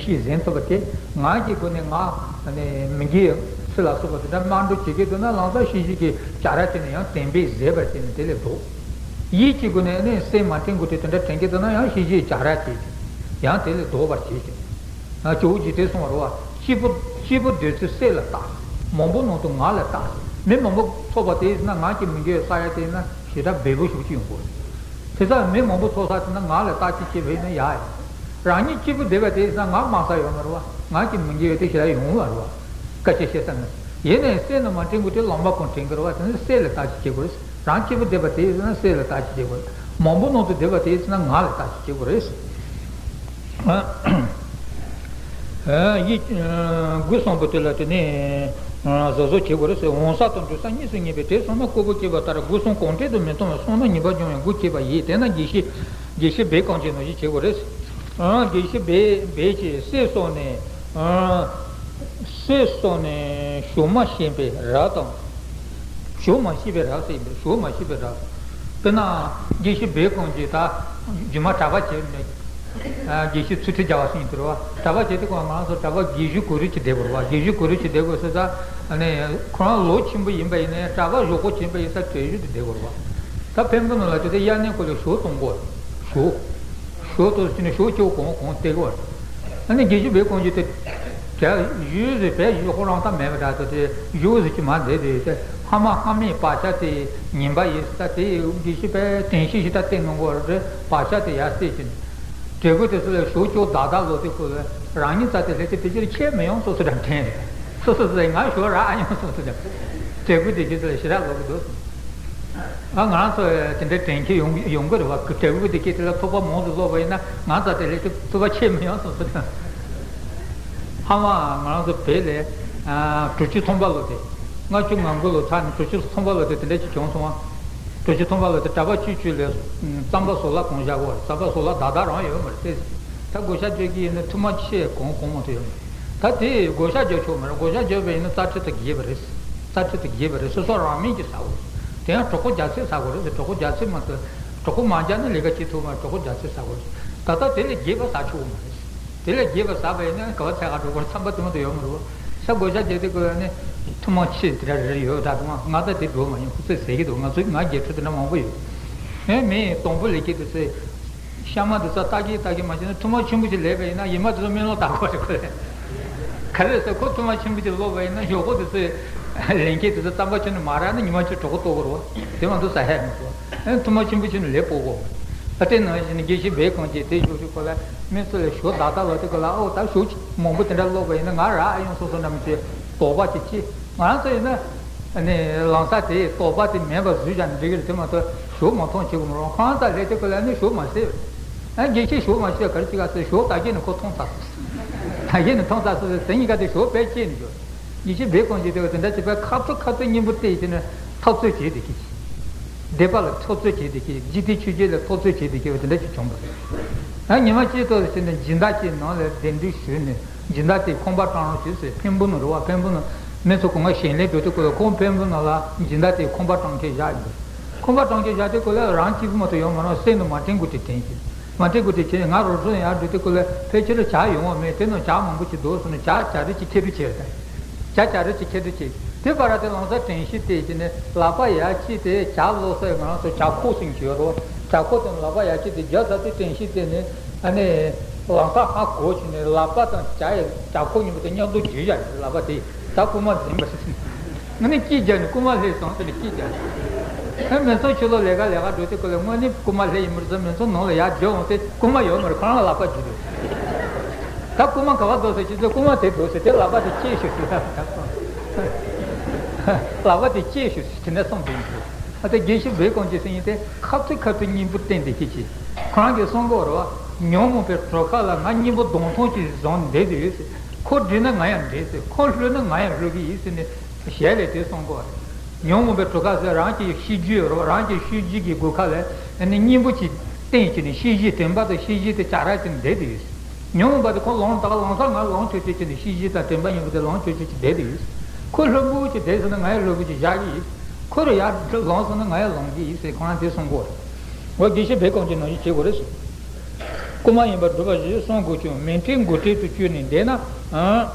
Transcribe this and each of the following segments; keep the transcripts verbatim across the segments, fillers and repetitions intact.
ཤེས་ཟིན་ཐུབ་པ་དེ། ངག་གི་སྒོ་ནས་ངག་ནས་མི་དགེ་ཚུལ་ལ་སོགས་པ་དེ་འདྲ་སྨྲ་འགྲོ་བྱེད་ཀྱི་འདུག་ན། ལམ་སང་ཤེས་བཞིན་གྱི་བྱ་ར་བྱས་ནས་ཡང་དེ་འབད་ཟད་པར་བྱས་ནས་དེ་ལས་ལྡོག། ཡིད་ཀྱི་སྒོ་ནས་ནི་སེམས་མ་དྲན་དགོས་ཏེ་དེ་འདྲ་དྲན་གྱི་འདུག་ན། ཡང་ཤེས་བཞིན་བྱ་ར་བྱས་ཀྱི་ཡང་དེ་ལས་ལྡོག་པར་བྱེད་ཅིང་། ཇོ་བོ་རྗེས་དྲན་གསུངས་པ་རེད་བ། སྐྱེས་བུ་སྐྱེས་བུ་འདོད་ཚུལ་སྲས་ལ་བརྟག། མང་པོ་ནང་དུ་ངག་ལ་བརྟག། མི་མང་པོ་ཚོགས་པ་དེ་ཡིན་ན་ངག་གི་མི་དགེ་བའི་ས་ཡ་དེ་ཡིན་ན་ཞེ་དྲག་འབེལ་པོ་ཞེ་པོ་ཅིག་ཡོང་གི་རེད། དེ་ཙང་མི་མང་པོ་ཚོགས་ས་དེ་ན་ངག་ལ་བརྟག་ཅིག་བྱས་པ་ཡིན་ན་ཡག་ཡིན། རང་ཉིད་སྐྱེས་བུ་བདེ་བ་དེ་ཡིན་ན་ངག་མང་ས་ཡོད་མ་རེད་བ། ངག་གི་མི་དགེ་བའི་དེ་ཞེ་དྲག་ཡོང་བ་རེད་བ། སྐད་ཆ་བཤད་ས་ན། ཡིན་ནའི་སྲས་ནི་མ་དྲན་དགོས་ཏེ་ལོང་བ་གང་དྲན་གི་རེད་བ། དེ་ནི་སྲས་ལ་བརྟག་ཅིག་བྱེད་དགོས་རེད། རང་སྐྱེས་བུ་བདེ་བ་དེ་ཡིན་ན་སྲས་ལ་བརྟག་ཅིག་བྱེད་དགོས་རེད། མང་པོ་ནང་དུ་བདེ་བ་དེ་ཡིན་ན་ངག་ལ་བརྟག་ཅིག་བྱེད་དགོས་རེད། ཡིད་དགུ་བཟང་པོ་དེ་ལ་དེ་ནས་བཟོ་བཟོ་བྱེད་དགོས་རེད་ཟེར། འོང་ས་དང་འགྲོ་ས་གཉིས་སུ་ངེས་པས། དེ་སོང་ན་ཀོ་བོ་སྐྱེས་པ་ལྟར། དགུ་བཟང་གང་དྲན་དུ་མི་གཏོང་བར། སོང་ན་ཉེས་པ་སྦྱོང་བའི་སྒོ་ཕྱེ་བ་ཡིས། དེས་ན་དགེ་བཤེས་དགེ་བཤེས་སྦས་གང་བྱེད་ནོ་ཞེས་བྱེད་དགོས་རེད། དགེ་བཤེས་སྦས་སྦས་ཀྱིས་སྲས་སོགས་ནས། སྲས་སོགས་ནས་ཞུགས་མ་ཤེས་པའི་རབ་དང་། ཞུགས་མ་ཤེས་པའི་རབ་ཟེར་ཡིན་པས། ཞུགས་མ་ཤེས་པའི་རབ། དཔེར་ན་དགེ་བཤེས་སྦས་གང་གིས་ད་རྗེས་མ་གྲྭ་པ་བྱས་ནས་དགེ་བཤེས་ཚུལ་ཁྲིམས་རྒྱལ་བ་ཟེར་ཡིན་དུས་རེད་བ། གྲྭ་པ་བྱས་དུས་ཁོ་ང་རང་ཚོ་གྲྭ་པ་དགེ་བཤེས་གུ་རུ་ཅིག་བསྡད་དགོས་རེད་བ། དགེ་བཤེས་གུ་རུ་ཅིག་བསྡད་དགོས་ཟེར་ད་ནས་ཁོ་རང་ལོ་ཆེན་པོ་ཡིན་པ་ཡིན་ནའི་གྲྭ་པ་གཞོགས་པོ་ཆེན་པོ་ཡིན་ས་གྲལ་གཞུག་ཏུ་བསྡད་དགོས་རེད་བ། ད་འཕན་པོ་ནང་ལ་དེ་ཚོ་དབྱར་གནས་སྐོར་ལ་ཞོ་གཏོང་དགོས་ཞོ། ཞོ་ཏོག་ཙམ་ནས་ཞོ་སྐྱོ་གང་གང་སྟེར་གི་བ། ཨ་ནི་དགེ་བཤེས་སྦས་གང་གིས་དེ་གྲལ་གཞུག་ཟེར་བས་ཞོ་ཁོ་རང་ད་མེད་པ་འདྲ་ཟེར་ཏེ་ཞོ་ཟེར་གྱི་མ་བསྡད་དེ་དེ་ཕ་མ་ཕ་མའི་བག་ཆགས་དེ་ཉན་པ་ཡིན་ས་དེ་དགེ་བཤེས་པས་དྲན་ཤེས་ཞིག་ད་བསྟེན་གནང་གི་བ་རེད། བག་ཆགས་དེ་ཡར་སད་ཀྱི་ནས་གྲལ་གཞུག་དེ་ཚོ་ལ་ཞོ་སྐྱོ་དག་དག་ལོ་དེ་ཁོ་ལ་རང་ཉིད་རྩ་དེ་ལྷས་དེ་ཕལ་ཆེར་ཁྱེར་མི་ཡོང་སོ་སོ་འདྲ་དྲན་རེད། སོ་སོ་སོ་ང་ཞོ་རག་ཨ་ཡོང་སོ་སོ་འདྲ་གྲལ་གཞུག་དེ་ཁྱེད་ཚོ་ལ་ཞེ་དྲག་ལོ་གི་འདུག་ཨ་ང་རང་ཚོ་དེ་འདྲའི་དྲན་གྱི་ཡོང་ཡོང་གི་རེད་བ། གྲལ་གཞུག་དེ་སྐད་དེ་ལ་ཐུག་པ་མང་དུ་ལོག་པ་ཡིན་ན་ང་ཚོ་དེ་ལས་ཐུག་པ་ཆད་མི་ཡོང་སོང་ཟེར། ཧ་མ་ང་རང་ཚོ་བོད་ལ་དྲུག་ཅུ་ཐམ་པ་ལོ་དེ། ལྔ་བཅུ་ང་དགུ་ལོ་ཚར་ནས་དྲུག་ཅུ་ཐམ་པ་ལོ་དེ་དེ་འདྲ་ཅིག་བྱུང་སོང་བ། དྲུག་ཅུ་ཐམ་པ་ལོ་དེ་གྲྭ་པ་བཅུ་བཅུ་ལས་རྩམ་པ་ཟོ་ལ་གང་བཞག་གོ་རྩམ་པ་ཟོ་ལ་བདག་བདག་རང་ཡོད་མ་རེད་ཟེར། ད་བགོ་བཤའ་བརྗོད་ཀྱི་ཡིན་ན་ཐུར་མ་ཆེ་གང་གང་མང་དུ་ཡོད་མ་རེད། ད་དེ་བགོ་བཤའ་རྒྱག་ཆོག་མ་རེད། བགོ་བཤའ་རྒྱག་པ་ཡིན་ན་རྩ་ཁྲི་དང་བརྒྱད་པ་རེད། རྩ་ཁྲི་དང་བརྒྱད་པ་རེད། སོ་སོ་རང་མིང་གིས་ཟ་དགོས་རེད། དེ་ཡང་གྲོད་ཁོག་རྒྱ་ཚད་ཟ་དགོས་རེད། གྲོད་ཁོག་རྒྱ་ཚད་མ་གཏོགས་གྲོད་ཁོག་མ་རྒྱ་ན་ལས་ཀ་བྱེད་ཐུབ་མ་རེད། གྲོད་ཁོག་རྒྱ་ཚད་ཟ་དགོས་རེད། ད་ལྟ་དེ་ལས་རྒྱས་པ་ཟ་ཆོག་གི་མ་རེད། དེ་ལས་རྒྱས་པ་ཟ་བ་ཡིན་ན་ག་བ་ཚད་ག་འགྲོ་དགོས་རེད། རྩམ་པ་དེ་མ་གཏོགས་ཡོད་མ་རེད། ས་བགོ་བཤའ་རྒྱག་དུས་ཀོ་ནི་ཐུར་མ་ཆེ་དེ་འདྲ་རེ་རེ་ཡོད། ད་དུང་ང་ད་དེ་འགྲོ་མ་ཡིན། ཁོ་ཚོས་ཟེར་གྱི་འདུག་ང་ཚོ་ང་རྒྱལ་ཁྲི་དེ་འདྲ་མང་པོ་ཡོད། ངས་མི་དང་པོ་ལས་ཀྱི་དུས་ཚོད། ཤ་མ་དེ་ཚོ་ལྟ་གི་ལྟ་གི་མ་བྱས་ན་ཐུར་མ་ཆེན་པོ་ཞིག་ལས་པ་ཡིན་ན་ཡི་མ་དེ་ཚོ་སྨོན་ལམ་བཏབ་དགོས་རེད་ཁོ་ལས། ག་རེ་ཟེར་ཁོ་ཐུར་མ་ཆེན་པོ་ཞིག་ལོག་པ་ཡིན་ན་ཞོགས་པོ་དེ་ཚོས་ལན་ཁྱེར་དེ་ཚོ་རྩམ་པ་ཁྱོན་ནས་མ་རག་ན་ཉི་མ་གཅིག་གྲོད་ཁོག་ལྟོགས་དགོས་རེད་བ། དེ་མ་གཏོགས་ཟ་ཡ་མི་འདུག་ཨ་ནི་ཐུར་མ་ཆེན་པོ་ཁྱོན་ནས་ལས་སྤོ་དགོས། ད་དེ་ནང་བཞིན་དགེ་བཤེས་སྦས་གང་གིས་དེ་ཞོགས་ཞོགས་ཁོ་ལ་མི་ཚོ་ལ་ཞོ་བདག་བདག་ལོ་དེ་ཁོ་ལ་ཨོ་ད་ཞོ་མང་པོ་དེ་འདྲ་ལོག་པ་ཡིན་ན་ང་རག་ཨ་ཡོང་སོང་སོང་འདྲ་མི་བྱེད། དོགས་པ་ཅིག་སྐྱེ། ང་རང་ཚོ་ཡིན་ན། ཨ་ནི་ལམ་སང་དེ་དོགས་པ་དེ་མེད་པར་བཟོས་བཞག་ན་འགྲིག་གི་རེད། དེ་མ་གཏོགས་ཞོ་མ་འཐུང་བྱེད་དགོས་མ་རེད། ཁོ་རང་ཚོ་ལས་དེ་ཁོ་ལ་ནི་ཞོ་མ་ཟེར་བས། ཨ་དགེ་བཤེས་ཞོ་མ་ཟེར་ག་རེ་བྱེད་ག་ཟེར། ཞོ་ད་གིན་ནས་ཁོ་འཐུང་ཚར་སོང་། ད་གིན་ནས་འཐུང་ཚར་སོང་ཟེར། དེ་གཉིས་ཀ་དེ་ཞོ་དཔེ་སྐྱེས་ནས་འགྱོ། དགེ་བཤེས་སྦས་གང་གིས་དེ་བ་དེ་འདྲ་བྱེད་པའི་ཁ་ཐུག་ཁ་ཐུག་སྙིང་པོ་བརྟས་བྱས་ནས་འཐབ་རྩོད་བྱས་བསྡད་ཀྱི། སྡིག་པ་ལ་འཐབ་རྩོད་བྱས་བསྡད་ཀྱི། འཇིག་རྟེན་ཆོས་བརྒྱད་ལ་འཐབ་རྩོད་བྱས་བསྡད་ཀྱི་བ་དེ་འདྲ་ཅིག་བྱུང་བ་རེད། ཨ་ཉི་མ་གཅིག་ཐོག་ཏུ་ཕྱིན་ནས་སྦྱིན་བདག་ཅིག་ནང་ལ་གདན་འདྲེན་ཞུས་ནས། སྦྱིན་བདག་དེས་ཁང་པ་བཀྲམ་རོགས་བྱོས་ཟེར། འཕན་པོ་ནང་རེད་བ། འཕན་པོ་ནང་མི་ཚོ་གང་ག་ཞལ་ལས་འགྲོ་དུས་སྐབས་ལ་ཁོང་འཕན་པོ་ནང་ལ་སྦྱིན་བདག་དེས་ཁང་པ་བཀྲམ་མཁན་བཞག་ཡོད་འདུག་ཁང་པ་བཀྲམ་མཁན་བཞག་དུས་སྐབས་ལ་རང་གཅིག་པུ་མ་གཏོགས་ཡོད་མ་རེད། སེམས་ནང་མ་དྲན་དགོས་དེ་དྲན་གྱི། མ་དྲན་དགོས་དེ་བྱས། ང་རོགས་ཚོ་ཡར་འགྲོ་དུས་སྐབས་ལ་ཕལ་ཆེར་ཇ་ཡོང་བ་མེད། དེ་ནང་ཇ་མང་པོ་ཅིག་འདུག་སོང་ནས་ཇ་ཇ་རིལ་ཅིག་ཁྱེར་རེ་བྱས་ད། ཇ་ཇ་རིལ་ཅིག་ཁྱེར་རེ་བྱས། དེ་བར་ལ་དེ་ལམ་སང་དྲན་ཤེས་བསྡད་བྱས་ནས་ལག་པ་ཡར་བཀྱིས་ཏེ་ཇ་བླུགས་ས་ང་རང་ཚོ་ཇ་ཁོག་ཟེར་གྱི་ཡོད་རེད། ཇ་ཁོག་དེ་ལག་པ་ཡར་བཀྱིས་ཏེ་རྒྱབ་ས་དེ་དྲན་ཤེས་བསྡད་ནས། ཨ་ནི་ལམ་སང་ཧ་གོ་བྱས་ནས་ལག་པ་དང་ཇ་ཡི་ཇ་ཁོག་གཉིས་པོ་དེ་མཉམ་དུ་འཇུས་བཞག་ནས་ལག་པ་དེ་ད་རྐུན་མ་འཛིན་པ་རེད། ང་ནི་སྐྱིད་རྒྱག་ནས་རྐུན་མ་སླེབས་སོང་ཟེར་ནས་སྐྱིད་རྒྱག་ནས། ཨ་མི་ཚོ་ཕྱི་ལོགས་ལས་ཀ་ལས་ཀ་འགྲོ་དུས་སྐབས་ལ་དངོས་གནས་རྐུན་མ་སླེབས་ཡིན་པར་བཟོ། མི་ཚོ་ནང་ལ་ཡར་འཇུག་འོང་ཚེ་རྐུན་མ་ཡོད་མ་རེད། ཁོ་རང་ལ་ལག་པ་འཇུས་འདུག་ད་རྐུན་མ་ག་པར་འདུག་ཟེར་ཅི་ཚེ་རྐུན་མ་དེ་འདུག་ཟེར། དེ་ལག་པ་དེ་ཁྱེར་ཤོག་ཟེར། ལག་པ་དེ་ཁྱེར་ཤོག་ཟེར། དེ་འདྲ་གསུངས་འདུག་ཨ་ད་དགེ་བཤེས་སྦས་གང་གིས་ཟེར་ཡིན་ཏེ་ཁ་ཐུག་ཁ་ཐུག་སྙིང་པོ་བསྟན་ཏེ་ཁྱེད་ཀྱིས་ཁོ་རང་གིས་གསུང་གི་རེད་བ། ཉོན་མོངས་པའི་གྲུ་ཁ་ལ་ང་སྙིང་པོ་གདོང་ཐུག་ཅིག་བཟུང་བསྡད་དུ་ཡོད་ཟེར། ཁོ་འདྲེན་ན་ང་ཡང་འདྲེན་ཟེར། ཁོ་ལྷོད་ན་ང་ཡང་ལྷོད་ཀྱི་ཡིན་ཟེར་ནས་ཞལ་ལས་དེ་གསུང་གི་རེད། ཉོན་མོངས་པའི་གྲུ་ཁ་ཟེར་རང་གི་ཤེས་རྒྱུད་རོ། རང་གི་ཤེས་རྒྱུད་ཀྱི་སྒོ་ཁ་ལ་ཨ་ནི་སྙིང་པོ་ཅིག་བསྟན་བྱས་ནས་ཤེས་བཞིན་དྲན་པ་དང་ཤེས་བཞིན་དེ་ཅ་ར་ཅིག་བསྡད་དེ་ཡོད། ཉོན་མོངས་པ་དེ་ཁོ་ལོང་ད་ག་ལོང་ས་ང་ལོང་ཆོག་ཆོག་ཅིག་ནས་ཤེས་བཞིན་དང་དྲན་པ་སྙིང་པོ་དེ་ལོང་ཆོག་ཆོག་ཅིག་བསྡད་དེ་ཡོད། ཁོ་ལྷོད་པོ་ཅིག་བསྡད་ཟེར་ན་ང་ཡང་ལྷོད་པོ་ཅིག་བཞག་གི་ཡིན། ཁོ་རུ་ཡར་ལོང་ཟེར་ན་ང་ཡང་ལོང་གི་ཡིན་ཟེར་ཁོ་རང་དེ་གསུང་གི་ཡོད་རེད། འོ་དགེ་བཤེས་སྦས་གང་གིས་ནང་བཞིན་བྱེད་དགོས་རེད་ཟེར། རྐུན་མ་ཡིན་པར་སྒྲུབ་པ་ཞེས་གསུང་དགོས་ཀྱང་། མིང་དྲན་དགོས་གྲལ་དུ་བསྐྱུར་ནས་འདས་ན། ཨ་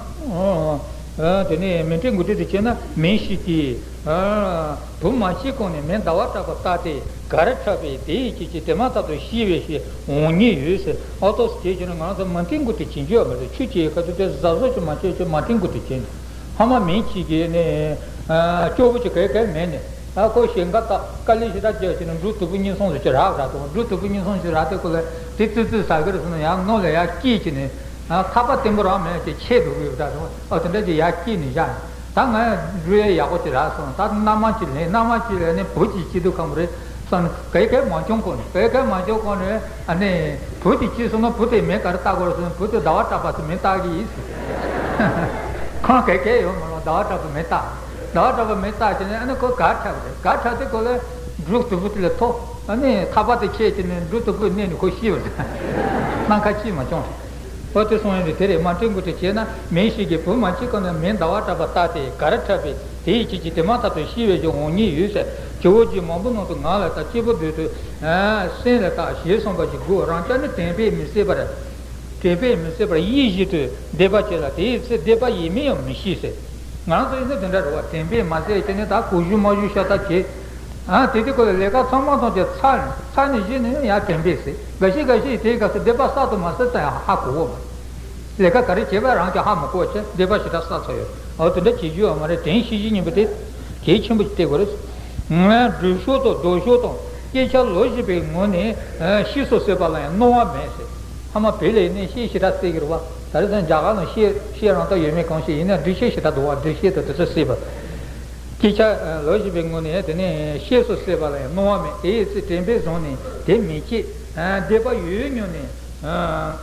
ཨ་དེ་ནས་མིང་དྲན་དགོས་གྲལ་དུ་བསྐྱུར་ན། མིང་ཞིག་གིས་ཨ་བུ་མ་སྐྱེས་གོང་ནས་མིང་ཟླ་བ་གྲགས་པ་བཏགས་ཏེ་ག་རེ་འཁྲབ་པས། དེ་ཡི་རྐྱེན་གྱིས་དེ་མ་ཐག་ཏུ་ཤི་བའི་ཞེས་འོང་ཉེན་ཡོད་ཟེར། ཨོ་ཏོ་སྐྱེས་ཀྱི་ན་ང་ཚོ་མིང་དྲན་དགོས་གྲལ་བྱེད་རྒྱུ་ཡོད་མ་རེད། ཆོས་བྱེད་ཡོད་ཁ་ཐུག་དེ་གཟབ་གཟབ་ཅིག་མ་བྱས་ཅིག་མིང་དྲན་དགོས་གྲལ་བྱེད་ནས། ཧ་མ་མིང་གཅིག་གིས་ནི་སྐྱོ་བོ་ཅིག་གས་གས་མེད་ནས། ཨ་ཁོ་ཞེ་འགའ་ད་དཀའ་ལས་ཞེ་དྲག་རྒྱག་བྱས་ནས་འབྲུ་དུམ་བུ་གཉིས་གསུམ་ཞིག་རག་རག་དང་། འབྲུ་དུམ་བུ་གཉིས་གསུམ་ཞིག་རག་དེ་ཁོ་ལ་དེ་ཙི་ཙི་ཟ་གི་རེད་ཟེར་ནས་ཡང་ནོར་ལ་ཡར་སྐྱེས་བྱས་ནས། ཨ་ཐག་པ་བརྟན་པོ་རང་མེད་ཅེས་ཆད་འགྲོ་གི་ཡོད་ད་དང་། ཨ་དེ་འདྲ་ཅིག་ཡར་སྐྱེས་ནས་བཞག་ནས། ད་ང་འབྲུ་ཡས་ཡག་པོ་ཅིག་རག་སོང་། ད་སྣ་མང་ཅིག་ལེན། སྣ་མང་ཅིག་ལེན་ནས་བུ་ཅིག་སྐྱེ་དུས་ཁམས་རེད་སོང་ནས། གས་གས་མ་བྱུང་གོང་ནས། གས་གས་མ་བྱུང་གོང་ནས། ཨ་ནི་བུ་དེ་སྐྱེས་སོང་ན་བུ་དེ་མིང་ག་རེ་བཏགས་དགོས་རེད་ཟེར་ན། བུ་དེ་ཟླ་བ་གྲགས་པ་ཟེར་མིང་བཏགས་ཀྱི་ཡིན་ཟེར། ཁོང་གས་གས་ཡོད་མ་རུང་ཟླ་བ་གྲགས་པ་མིང་བཏགས། ཟླ་བ་གྲགས་པ་མིང་བཏགས་བྱས་ནས། ཨ་ནི་ཁོ་གར་འཁྲབ་རེད། གར་འཁྲབ་དེ་ཁོ་ལ་འབྲུ་དུམ་བུ་དེ་ལ་ཐོགས། ཨ་ནི་ཐག་པ་དེ་ཁྱེར་བྱས་ནས་འབྲུ་དུམ་བུ་མནན་ནས་ཁོ་ཤི་བ་རེད། སྣ་ཁ་སྐྱིད་མ་བྱུང་། ཨོ་དེ་སོང་ཡོང་དུས་དེ་རེད། མིང་དྲན་དགོས་གྲལ་བྱས་ན། མིང་ཞིག་གིས་བུ་མ་སྐྱེས་གོང་ནས་མིང་ཟླ་བ་གྲགས་པ་བཏགས་ཏེ་ག་རེ་འཁྲབ་པས། དེ་ཡི་རྐྱེན་གྱིས་དེ་མ་ཐག་ཏུ་ཤི་བའི་ཞེས་འོང་ཉེན་ཡོད་ཟེར། ཇོ་བོ་རྗེས་མང་པོའི་ནང་དུ་ང་ལ་བལྟ། སྐྱེས་བུ་འདོད་དུས་སེམས་ལ་བལྟ་ཞེས་གསུངས་པ་ཞིག་དགོས། རང་རྐྱ་ནི་དྲན་པས་མི་ཟད་པར། དྲན་པས་མི་ཟད་པར་ཡིད་བཞིན་དུ་བཟླས་པ་བྱས་ལ། དེའི་ཚེ་བཟླས་པ་ཡེ་མིན་ཡང་མི་ཤེས་ཟེར། ང་རང་ཚོ་ཡིན་ན་དེ་འདྲ་རེད་བ། དྲན་པས་མ་ཟད་བྱས་ནས་ད་གོ་ཞུ་མ་ཞུ་ཤ་སྟག་བྱེད། ཨ་དེ་དུས་ཁོ་ལ་ལས་ཀ་ཚང་མ་ཐམས་ཅད་ཚར་ནས། ཚར་ནས་གཞི་ནས་ཡང་དྲན་པས་ཟེར། འགའ་ཞིག་འགའ་ཞིག་དེའི་སྐབས་སུ་བཟླས་པ་བསགས་འདུག་མ་བསགས་ད་ཡང་ཧ་གོ་གི་མ་རེད། ལས་ཀ་ག་རེ་བྱས་པ་རང་གིས་ཧ་མ་གོ་བ་བྱས། བཟླས་པ་ཞེ་དྲག་བསགས་ཚར་ཡོད། འོ་དེ་འདྲ་བྱེད་རྒྱུ་ཡོད་མ་རེད། དྲན་ཤེས་བཞིན་གཉིས་པོ་དེ་གལ་ཆེན་པོ་ཞིག་བལྟ་དགོས་རེད། ང་སྒྲུབ་ཕྱོགས་དང་ལྡོག་ཕྱོགས་དང་། སྐད་ཆ་ལོག་བཤད་པའི་ངོ་ནས་ཨ་གཤེ་སོགས་བསད་པ་ལ་ཡང་གནོང་བ་མེད་ཟེར། ཕ་མ་བོད་ལ་ཡིན་ནའི་གཤེ་ཞེ་དྲག་བསད་ཀྱི་རེད་བ། ད་རེས་ཙང་རྒྱ་གར་ནང་གཤེ་གཤེ་རང་ད་ཡོད་མེད་གང་ཤེས། ཡིན་ན་འདྲེ་གཤེ་ཞེ་དྲག་འདུག་བ། འདྲེ་གཤེ་དང་དེ་ཚོ་བསད་པ། སྐད་ཆ་ལོག་བཤད་པའི་ངོ་ནས་དེ་ནས་གཤེ་སོགས་བསད་པ་ལ་ཡང་གནོང་བ་མེད། དེའི་ཚེ་དྲན་པས་བཟུང་ནས་དེ་མི་བྱེད། བཟླས་པ་ཡོད་མྱོང་ནས། ཨ་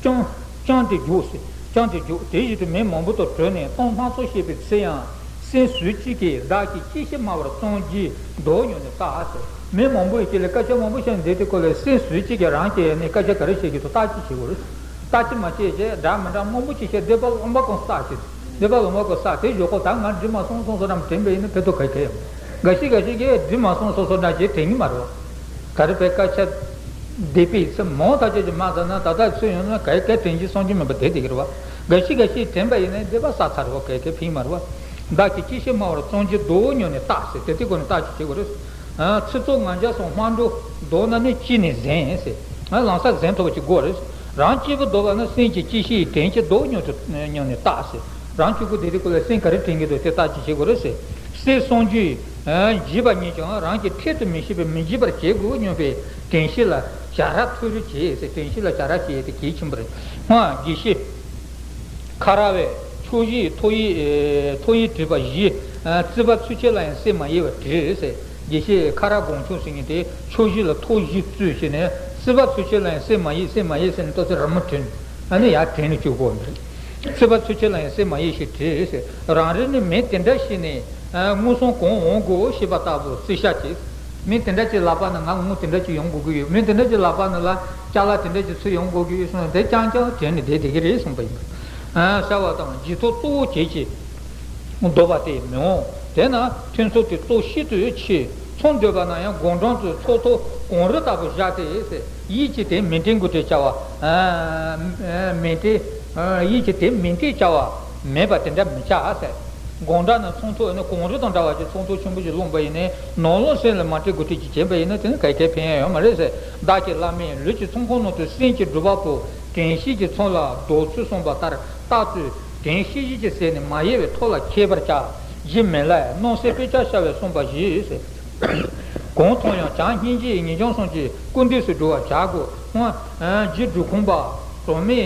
བཅོམ་བཅོམ་སྟེ་རྒྱུགས་ཟེར། བཅོམ་སྟེ་རྒྱུགས། དེ་བཞིན་དུ་མི་མང་པོ་དང་བྲོས་ནས་གཏམ་སྣ་ཚོགས་བཤད་པའི་ཚེ་ཡང་། སེམས་སུ་གཅིག་གིས་བདག་གིས་ཅི་ཞིག་སྨྲ་བར་བརྩོན་གྱིན་བདོག་མྱོང་ནས་བརྟགས་ཟེར། མི་མང་པོ་ཡི་དཀྱིལ་ལ་སྐད་ཆ་མང་པོ་བཤད་ནས་བསྡད་དུས་ཁོ་ལ་སེམས་སུ་གཅིག་གིས་རང་གིས་ནི་སྐད་ཆ་ག་རེ་བཤད་ཀྱི་འདུག་བརྟག་དཔྱད་བྱེད་དགོས་རེད། བརྟག་དཔྱད་མ་བྱས་བྱས་འདྲ་མི་འདྲ་མང་པོ་ཅིག་བཤད། བཟླས་པ་ལོག་པ་གང་བསགས་ཀྱི་འདུག་བཟླས་པ་ལོག་པ་གང་བསགས། དེ་བཞག་གོ། ད་ང་འདྲི་མ་སོང་སོང་སོ་རམ་དྲན་པ་ཡིན་ན་ཕན་ཐོགས་ག་གེ་ཡོད། འགའ་ཞིག་འགའ་ཞིག་གིས་འདྲི་མ་སོང་སོང་སོ་འདྲ་ཞིག་དྲན་གྱི་མ་རེད་བ། ག་རེ་བས་སྐད་ཆ་བསྡད་པའི་ཚེ་མང་ཐག་ཆོད་ཀྱི་མ་ཟ་ན། ད་ལྟ་ཚོད་ཡོང་ན་ག་གེ་དྲན་གྱི་སོང་གྱི་མེད་པ་དེ་དེ་གི་རེད་བ། འགའ་ཞིག་འགའ་ཞིག་དྲན་པ་ཡིན་ན་བཟླས་པ་བསགས་ཚར་བ་ག་གེ་ཕན་གྱི་མ་རེད་བ། བདག་གིས་ཅི་ཞིག་སྨྲ་བར་བརྩོན་གྱིན་བདོག་མྱོང་ནས་བརྟགས་ཟེར། དེ་དེ་སྒོ་ནས་བརྟག་དཔྱད་བྱེད་དགོས་རེད། ཨ་ཚིག་རྩུབ་ངན་འཇགས་སོགས་སྨྲ་འགྲོ་བདོག་ན་ནི་ཅི་ནས་ཟིན་ཟེར། ཨ་ལམ་སང་ཟིན་ཐུབ་པ་ཅིག་དགོས་རེད། རང་སྐྱེས་བུ་འདོད་པ་ན། སེམས་ཀྱིས་ཅི་ཞིག་དྲན་གྱིན་བདོག་མྱོང་དུ་མྱོང་ནས་བརྟགས་ཟེར། རང་སྐྱེས་བུ་དེ་དེ་ཀུན་ལ་སེམས་ག་རེ་དྲན་གྱི་འདུག་དེ་བརྟག་དཔྱད་བྱེད་དགོས་རེད་ཟེར། སེམས་བསམ་རྒྱུས་ཨ་འཇིགས་པ་ཉིད་ཀྱང་རང་གིས་འཕྲལ་དུ་མི་ཤེས་པས་མི་འཇིགས་པར་བྱེད་དགོས་སྙམ་པའི་དྲན་ཤེས་ལ་བྱ་ར་ཐུ་རུ་བྱེད་ཟེར། དྲན་ཤེས་ལ་བྱ་ར་བྱེད་དེ་གལ་ཆེན་པོ་རེད། ཧང་དགེ་བཤེས་ཁ་ར་བས་ཕྱོགས་བཞིའི་ཐོ་ཡིག་ཨེ་ཐོ་ཡིག་བྲིས་པ་བཞི། ཨ་རྩིས་པ་ཚུལ་ཁྲིམས་ལ་ཡང་སེམས་མ་ཡེངས་པར་བྲིས་ཟེར། དགེ་བཤེས་ཁ་ར་སྒོམ་ཆུང་ཟེར་མཁན་དེ་ཕྱོགས་བཞི་ལ་ཐོ་བཞི་བཙུགས་བྱས་ནས། རྩིས་པ་ཚུལ་ཁྲིམས་ལ་ཡང་སེམས་མ་ཡེངས། སེམས་མ་ཡེངས་ཟེར་ནས་ཏོག་ཙམ་རི་མོ་བྲིས་ནས། ཨ་ནི་ཡར་དྲན་ནས་བཅུག་དགོས་པ་རེད། རྩིས་པ་ཚུལ་ཁྲིམས་ལ་ཡང་སེམས་མ་ཡེངས་ཤིང་བྲིས་ཟེར། རང་རེ་ནི་མི་དེ་འདྲ་ཞིག་ནི་ཨ་མངོན་སུམ་གང་འོང་དགོས་ཞེས་པ་ལྟ་བུ་རྩིས་བྱ་ཅིག་མི་དེ་འདྲ་ཅིག་ལབ་པ་ན་ང་དངུལ་དེ་འདྲ་ཅིག་ཡོང་དགོས་ཀྱི་ཡོད། མི་དེ་འདྲ་ཅིག་ལབ་པ་ན་ལ་ཅ་ལག་དེ་འདྲ་ཅིག་ཚུར་ཡོང་དགོས་ཀྱི་ཡོད་གསུངས་ནས། དེ་རྐྱང་རྐྱང་དྲན་ནས་བསྡད་བསྡད་ཀྱི་རེད་གསུངས་པ་ཡིན་པ། ཨ་བྱ་བ་དང་བགྱིས་ཐོག་གཙོ་བོ་བྱེད་ཅིང་འདོད་པ་དེ་མི་འོང་། དེས་ན་ཐུན་ཚོད་དེ་གཙོ་ཤེས་དུ་ཆེ། ཚོང་འདོད་པ་ན་ཡང་དགུང་གྲངས་ཚོས་ཚོགས་ཐོག་གངས་རི་ལྟ་བུ་བཞག་སྟེ་ཟེར། ཡིད་ཀྱིས་དེ་མིང་དྲན་དགོས་གྲལ་བྱ་བ། ཨ་མིང་དྲན། ཡིད་ཀྱིས་དེ་མིང་དྲན་བྱ་བ་མེད་པ་དེ་འདྲ་མི་བྱ་ཟེར། དགུང་གྲངས་ནི་ཚོགས་ཐོག་ནི་གངས་རི་དང་འདྲ་བ་ཅིག་ཚོགས་ཐོག་ཆེན་པོ་ཞིག་ལོངས་པ་ཡིན་ནའི། ནང་ལོགས་སེམས་ལ་མ་དྲན་དགོས་གྲལ་ཅིག་བྱས་པ་ཡིན་ན་དེ་ནི་ག་གེ་ཕན་ཡ་ཡོད་མ་རེད་ཟེར། བདག་གི་བླ་མས་ལུས་ཀྱི་ཚོགས་ཁང་ནང་དུ་སེམས་ཀྱི་སྒྲུབ་པ་པོ་དྲན་ཤེས་ཀྱི་ཚོགས་ལ་བདོག་ཚུལ་གསུངས་པ་ལྟར་བརྟག་ཚུལ། དྲན་ཤེས་བཞིན་གྱི་ཟེར་ནས་མ་ཡལ་བའི་ཐོག་ལ་འཁྱེར་བར་བྱ། རྗེ་མི་ལའི་སྣང་སྲིད་དཔེ་ཆ་ཤར་བས་གསུངས་པ་བཞིན་ཟེར། གང་མཐོང་ཡང་བྱམས་སྙིང་རྗེ་ངེས་འབྱུང་གསུམ་གྱི་སྐུར་འདེབས་སུ་འགྲོ་བར་བྱ་དགོས། ཧོ། རྗེ་འབྲི་གུང་པ་གྲོགས་མེད་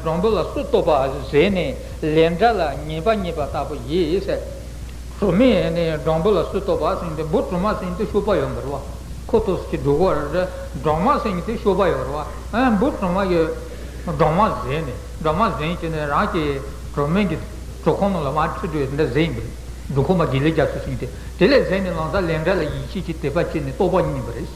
སྦྲང་བུ་ལ་སུ་གཏོགས་པ་ཟེར་ནས་ལན་གྲངས་ལ་ངེས་པ་རྙེད་པ་ལྟ་བུ་ཡིན་ཟེར། གྲོགས་མེད་ནི་སྦྲང་བུ་ལ་སུ་གཏོགས་པ་ཟེར་ནས། འབུ་གྲོག་མ་ཟེར་ནས་དེ་གཤོག་པ་ཡོད་མ་རེད་བ། ཁོ་ཏོག་ཙམ་གྱི་འགྲོ་གི་རེད། སྦྲང་མ་ཟེར་ནས་དེ་གཤོག་པ་ཡོད་རེད་བ། ཨ་འབུ་གྲོག་མ་གི་སྦྲང་མ་ཟིན་ནས། སྦྲང་མ་ཟིན་བྱས་ནས་རང་གི་གྲོགས་མེད་ཀྱི་གྲོགས་ཁོག་ནང་ལ་མར་ཁྲིད་འགྲོ་ཡས་དེ་འདྲ་ཟིན་ཡིན་པ་རེད། འབྲི་གུང་པ་དགེ་ལེགས་རྒྱ་མཚོ་ཟེར་མཁན་དེ། དེ་ལས་ཟིན་ནས་ལམ་སང་ལན་གྲངས་ལ་ཡིད་ཆེས་ཀྱི་དད་པ་སྐྱེས་ནས་རྟོགས་པ་རྙེད་པ་རེད།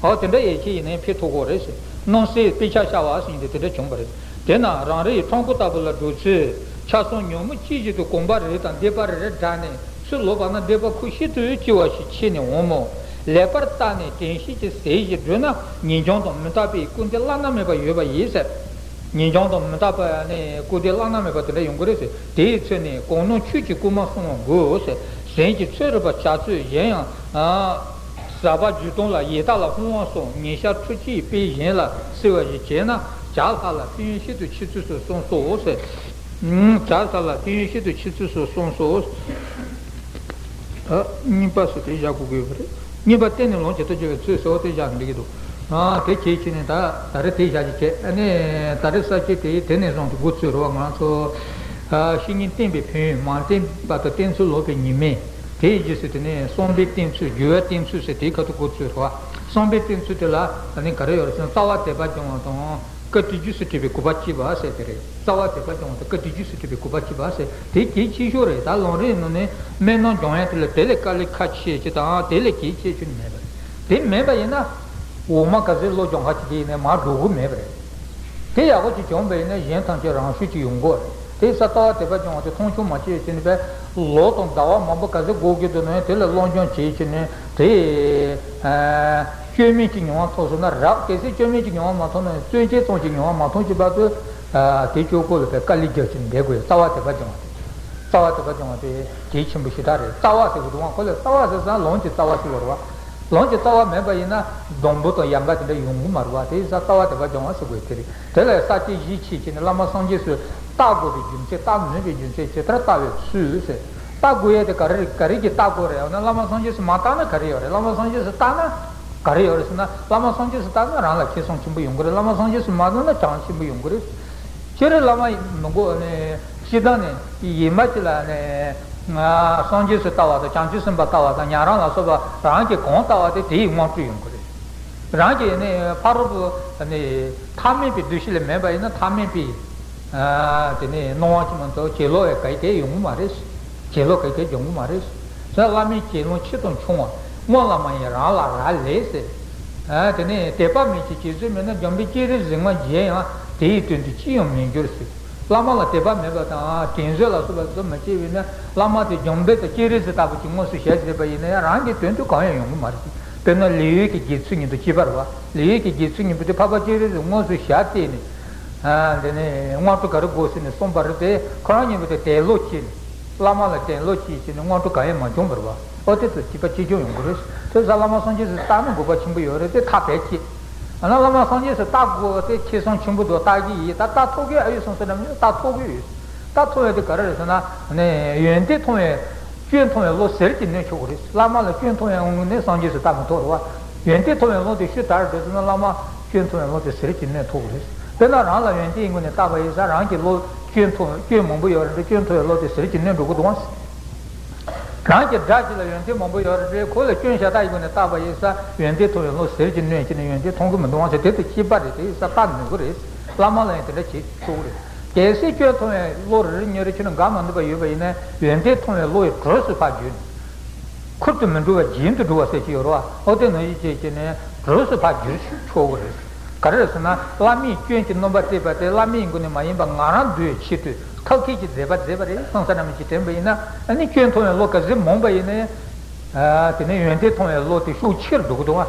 ཨོ་དེ་འདྲ་ཡིད་ཆེས་ཡིན་ནའི་ཕན་ཐོགས་ཀྱི་རེད། སྣང་སྲིད་དཔེ་ཆ་ཤར་བ་ཟེར་མཁན་དེ་དེ་འདྲ་བྱུང་བ་རེད། དེས་ན་རང་རེའི་ཕྲུ་གུ་ལྟ་བུ་ལ་འགྲོ་ཚུལ་ཆ་ཚང་ཉོན་མོངས་ཅི་བཞིན་དུ་གོམ་པ་རེ་རེ་དང་སྡེ་པ་རེ་རེ་བསྒྲགས་ནས། ཚུར་ལོག་པ་ན་སྡེ་པ་ཁུ་ཤིན་ཏུ་ལྕི་བ་ཞིག་ཕྱེ་ནས་འོང་མོད། ལེགས་པར་བརྟགས་ནས་དྲན་ཤེས་ཀྱི་ཟས་ཤིག་བགྲོད་ན་ངེས་འབྱུང་དང་མི་རྟག་པའི་སྐུར་འདེབས་བླ་ན་མེད་པ་ཡོད་པ་ཡིན་ཟེར། ངེས་འབྱུང་དང་མི་རྟག་པ་ནི་སྐུར་འདེབས་བླ་ན་མེད་པ་དེ་འདྲ་ཡོང་གི་རེད་ཟེར། དེའི་ཚེ་ནི་གང་སྣང་ཆོས་ཀྱི་སྐུལ་མ་སྲུང་བ་དགོས་ཟེར། གཞན་གྱི་ཚོད་རིག་པ་བྱ་ཚུལ་གཞན་ཡང་། ཟབ་པ་རྒྱུད་སྟོང་ལ་ཡི་དྭགས་ལ་ཕོངས་པ་སོགས་ཉེ་ཞར་འཁྲུལ་ཆས་དཔེ་གཞན་ལ་བསིལ་བ་ཞིག་བྱས་ན་བྱ་ལྷ་ལ་ཕན་ཡོན་ཤིན་ཏུ་ཆེ་ཚུལ་སོགས་གསུངས་སོ་ཟེར། བྱ་ལྷ་ལ་ཕན་ཡོན་ཤིན་ཏུ་ཆེ་ཚུལ་སོགས་གསུངས་སོ། ད་གཉིས་པ་སུ་དེ་བཞག་དགོས་ཀྱི་ཡོད་པ་རེད། གཉིས་པ་གཏན་ནས་ལོངས་སྤྱོད་དུ་སྐྱེ་བའི་ཚུལ་ཟེར་བ་དེ་བཞག་ན་འགྲིག་གི་འདུག་ཨ་དེ་བྱེད་ཀྱི་ནི་ད་ད་རེས་དེ་བཞག་ཀྱི་བྱས། ཨ་ནི་ད་རེས་ས་བཅད་དེ་དེ་ནས་བཟུང་སྟེ་འགོ་ཚུགས་རེད་བ། ང་ཚོ་ཨ་བཤེས་གཉེན་བསྟེན་པའི་ཕན་ཡོན། མ་བསྟེན་པ་དང་བསྟེན་ཚུལ་ལོག་པའི་ཉེས་དམིགས། དེའི་རྗེས་སུ་དེ་ནས་བསམ་པའི་བསྟེན་ཚུལ། སྦྱོར་བའི་བསྟེན་ཚུལ་ཟེར་དེའི་ཁ་ཐུག་འགོ་ཚུགས་རེད་བ། བསམ་པའི་བསྟེན་ཚུལ་དེ་ལ་ཨ་ནི་ག་རེ་ཡོད་རེད་ཟེར་ན། རྩ་བ་དད་པ་སྦྱོང་བ་དང་། བཀའ་དྲིན་རྗེས་སུ་དྲན་པའི་གུས་པ་བསྐྱེད་པ་ཟེར་དེ་རེད། རྩ་བ་དད་པ་སྦྱོང་བ་དང་། བཀའ་དྲིན་རྗེས་སུ་དྲན་པའི་གུས་པ་བསྐྱེད་པ་ཟེར་དེ་གལ་ཆེ་ཤོས་རེད། ད་ལམ་རིམ་ནང་ནས་སྨོན་ལམ་སྦྱོང་ཡ་དེ་ལ་དེ་ལས་དཀའ་ལས་ཁག་ཆེ་ཅིག་དང་དེ་ལས་གལ་ཆེ་ཤོས་ནི་མེད་པ་རེད། དེ་མེད་པ་ཡིན་ན་འོག་མ་ག་ཚོད་སློབ་སྦྱོང་ཁ་ཅིག་དེ་ཡིན་ནའི་མར་འགྲོ་གི་མེད་པ་རེད། དེ་ཡག་པོ་ཅིག་བྱུང་བ་ཡིན་ན་གཞན་ཐམས་ཅད་རང་ཤུགས་ཀྱིས་ཡོང་གི་རེད། དེ་ས་རྩ་བ་དད་པ་སྦྱོང་བ་དེ་མཐོང་ཆུང་མ་བྱེད་ཅེས་ནི་པས། ལོ་དང་ཟླ་བ་མང་པོ་ག་ཚོད་འགོར་གྱི་འདུག་ན་ཡང་དེ་ལ་སློབ་སྦྱོང་བྱེད་ཅེས་ནི་དེ། བཅོས་མིན་གྱི་མྱོང་བ་ཐོབ་སོང་ན་རབ། གལ་སྲིད་བཅོས་མིན་གྱི་མྱོང་བ་མ་ཐོབ་ན་ཡང་བཙོན་ཆས་ཙམ་གྱི་མྱོང་བ་མ་ཐོབ་ཀྱི་བར་དུ། དེ་གཅོད་སྐོར་ལ་པའི་དཀའ་ལས་རྒྱག་ཅིང་འདས་དགོས། རྩ་བ་དད་པ་སྦྱོང་བ་དེ། རྩ་བ་དད་པ་སྦྱོང་བ་དེ་གལ་ཆེན་པོ་ཞེ་དྲག་རེད། རྩ་བ་ཟེར་དགོས་འདུག་བ། ཁོ་ལ་རྩ་བ་ཟེར་ཙང་ལམ་གྱི་རྩ་བ་ཟེར་བ་རེད་བ། ལམ་གྱི་རྩ་བ་མེད་པ་ཡིན་ན་སྡོང་པོ་དང་ཡལ་ག་དེ་འདྲ་ཡོང་གི་མ་རེད་བ། དེ་ཡིན་ཙང་རྩ་བ་དད་པ་སྦྱོང་བ་ཟེར་དགོས་དེ་རེད། དེ་ལ་ས་བཅད་བཞི་ཕྱེ་བྱས་ནས་བླ་མ་སངས་རྒྱས་སུ་བལྟ་དགོས་པའི་རྒྱུ་མཚན། བལྟ་ནུས་པའི་རྒྱུ་མཚན། ཇི་ལྟར་བལྟ་བའི་ཚུལ་ཟེར། བལྟ་དགོས་ཡ་དེ་ག་རེ་ག་རེ་གྱིས་བལྟ་དགོས་རེད། འོ་ན་བླ་མ་སངས་རྒྱས་སུ་མ་བལྟ་ན་ག་རེ་ཡོད་རེད། བླ་མ་སངས་རྒྱས་སུ་བལྟ་ན་ག་རེ་ཡོད་རེད་ཟེར་ན། བླ་མ་སངས་རྒྱས་སུ་བལྟ་ན་རང་ལ་ཁེ་བཟང་ཆེན་པོ་ཡོང་གི་རེད། བླ་མ་སངས་རྒྱས་སུ་མ་བལྟ་ན་གྱང་ཆེན་པོ་ཡོང་གི་རེད། སྤྱིར་བླ་མ་མི་དགོས་ནས་སྤྱིར་བཏང་ནས་ཡིན་པ་ཅིག་ལ་ནས་སངས་རྒྱས་སུ་ལྟ་བ་དང་། བྱང་ཆུབ་སེམས་དཔའ་ལྟ་བ་དང་། ཉན་རང་ལ་སོགས་པ་རང་གིས་གང་ལྟ་བ་དེ་དེའི་དངོས་གྲུབ་ཡོང་གི་རེད། རང་གི་ནི་ཕ་རོལ་པོ་ནི་ཐ་མལ་པའི་འདུ་ཤེས་ལས་མེད་པ་ཡིན་ན་ཐ་མལ་པའི་དེ་ནི་སྣང་བ་ཅིག་མ་གཏོགས་གྱེན་ལོག་པའི་ག་གེ་ཡོང་གི་མ་རེད། གྱེན་ལོག་ག་གེ་འབྱུང་གི་མ་རེད། ས་བླ་མའི་གྱེན་ལོག་ཆེ་དང་ཆུང་བ། སྔོན་བླ་མ་ཡིས་རང་ལ་རག་ལས་ཟེར། དེ་ནས་དད་པ་མེད་ཅིང་བྱིན་རླབས་མེད་ན། འཇམ་དཔལ་སྤྱན་རས་གཟིགས་མ་མཇལ་ཡང་དེའི་དོན་དུ་ཅི་ཡང་མི་འགྱུར་ཟེར། བླ་མ་ལ་དད་པ་མེད་པ་དང་དྲིན་གཟོ་ལ་སོགས་པ་ཚོ་མ་བྱས་པས་ན། བླ་མ་དེ་འཇམ་དཔལ་དང་སྤྱན་རས་གཟིགས་ལྟ་བུ་ཅིག་དངོས་སུ་ཞལ་མཇལ་བ་ཡིན་ན་ཡང་རང་གི་དོན་དུ་གང་ཡང་ཡོང་གི་མ་རེད། དཔེར་ན་ལེའུ་ཡོད་ཀྱི་དགེ་ཚུལ་གཉིས་དང་བཅས་པ་རེད་བ། ལེའུ་ཡོད་ཀྱི་དགེ་ཚུལ་གཉིས་པོ་དེ་འཕགས་པ་སྤྱན་རས་གཟིགས་དངོས་སུ་ཞལ་བལྟས་ནས། དེ་ནས་དངོས་གྲུབ་ག་རེ་དགོས་ཟེར་ནས་གསུངས་པ་རེད་དེ། ཁོ་རང་གཉིས་པོ་དེ་དད་ལོག་བྱས་ནས། བླ་མ་ལ་དད་ལོག་བྱས་བྱས་ནས་དངོས་གྲུབ་གང་ཡང་མ་བྱུང་བ་རེད་བ། ཨོ་དེ་ཚོ་སྐྱིད་པ་ཅི་བྱུང་ཡོང་གི་རེད། དེ་ས་བླ་མ་སངས་རྒྱས་སུ་བལྟ་ན་དགོས་པ་ཆེན་པོ་ཡོད་རེད་དེ་ཐག་བེད་ཀྱིས། ཨ་ན་བླ་མ་སངས་རྒྱས་སུ་བལྟ་དགོས་དེ་ཁེ་བཟང་ཆེན་པོ་འདུག་བལྟ་གི་ཡིན། ད་བལྟ་ཐུབ་ཀྱི་ཨ་ཡོད་སོང་ཟེར་ན་མི་བལྟ་ཐུབ་ཀྱི་ཡོད། བལྟ་ཐུབ་ཡོད་དེ་ག་རེ་རེད་ཟེར་ན། ནས་ཡོན་ཏན་མཐོང་བའི་སྐྱོན་མཐོང་བའི་བློ་ཟུར་གྱིས་གནོན་ཆོག་གི་རེད། བླ་མ་ལ་སྐྱོན་མཐོང་བའི་དབང་གིས་ནི་སངས་རྒྱས་སུ་བལྟ་མི་ཐུབ་རེད་བ། ཡོན་ཏན་མཐོང་བའི་བློ་དེ་ཤུགས་དར་འགྲོ་ཟེར་ན་བླ་མ་སྐྱོན་མཐོང་བའི་བློ་དེ་ཟུར་གྱིས་གནོན་ཐུབ་གི་རེད། དཔེར་ན་རང་ལ་ཡོན་ཏན་ཡིན་དགོས་ནས་བལྟ་བ་ཡིན་ཙང་རང་གི་བློ་སྐྱོན་མཐོང་སྐྱོན་མང་པོ་ཡོད་རེད་དེ་སྐྱོན་མཐོང་བའི་བློ་དེ་ཟུར་གྱིས་གནོན་འགྲོ་གི་འདུག་བ། རང་གི་དགྲ་ཅིག་ལ་ཡོན་ཏན་མང་པོ་ཡོད་རེད་དེ་ཁོ་ལ་སྐྱོན་ཤ་སྟག་ཡིན་དགོས་ནས་བལྟ་བ་ཡིན་ཙང་ཡོན་ཏན་མཐོང་བའི་བློ་ཟུར་གྱིས་གནོན་བྱས་ནས་ཡོན་ཏན་མཐོང་གི་མི་འདུག་བ་ཟེར། དེ་དང་གཅིག་པ་རེད། དེ་ཡིན་ཙང་བལྟ་ནུས་ཀྱི་རེད། བླ་མ་ལ་ཡང་དེ་འདྲ་བྱེད་ཆོག་གི་རེད། གལ་སྲིད་སྐྱོན་མཐོང་བའི་བློ་རེ་རེ་ཉོ་རེ་ཁྱོད་ནི་དགའ་མ་འདུག་པ་ཡོད་པ་ཡིན་ན་ཡོན་ཏན་མཐོང་བའི་བློ་ཡི་གྲོས་སུ་ཕར་བརྗོད་ནས། ཁུར་དུ་མི་འགྲོ་བར་བརྗེད་དུ་འགྲོ་བ་ཟེར་གྱི་ཡོད་རེད་བ། ཨོ་དེ་ནང་བཞིན་བྱས་བྱས་ནས་གྲོས་སུ་ཕར་བསྒྱུར་ཆོག་གི་རེད། ག་རེ་རེད་ཟེར་ན་བླ་མས་སྐྱོན་གྱི་སྣོན་པ་སྤྲད་པ་དེ་བླ་མའི་མགོ་ནས་མ་ཡིན་པ་ང་རང་འདུལ་བའི་ཆེད་དུ་ཐབས་མཁས་ཀྱི་མཛད་པ་མཛད་པ་རེད། སོང་ཙང་བླ་མས་ཅིག་དྲན་པ་ཡིན་ན་ཨ་ནི་སྐྱོན་མཐོང་བའི་བློ་ག་ཚོད་མང་པ་ཡིན་ན་ཡང་། དེ་ནས་ཡོན་ཏན་མཐོང་བའི་བློ་དེ་ཤུགས་ཆེར་འགྲོ་གི་འདུག་བ།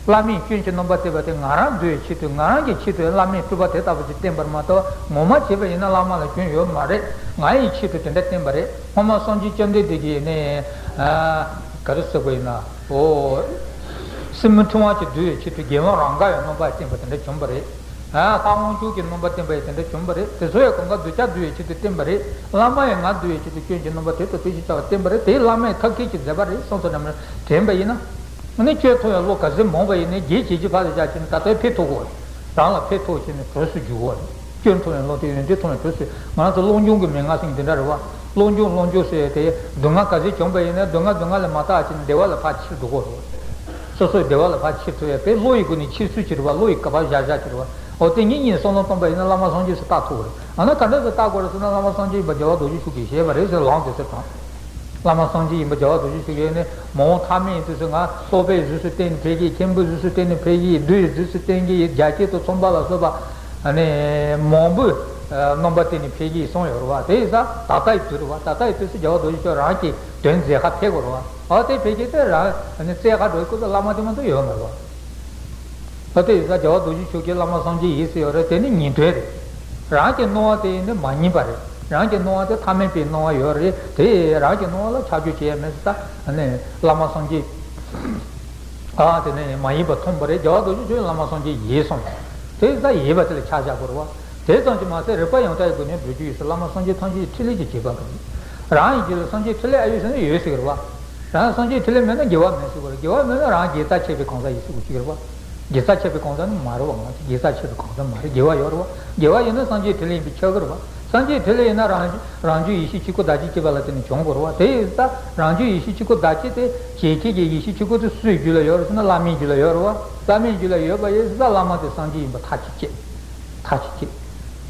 བླ་མས་སྐྱོན་གྱི་སྣོན་པ་སྤྲད་པ་དེ་ང་རང་འདུལ་བའི་ཆེད་དུ་ང་རང་གི་ཆེད་དུ་བླ་མས་སྤྲུལ་པ་དེ་ལྟ་བུ་ཅིག་བསྟན་པར་མ་གཏོགས་ངོ་མ་བྱས་པ་ཡིན་ན་བླ་མ་ལ་སྐྱོན་ཡོད་མ་རེད། ང་ཡི་ཆེད་དུ་དེ་འདྲ་བསྟན་པ་རེད། སྔོན་མ་སངས་རྒྱས་བཅོམ་ལྡན་འདས་ཀྱིས་ནས་ག་རེ་ཟེར་དགོས་ཡིན་ན། ཨོ། སྲིན་མོ་ཕྲེང་བ་ཅིག་འདུལ་བའི་ཆེད་དུ་དགེ་སློང་རང་དགའ་བའི་སྣོན་པ་བསྟན་པ་དེ་འདྲ་བྱུང་བ་རེད། ལྷ་དབང་ཕྱུག་གི་སྣོན་པ་བསྟན་པ་ཡང་དེ་འདྲ་བྱུང་བ་རེད། དེ་ཚོ་ཡང་གང་ག་གདུལ་བྱ་འདུལ་བའི་ཆེད་དུ་བསྟན་པ་རེད། བླ་མ་ཡང་ང་འདུལ་བའི་ཆེད་དུ་སྐྱོན་གྱི་སྣོན་པ་དེ་ལྟར་སྤེལ་ཞིང་བྱ་བ་བསྟན་པ་རེད། དེའི་བླ་མའི་ཐབས་མཁས་ཀྱི་མཛད་པ་རེད། སོང་ཙང་ནམ་དྲན་པ་ཡིན་ན། ཨ་ནི་སྐྱོན་མཐོང་བའི་བློ་ག་ཚོད་མང་བ་ཡིན་ནའི་རྒྱལ་བྱེད་ཀྱི་ཕར་ལ་བཞག་ཕྱིན་ད་ལྟའི་ཕན་ཐོགས་དགོས། རང་ལ་ཕན་ཐོགས་ཕྱིན་ནས་གྲོས་སུ་འཇུག་དགོས། སྐྱོན་མཐོང་བའི་བློ་དེ་ཡོན་ཏན་མཐོང་བའི་གྲོས་སུ། ང་ཚོ་སློབ་སྦྱོང་གི་མན་ངག་ཟེར་མཁན་དེ་འདྲ་རེད་བ། སློབ་སྦྱོང་སློབ་སྦྱོང་ཟེར་དེ་སྡུག་བསྔལ་ག་ཚོད་བྱུང་བ་ཡིན་ན་སྡུག་བསྔལ་སྡུག་བསྔལ་ལ་མ་བརྟགས་ཕྱིན་བདེ་བ་ལ་ཕར་ཕྱིར་འགྲོ་དགོས་རེད་བ། སོ་སོའི་བདེ་བ་ལ་ཕར་ཕྱིར་ཐུབ་ཡ་དཔེ་བློ་ཡི་སྒོ་ནས་ཕྱིར་ཚུར་གྱི་རེད་བ། བློ་ཡི་ག་པར་བཞག་བཞག་གི་རེད་བ། འོ་དེ་ངེད་གཉིས་བསམ་བློ་གཏོང་པ་ཡིན་ན་བླ་མ་སངས་རྒྱས་སུ་བལྟ་ཐུབ་ཀྱི་རེད། ཨ་ན་ག་འདྲ་སེ་བལྟ་དགོས་རེད་ཟེར་ན་བླ་མ་སངས་རྒྱས་དབྱིན་པ་རྒྱལ་བ་རྡོ་རྗེ་འཆང་གིས་བཞེད་པ་རེད་ཟེར་ལམ་དེ་ཚོ་དང་། བླ་མ་སངས་རྒྱས་དབྱིན་པ་རྒྱལ་བ་རྡོ་རྗེ་འཆང་གིས་ནི་མ་འོངས་ཐ་མལ་ཡིན་དུས་སུ་ང་སློབ་པའི་གཟུགས་སུ་བསྟན་ནས་ཕེབས་ཀྱི། མཁན་པོའི་གཟུགས་སུ་བསྟན་ནས་ཕེབས་ཀྱི། བདུད་ཀྱི་གཟུགས་སུ་བསྟན་གྱི། རྒྱ་སྐྱེས་དང་མཚུངས་པ་ལ་སོགས་པ་ཨ་ནི་མང་པོས་ རྣམ་པ་དེ་ནི་འཕེལ་རྒྱས་སོང་ཡོད་རེད་བ། དེ་ཡིན་ཙང་ད་ལྟ་ཡི་དུས་རེད་བ། ད་ལྟ་ཡི་དུས་སུ་རྒྱལ་བ་རྡོ་རྗེ་འཆང་རང་གི་དོན་མཛད་ཁ་ཕེབས་དགོས་རེད་བ། ཨ་དེ་ཕེབས་ཀྱི་དེ་རང་ནི་བཙལ་ཁ་འགྲོ་ཡི་སྐུ་ཚེ་བླ་མ་དེ་མ་གཏོགས་ཡོད་མ་རེད་བ། ཨ་དེ་ཡིན་ཙང་རྒྱལ་བ་རྡོ་རྗེ་འཆང་གིས་བླ་མ་སངས་རྒྱས་ཡིན་ཟེར་ཡོད་རེད། དེ་ནི་ཉིན་དོན་རེད། རང་གི་སྣང་བ་དེ་ནི་མ་ཡིན་པ་རེད། རང་གི་སྣང་བ་དེ་ཐ་མལ་པའི་སྣང་བ་ཡོད་རེད། དེ་རང་གི་སྣང་བ་ལ་ཆགས་ཆགས་བྱས་མེད་ཙང་ནི་བླ་མ་སངས་རྒྱས། ཨ་དེ་ནས་མ་ཡིན་པ་མཐོང་བ་རེད། རྒྱལ་བ་རྡོ་རྗེ་འཆང་བླ་མ་སངས་རྒྱས་ཡིན་གསུངས། དེ་ཙམ་ཡིན་པ་དེ་ལ་ཆ་བཞག་དགོས་རེད་བ། དེ་ཙམ་གྱིས་མ་ཟད་རིགས་པ་ཡང་དག་གི་སྒོ་ནས་འགྲོ་རྒྱུ་ཡིན་ཟེར། བླ་མ་སངས་རྒྱས་ཐམས་ཅད་ཀྱི་ཕྲིན་ལས་ཀྱི་བྱེད་པ་དང་། རང་གི་རྒྱུད་ལ་སངས་རྒྱས་ཕྲིན་ལས་ཨ་ཡོད་ཟེར་ན་ཡོད་ཟེར་གི་རེད་བ། རང་སངས་རྒྱས་ཕྲིན་ལས་མེད་ན་དགེ་བ་མེད་ཟེར་གི་རེད། དགེ་བ་མེད་ན་རང་དགེ་རྩ་ཆད་པའི་གང་ཟག་ཡིན་ཟེར་གི་རེད་བ། དགེ་རྩ་ཆད་པའི་གང་ཟག་ནི་མ་རེད་བ། ང་ཚོ་དགེ་རྩ་ཆད་པའི་གང་ཟག་མ་རེད། དགེ་བ་ཡོད་རེད་བ། དགེ་བ་ཡིན་ན་སངས་རྒྱས་ཕྲིན་ལས་ཡིན་པས་ཁྱབ་གི་རེད་བ། སངས་རྒྱས་ཕྲིན་ལས་ཡིན་ན་རང་རང་རྒྱུད་ཡེ་ཤེས་གཅིག་པུ་བདག་གིས་བསྐྱེད་པ་ལ་བརྟེན་ནས་བྱུང་དགོས་རེད་བ། དེ་ཡིན་ཙང་རང་རྒྱུད་ཡེ་ཤེས་གཅིག་པུ་བདག་བསྐྱེད་དེ་བྱེད་མཁན་གྱི་ཡེ་ཤེས་གཅིག་པུ་དེ་སུའི་རྒྱུད་ལ་ཡོད་རེད་ཟེར་ན་བླ་མའི་རྒྱུད་ལ་ཡོད་རེད་བ། བླ་མའི་རྒྱུད་ལ་ཡོད་པ་ཡིན་ཙང་བླ་མ་དེ་སངས་རྒྱས་ཡིན་པ་ཐག་གིས་བཅད། ཐག་གིས་བཅད།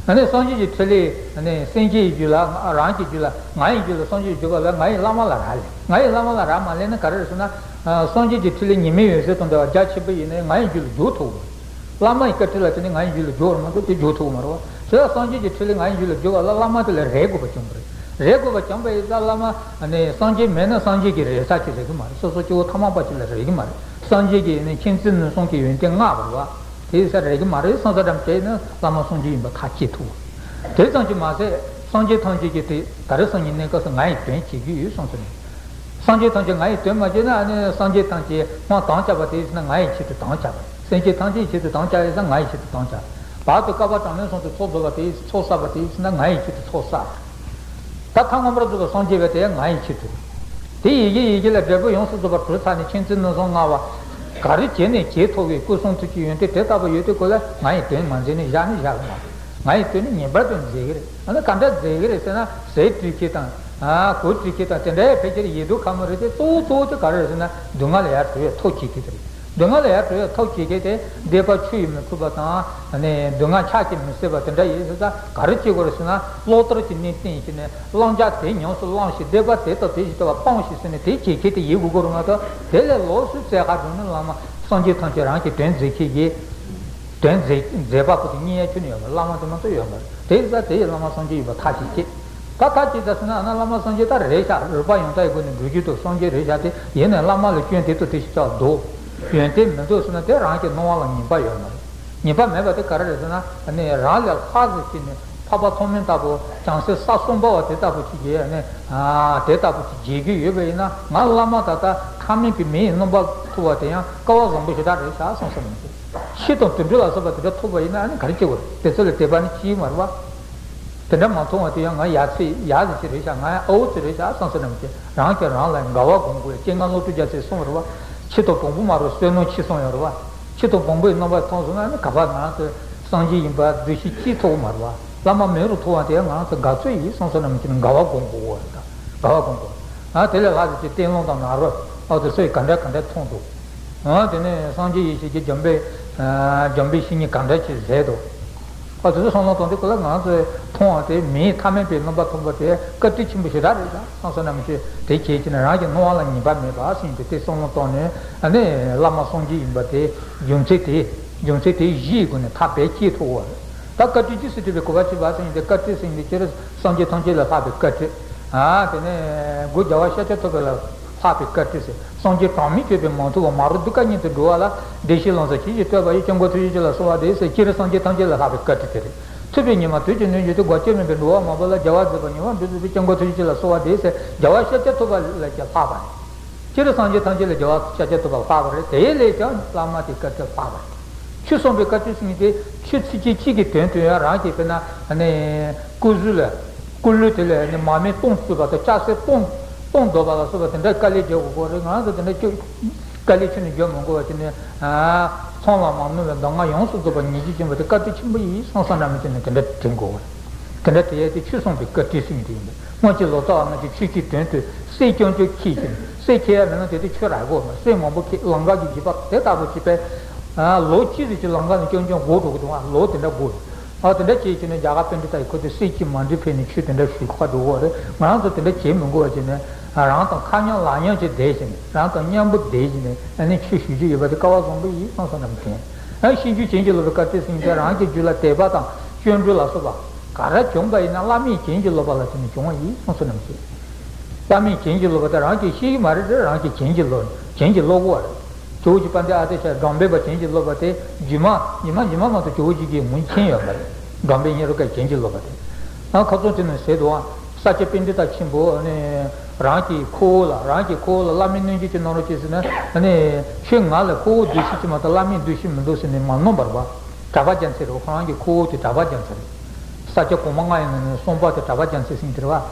ཨ་ནི་སངས་རྒྱས་ཀྱི་ཕྲིན་ལས་ཨ་ནི་སེམས་ཅན་གྱི་རྒྱུད་ལ་རང་གི་རྒྱུད་ལ་ང་ཡི་རྒྱུད་ལ་སངས་རྒྱས་བརྗོད་པ་ལ་ང་ཡི་བླ་མ་ལ་རག་ལས། ང་ཡི་བླ་མ་ལ་རག་མ་ལས་ན་ག་རེ་རེད་ཟེར་ན། སངས་རྒྱས་ཀྱི་ཕྲིན་ལས་ཉི་མའི་འོད་ཟེར་དང་འདྲ་བ་རྒྱ་ཆེན་པོ་ཡིན་ནའི་ང་ཡི་རྒྱུད་ལ་འཇུག་ཐུབ་བོ། བླ་མ་ཡི་བཀའ་དྲིན་ལ་བརྟེན་ནས་ང་ཡི་རྒྱུད་ལ་འཇུག་རེད་མ་གཏོགས་དེ་འཇུག་ཐུབ་མ་རེད་བ། དེ་ལ་སངས་རྒྱས་ཀྱི་ཕྲིན་ལས་ང་ཡི་རྒྱུད་ལ་འཇུག་པ་ལ་བླ་མ་དེ་ལ་རེག་དགོས་པ་བྱུང་བ་རེད། རེག་དགོས་པ་བྱུང་བ་ཡིན་ཙང་བླ་མ་ནི་སངས་རྒྱས་མེད་ན་སངས་རྒྱས་ཀྱི་རེག་ས་ཅིག་རེག་གི་མ་རེད། སོ་སོ་སྐྱེ་བོ་ཐ་མལ་པ་ཅིག་ལ་རེག་གི་མ་རེད། སངས་རྒྱས་ཀྱི་ནི་མཁྱེན་བརྩེ་ནུས་གསུམ་གྱི་ཡོན་ཏན་མངའ་བ་རེད་བ། དེ་ས་རེག་གི་མ་རེད། སོང་ས་འགྲམ་བྱས་ན་བླ་མ་སངས་རྒྱས་ཡིན་པ་ཐག་བཅད་ཐུབ། དེ་ཙམ་གྱིས་མ་ཟད་སངས་རྒྱས་ཐམས་ཅད་ཀྱིས་དེ་ད་རེས་སང་ཉིན་གནས་སྐབས་སུ་ང་ཡི་དོན་བྱེད་ཀྱི་ཡོད་གསུངས་ཟེར་ནས། སངས་རྒྱས་ཐམས་ཅད་ང་ཡི་དོན་མ་བྱས་ན་ཨ་ནི་སངས་རྒྱས་ཐམས་ཅད་སྔོན་དམ་བཅའ་བ་དེ་ཡིན་ན་ང་ཡི་ཆེད་དུ་དམ་བཅའ་བ། སེམས་ཅན་ཐམས་ཅད་ཆེད་དུ་དམ་བཅའ་ཡིན་ན་ང་ཡི་ཆེད་དུ་དམ་བཅའ། བར་དུ་བསྐལ་པ་གྲངས་མེད་གསུམ་དུ་ཚོགས་རྫོགས་པ་དེ་ཚོགས་བསགས་པ་དེ་ཡིན་ན་ང་ཡི་ཆེད་དུ་ཚོགས་བསགས། ད་ཐ་མ་པར་རྫོགས་པ་སངས་རྒྱས་པ་དེ་ང་ཡི་ཆེད་དུ། དེ་ཡི་གེ་ཡི་གེ་ལ་འབྲས་བུ་ཡོངས་སུ་རྫོགས་པར་གྲོལ་ཚར་ནས་མཁྱེན་བརྩེ་ནུས་གསུམ་མངའ་བ། ག་རེ་བྱས་ནས་བྱེད་ཐུབ་པའི་སྐུ་གསུང་ཐུགས་ཀྱི་ཡོན་ཏན་དེ་ལྟ་བུ་ཡོད་དུས་ཀོ་ལ་ང་ཡི་དོན་མ་མཛད་ནས་བཞག་ནས་བཞག་གི་མ་རེད། ང་ཡི་དོན་ནི་ངེས་པར་དུ་མཛད་ཀྱི་རེད། ཨ་ནི་ག་འདྲ་མཛད་ཀྱི་རེད་ཟེར་ན་ཟས་སྤྲུལ་མཁན་དང་། གོས་སྤྲུལ་མཁན་དང་དེ་འདྲའི་ཕལ་ཆེར་ཡིད་སྡུག་ཁ་མོ་རེད་དེ་གཙོ་བོ་གཙོ་བོ་དེ་ག་རེ་རེད་ཟེར་ན་སྡུག་བསྔལ་ལས་ཡར་གྲོལ་བའི་ཐབས་བྱེད་མཁན་དེ་རེད། སྡུག་བསྔལ་ལས་ཡར་གྲོལ་བའི་ཐབས་བྱེད་མཁན་དེ་བཟླས་པ་ཆུ་ཡིས་མི་འཁྲུ་བ་དང་། ཨ་ནི་སྡུག་བསྔལ་ཕྱག་གིས་མི་བསད་པ་དེ་འདྲ་ཡིན་ཟེར་ད་ག་རེ་བྱེད་དགོས་རེད་ཟེར་ན་བློ་ལྟར་གྱི་གནས་བསྟེན་བྱས་ནས་བླང་བྱ་དེ་ཉམས་སུ་བླངས་ཤིང་བཟླས་པ་དེ་དང་དེ་བཞིན་དུ་བ་སྤངས་ཤིག་ཟེར་ནས་དེ་བྱེད་མཁན་དེ་ཡིན་དགོས་ཀྱི་རེད་མ་གཏོགས་དེ་ལས་ལོགས་སུ་བཙལ་ཁ་འགྲོ་ནས་བླ་མ་སངས་རྒྱས་ཐམས་ཅད་རང་གི་དོན་མཛད་མཁན་གྱི། དོན་མཛད་མཛད་པ་པོ་དེ་རྙེད་ཡ་ཁྱོན་ནས་ཡོད་མ་རེད། བླ་མ་དེ་མ་གཏོགས་ཡོད་མ་རེད། དེ་ཡིན་ཙང་དེ་ཡི་བླ་མ་སངས་རྒྱས་ཡིན་པ་ཐག་ཆོད་བྱེད། ད་ཐག་ཆོད་ད་ཟེར་ན་ཨ་ན་བླ་མ་སངས་རྒྱས་ད་རེད་ཤག་རིགས་པ་ཡང་དག་གི་སྒོ་ནས་འགྲོ་རྒྱུ་དང་སངས་རྒྱས་རེད་ཤག་དེ་ཡིན་ནའི་བླ་མ་ལ་སྐྱོན་དེ་ཚོ་དེ་ཞིག་ཆགས་འདུག་ཡོན་ཏན་མི་འདུག་ཟེར་ན་དེ་རང་གི་སྣང་བ་ལ་ངེས་པ་ཡོད་མ་རེད། ངེས་པ་མེད་པ་དེ་ག་རེ་རེད་ཟེར་ན་ཨ་ནི་རང་ལས་ལྷག་ཟེར་གྱི་ནི་འཕགས་པ་ཐོགས་མེད་ལྟ་བུ་བྱང་སེམས་ས་གསུམ་པ་བ་དེ་ལྟ་བུ་ཅིག་གིས་ཨ་ནི་དེ་ལྟ་བུ་ཅིག་མཇལ་རྒྱུ་ཡོད་པ་ཡིན་ན་ང་བླ་མ་ད་ལྟ་ཕྲ་མེན་པའི་མི་ཡི་རྣམ་པ་ཐུབ་པ་དེ་ཡང་སྐལ་བ་བཟང་པོ་ཞེ་དྲག་རེད་ཤག་བསམ་བསམ་མི་འདུག་ཕྱི་དང་དུད་འགྲོ་ལ་སོགས་པ་དེ་འདྲ་ཐུབ་པ་ཡིན་ན་ཨ་ནི་ག་རེ་བྱེད་དགོས་རེད། དེ་ཚོ་ལས་དད་པ་ནི་ཅི་ཡིན་མ་རེད་བ། དེ་འདྲ་མ་མཐོང་བ་དེ་ཡང་ང་ཡ་ཚེ་ཡ་ཟེར་གྱི་རེད་ཤག་ང་ཡང་ཨ་བོ་ཚེ་རེད་ཤག་བསམ་བསམ་རྣམས་ཀྱིས་རང་གིས་རང་ལ་དགའ་བ་སྒོམ་དགོས། སྤྱན་སྔ་བློ་གྲོས་རྒྱལ་མཚན་གསུངས་པ་རེད་བ། ཕྱི་དང་བོང་བུ་མ་རུ་བསོད་ནམས་ཆེ་སོང་ཡོད་རེད་བ། ཕྱི་དང་བོང་བུའི་རྣམ་པ་མཐོང་སོང་ན་ཨ་ནི་ག་པར་ང་རང་ཚོ་སངས་རྒྱས་ཡིན་པ་འདུ་ཤེས་སྐྱེ་ཐུབ་མ་རེད་བ། བླ་མ་མེ་རུ་མཐོང་བ་དེ་ཡང་ང་རང་ཚོ་དགའ་ཚོད་ཡིན་བསམ་བསམ་རྣམས་ཀྱིས་དགའ་བ་སྒོམ་དགོས་པ་རེད། ད་དགའ་བ་སྒོམ་དགོས། ཨ་དེ་ལས་ལྷག་ཟེར་གྱི་བསྟན་ལུང་དང་ནཱ་རོ་ཨ་དེ་ཚོས་ག་འདྲ་ག་འདྲ་མཐོང་འདུག་ཨ་དེ་ནས་སངས་རྒྱས་ཡེ་ཤེས་ཀྱི་འཇམ་པའི་འཇམ་པའི་བཤེས་གཉེན་ག་འདྲ་ཅིག་མཛད་འདུག་ཨ་དེ་ཚོ་བསམ་བློ་གཏོང་དུས་ཁོ་ལ་ང་ཚོས་མཐོང་བ་དེ་མིའི་ཐ་མལ་པའི་རྣམ་པ་མཐོང་བ་དེ་བཀའ་དྲིན་ཆེན་པོ་ཞེ་དྲག་རེད་ཤག་བསམ་བསམ་རྣམས་ཀྱིས་དེ་གལ་ཆེ་ན་རང་གི་སྣང་བ་ལ་ངེས་པ་མེད་པ་ཟེར་དེ་དེ་བསམ་བློ་གཏོང་ནས་ཨ་ནི་བླ་མ་སངས་རྒྱས་ཡིན་པ་དེ་རྒྱུ་མཚན་དེ་རྒྱུ་མཚན་དེ་བཞིའི་སྒོ་ནས་ཐག་རྦད་བཅད་ཐུབ་པ་རེད། ད་བཀའ་དྲིན་ཅི་སྲིད་བསྒྲུབས་པའི་གོ་འཕང་མཆོག་ཟེར་མཁན་དེ་བཀའ་དྲིན་ཟེར་མཁན་དེ་སྤྱིར་སངས་རྒྱས་ཐམས་ཅད་ལས་ལྷག་པའི་བཀའ་དྲིན། ཨ་དེ་ནས་སྒོ་རྒྱལ་བ་ཤཱཀྱ་ཐུབ་པ་ལས་ལྷག་པའི་བཀའ་དྲིན་ཟེར། སངས་རྒྱས་གྲངས་མེད་སྤྱོད་པས་མ་ཐུལ་བ། མ་རིག་གདུལ་དཀའ་ཉིད་དུ་འགྲོ་བ་ལ། བདེ་གཤེགས་ལམ་སྲོལ་ཇི་ཞིག་བསྟོད་པ་ཡིས། སྐྱབས་མགོན་ཐུགས་རྗེ་ཆེ་ལ་གསོལ་བ་འདེབས་ཟེར། སྤྱིར་སངས་རྒྱས་ཐམས་ཅད་ལས་ལྷག་པའི་བཀའ་དྲིན་དེ་རེད། ཐུབ་པའི་ཉི་མ་དུས་ཀྱི་གནས་གྱུར་ཏེ། བར་ཆད་མེད་པའི་འགྲོ་བ་མང་པོ་ལ། རྒྱལ་བ་མཛད་པ་ཉེ་བར་འགྲོ་ཚུགས་པའི། སྐྱབས་མགོན་ཐུགས་རྗེ་ཆེ་ལ་གསོལ་བ་འདེབས་ཟེར། རྒྱལ་བ་ཤཱཀྱ་ཐུབ་པ་ལས་ཀྱང་ལྷག་པ་རེད། སྤྱིར་སངས་རྒྱས་ཐམས་ཅད་ལས་རྒྱལ་བ་ཤཱཀྱ་ཐུབ་པ་ལྷག་པ་རེད། དེ་ལས་ཀྱང་བླ་མ་དེ་བཀའ་དྲིན་ལྷག་པ་རེད། ཆོས་གསུངས་པའི་བཀའ་དྲིན་ཟེར་མཁན་དེ་ཆོས་ཚིག་གཅིག་གཅིག་གི་དོན་དུ་ཡང་རང་གི་དཔེར་ན་ནི་སྐུ་གཟུགས་ལ་སྐུ་ལུས་དེ་ལ་ནི་མར་མེ་སྟོང་བཙུགས་པ་དང་ལྕགས་སྲེག་སྟོང་སྟོང་བརྡོལ་བ་ལ་སོགས་པ་དེ་འདྲ་དཀའ་ལས་རྒྱག་དགོས་ཀྱི་རེད། ང་རང་ཚོ་དེ་འདྲ་ཁྱོད་དཀའ་ལས་ཁྱོན་ནས་རྒྱག་མི་དགོས་པ་བྱས་ནས་ཚངས་ལ་མ་ནུབ་པའི་གདམས་ངག་ཡོངས་སུ་རྫོགས་པ་ཉེར་སྤྱོད་ཅན་པོ་དེ་བཀའ་དྲིན་ཆེན་པོ་ཡིན་བསམ་བསམ་འདྲ་མི་བྱས་ནས་དེ་འདྲ་དྲན་དགོས་པ་རེད། དེ་འདྲ་དེ་ཡས་དེ་ཆོས་གསུངས་པའི་བཀའ་དྲིན་ཟེར་མཁན་དེ་ཡིན་པས། སྔོན་གྱི་ལོ་ཙཱ་བ་རྣམས་ཀྱིས་ཆོས་ཀྱི་དོན་དུ་གསེར་རྐྱང་རྐྱང་འཁྱེར་ཅིང་། གསེར་འཁྱེར་ཡ་མེད་ན་དེ་དུས་ཆོས་རག་གི་ཡོད་མ་རེད། གསེར་མང་པོ་འཁྱེར། ལང་ཀ་གི་རྒྱུད་པ་དེ་ལྟ་བུ་བྱས་པས། ལོ་གཅིག་ཙམ་ཅིག་ལང་ཀ་ནས་རྐྱང་རྐྱང་འགོར་འགྲོ་གི་འདུག་ཨ་ལོ་དེ་འདྲ་འགོར། ཨ་དེ་འདྲ་བྱས་བྱས་ནས་རྒྱ་གར་པཎྜི་ཏ་ཡིས་ཁོ་ཚོས་གསེར་གྱི་མ་འདྲེས་ཕུལ་ནས་ཆོས་དེ་འདྲ་ཞུ་ཁ་འགྲོ་གི་རེད། ང་རང་ཚོ་དེ་འདྲ་བྱེད་མི་དགོས་པ་བྱས་ནས་རང་དང་ཁ་མཉམ་ལག་མཉམ་བྱས་བསྡད་བྱས་ནས་རང་དང་མཉམ་པོ་བསྡད་བྱས་ནས་ཨ་ནི་ཆོས་ཞུ་རྒྱུ་ཡོད་པ་དེ་སྐལ་བ་བཟང་པོ་ཡིན་བསམ་བསམ་འདྲ་མི་དྲན། ཨ་ཤེས་རྒྱུད་བྱིན་གྱིས་རློབ་པའི་བཀའ་དྲིན་ཟེར་མཁན་རང་གི་རྒྱུད་ལ་དད་པ་དང་སྐྱབས་འགྲོ་ལ་སོགས་པ། ག་རེ་བྱུང་པ་ཡིན་ན་བླ་མས་བྱིན་གྱིས་རློབས་པ་ལ་བརྟེན་ནས་བྱུང་བ་ཡིན་གསུངས་སོ་ནམ་ཞེས། བླ་མས་བྱིན་གྱིས་རློབས་པ་དེ་རང་གིས་ཤེས་ཀྱི་མ་རེད་དེ། རང་གིས་བྱིན་གྱིས་རློབས། བྱིན་གྱིས་རློབས་དགོས་པ་རེད། ཇོ་བོ་རྗེ་དཔལ་ལྡན་ཨ་ཏི་ཤ་སྒྲོམ་པའི་བ་བྱིན་གྱིས་རློབས་པ་དེ་རྗེས་མ་རྗེས་མ་རྗེས་མ་མ་གཏོགས་ཇོ་བོ་རྗེ་གིས་ངོས་འཛིན་མཁན་ཡོད་མ་རེད། སྒྲོམ་པའི་ཉེ་རུ་ཀ་བྱིན་གྱིས་རློབས་པ་དེ། ཨ་ཁ་ཚོན་དེ་ནས་ཟེར་འདུག་ཨ། ས་སྐྱ་པཎྜི་ཏ་ཆེན་པོ་ནི་རང་གི་ཁུ་བོ་ལ་རང་གི་ཁུ་བོ་ལ་བླ་མའི་གནོད་སྦྱིན་གྱི་གནང་རོགས་བྱེད་ཟེར་ན་ནི་ཁྱོད་ང་ལ་ཁུ་བོ་འདུ་ཤེས་ཀྱི་མ་གཏོགས་བླ་མའི་འདུ་ཤེས་མི་འདུག་ཟེར་ནས་མ་གནང་བར་བ། གྲྭ་པ་རྒྱལ་མཚན་རེད། ཁོ་རང་གི་ཁུ་བོ་དེ་གྲྭ་པ་རྒྱལ་མཚན་རེད། ས་སྐྱ་གོང་མ་ལྔ་ཡི་ནང་ནས་གསུམ་པ་དེ་གྲྭ་པ་རྒྱལ་མཚན་ཟེར་གྱི་རེད་བ།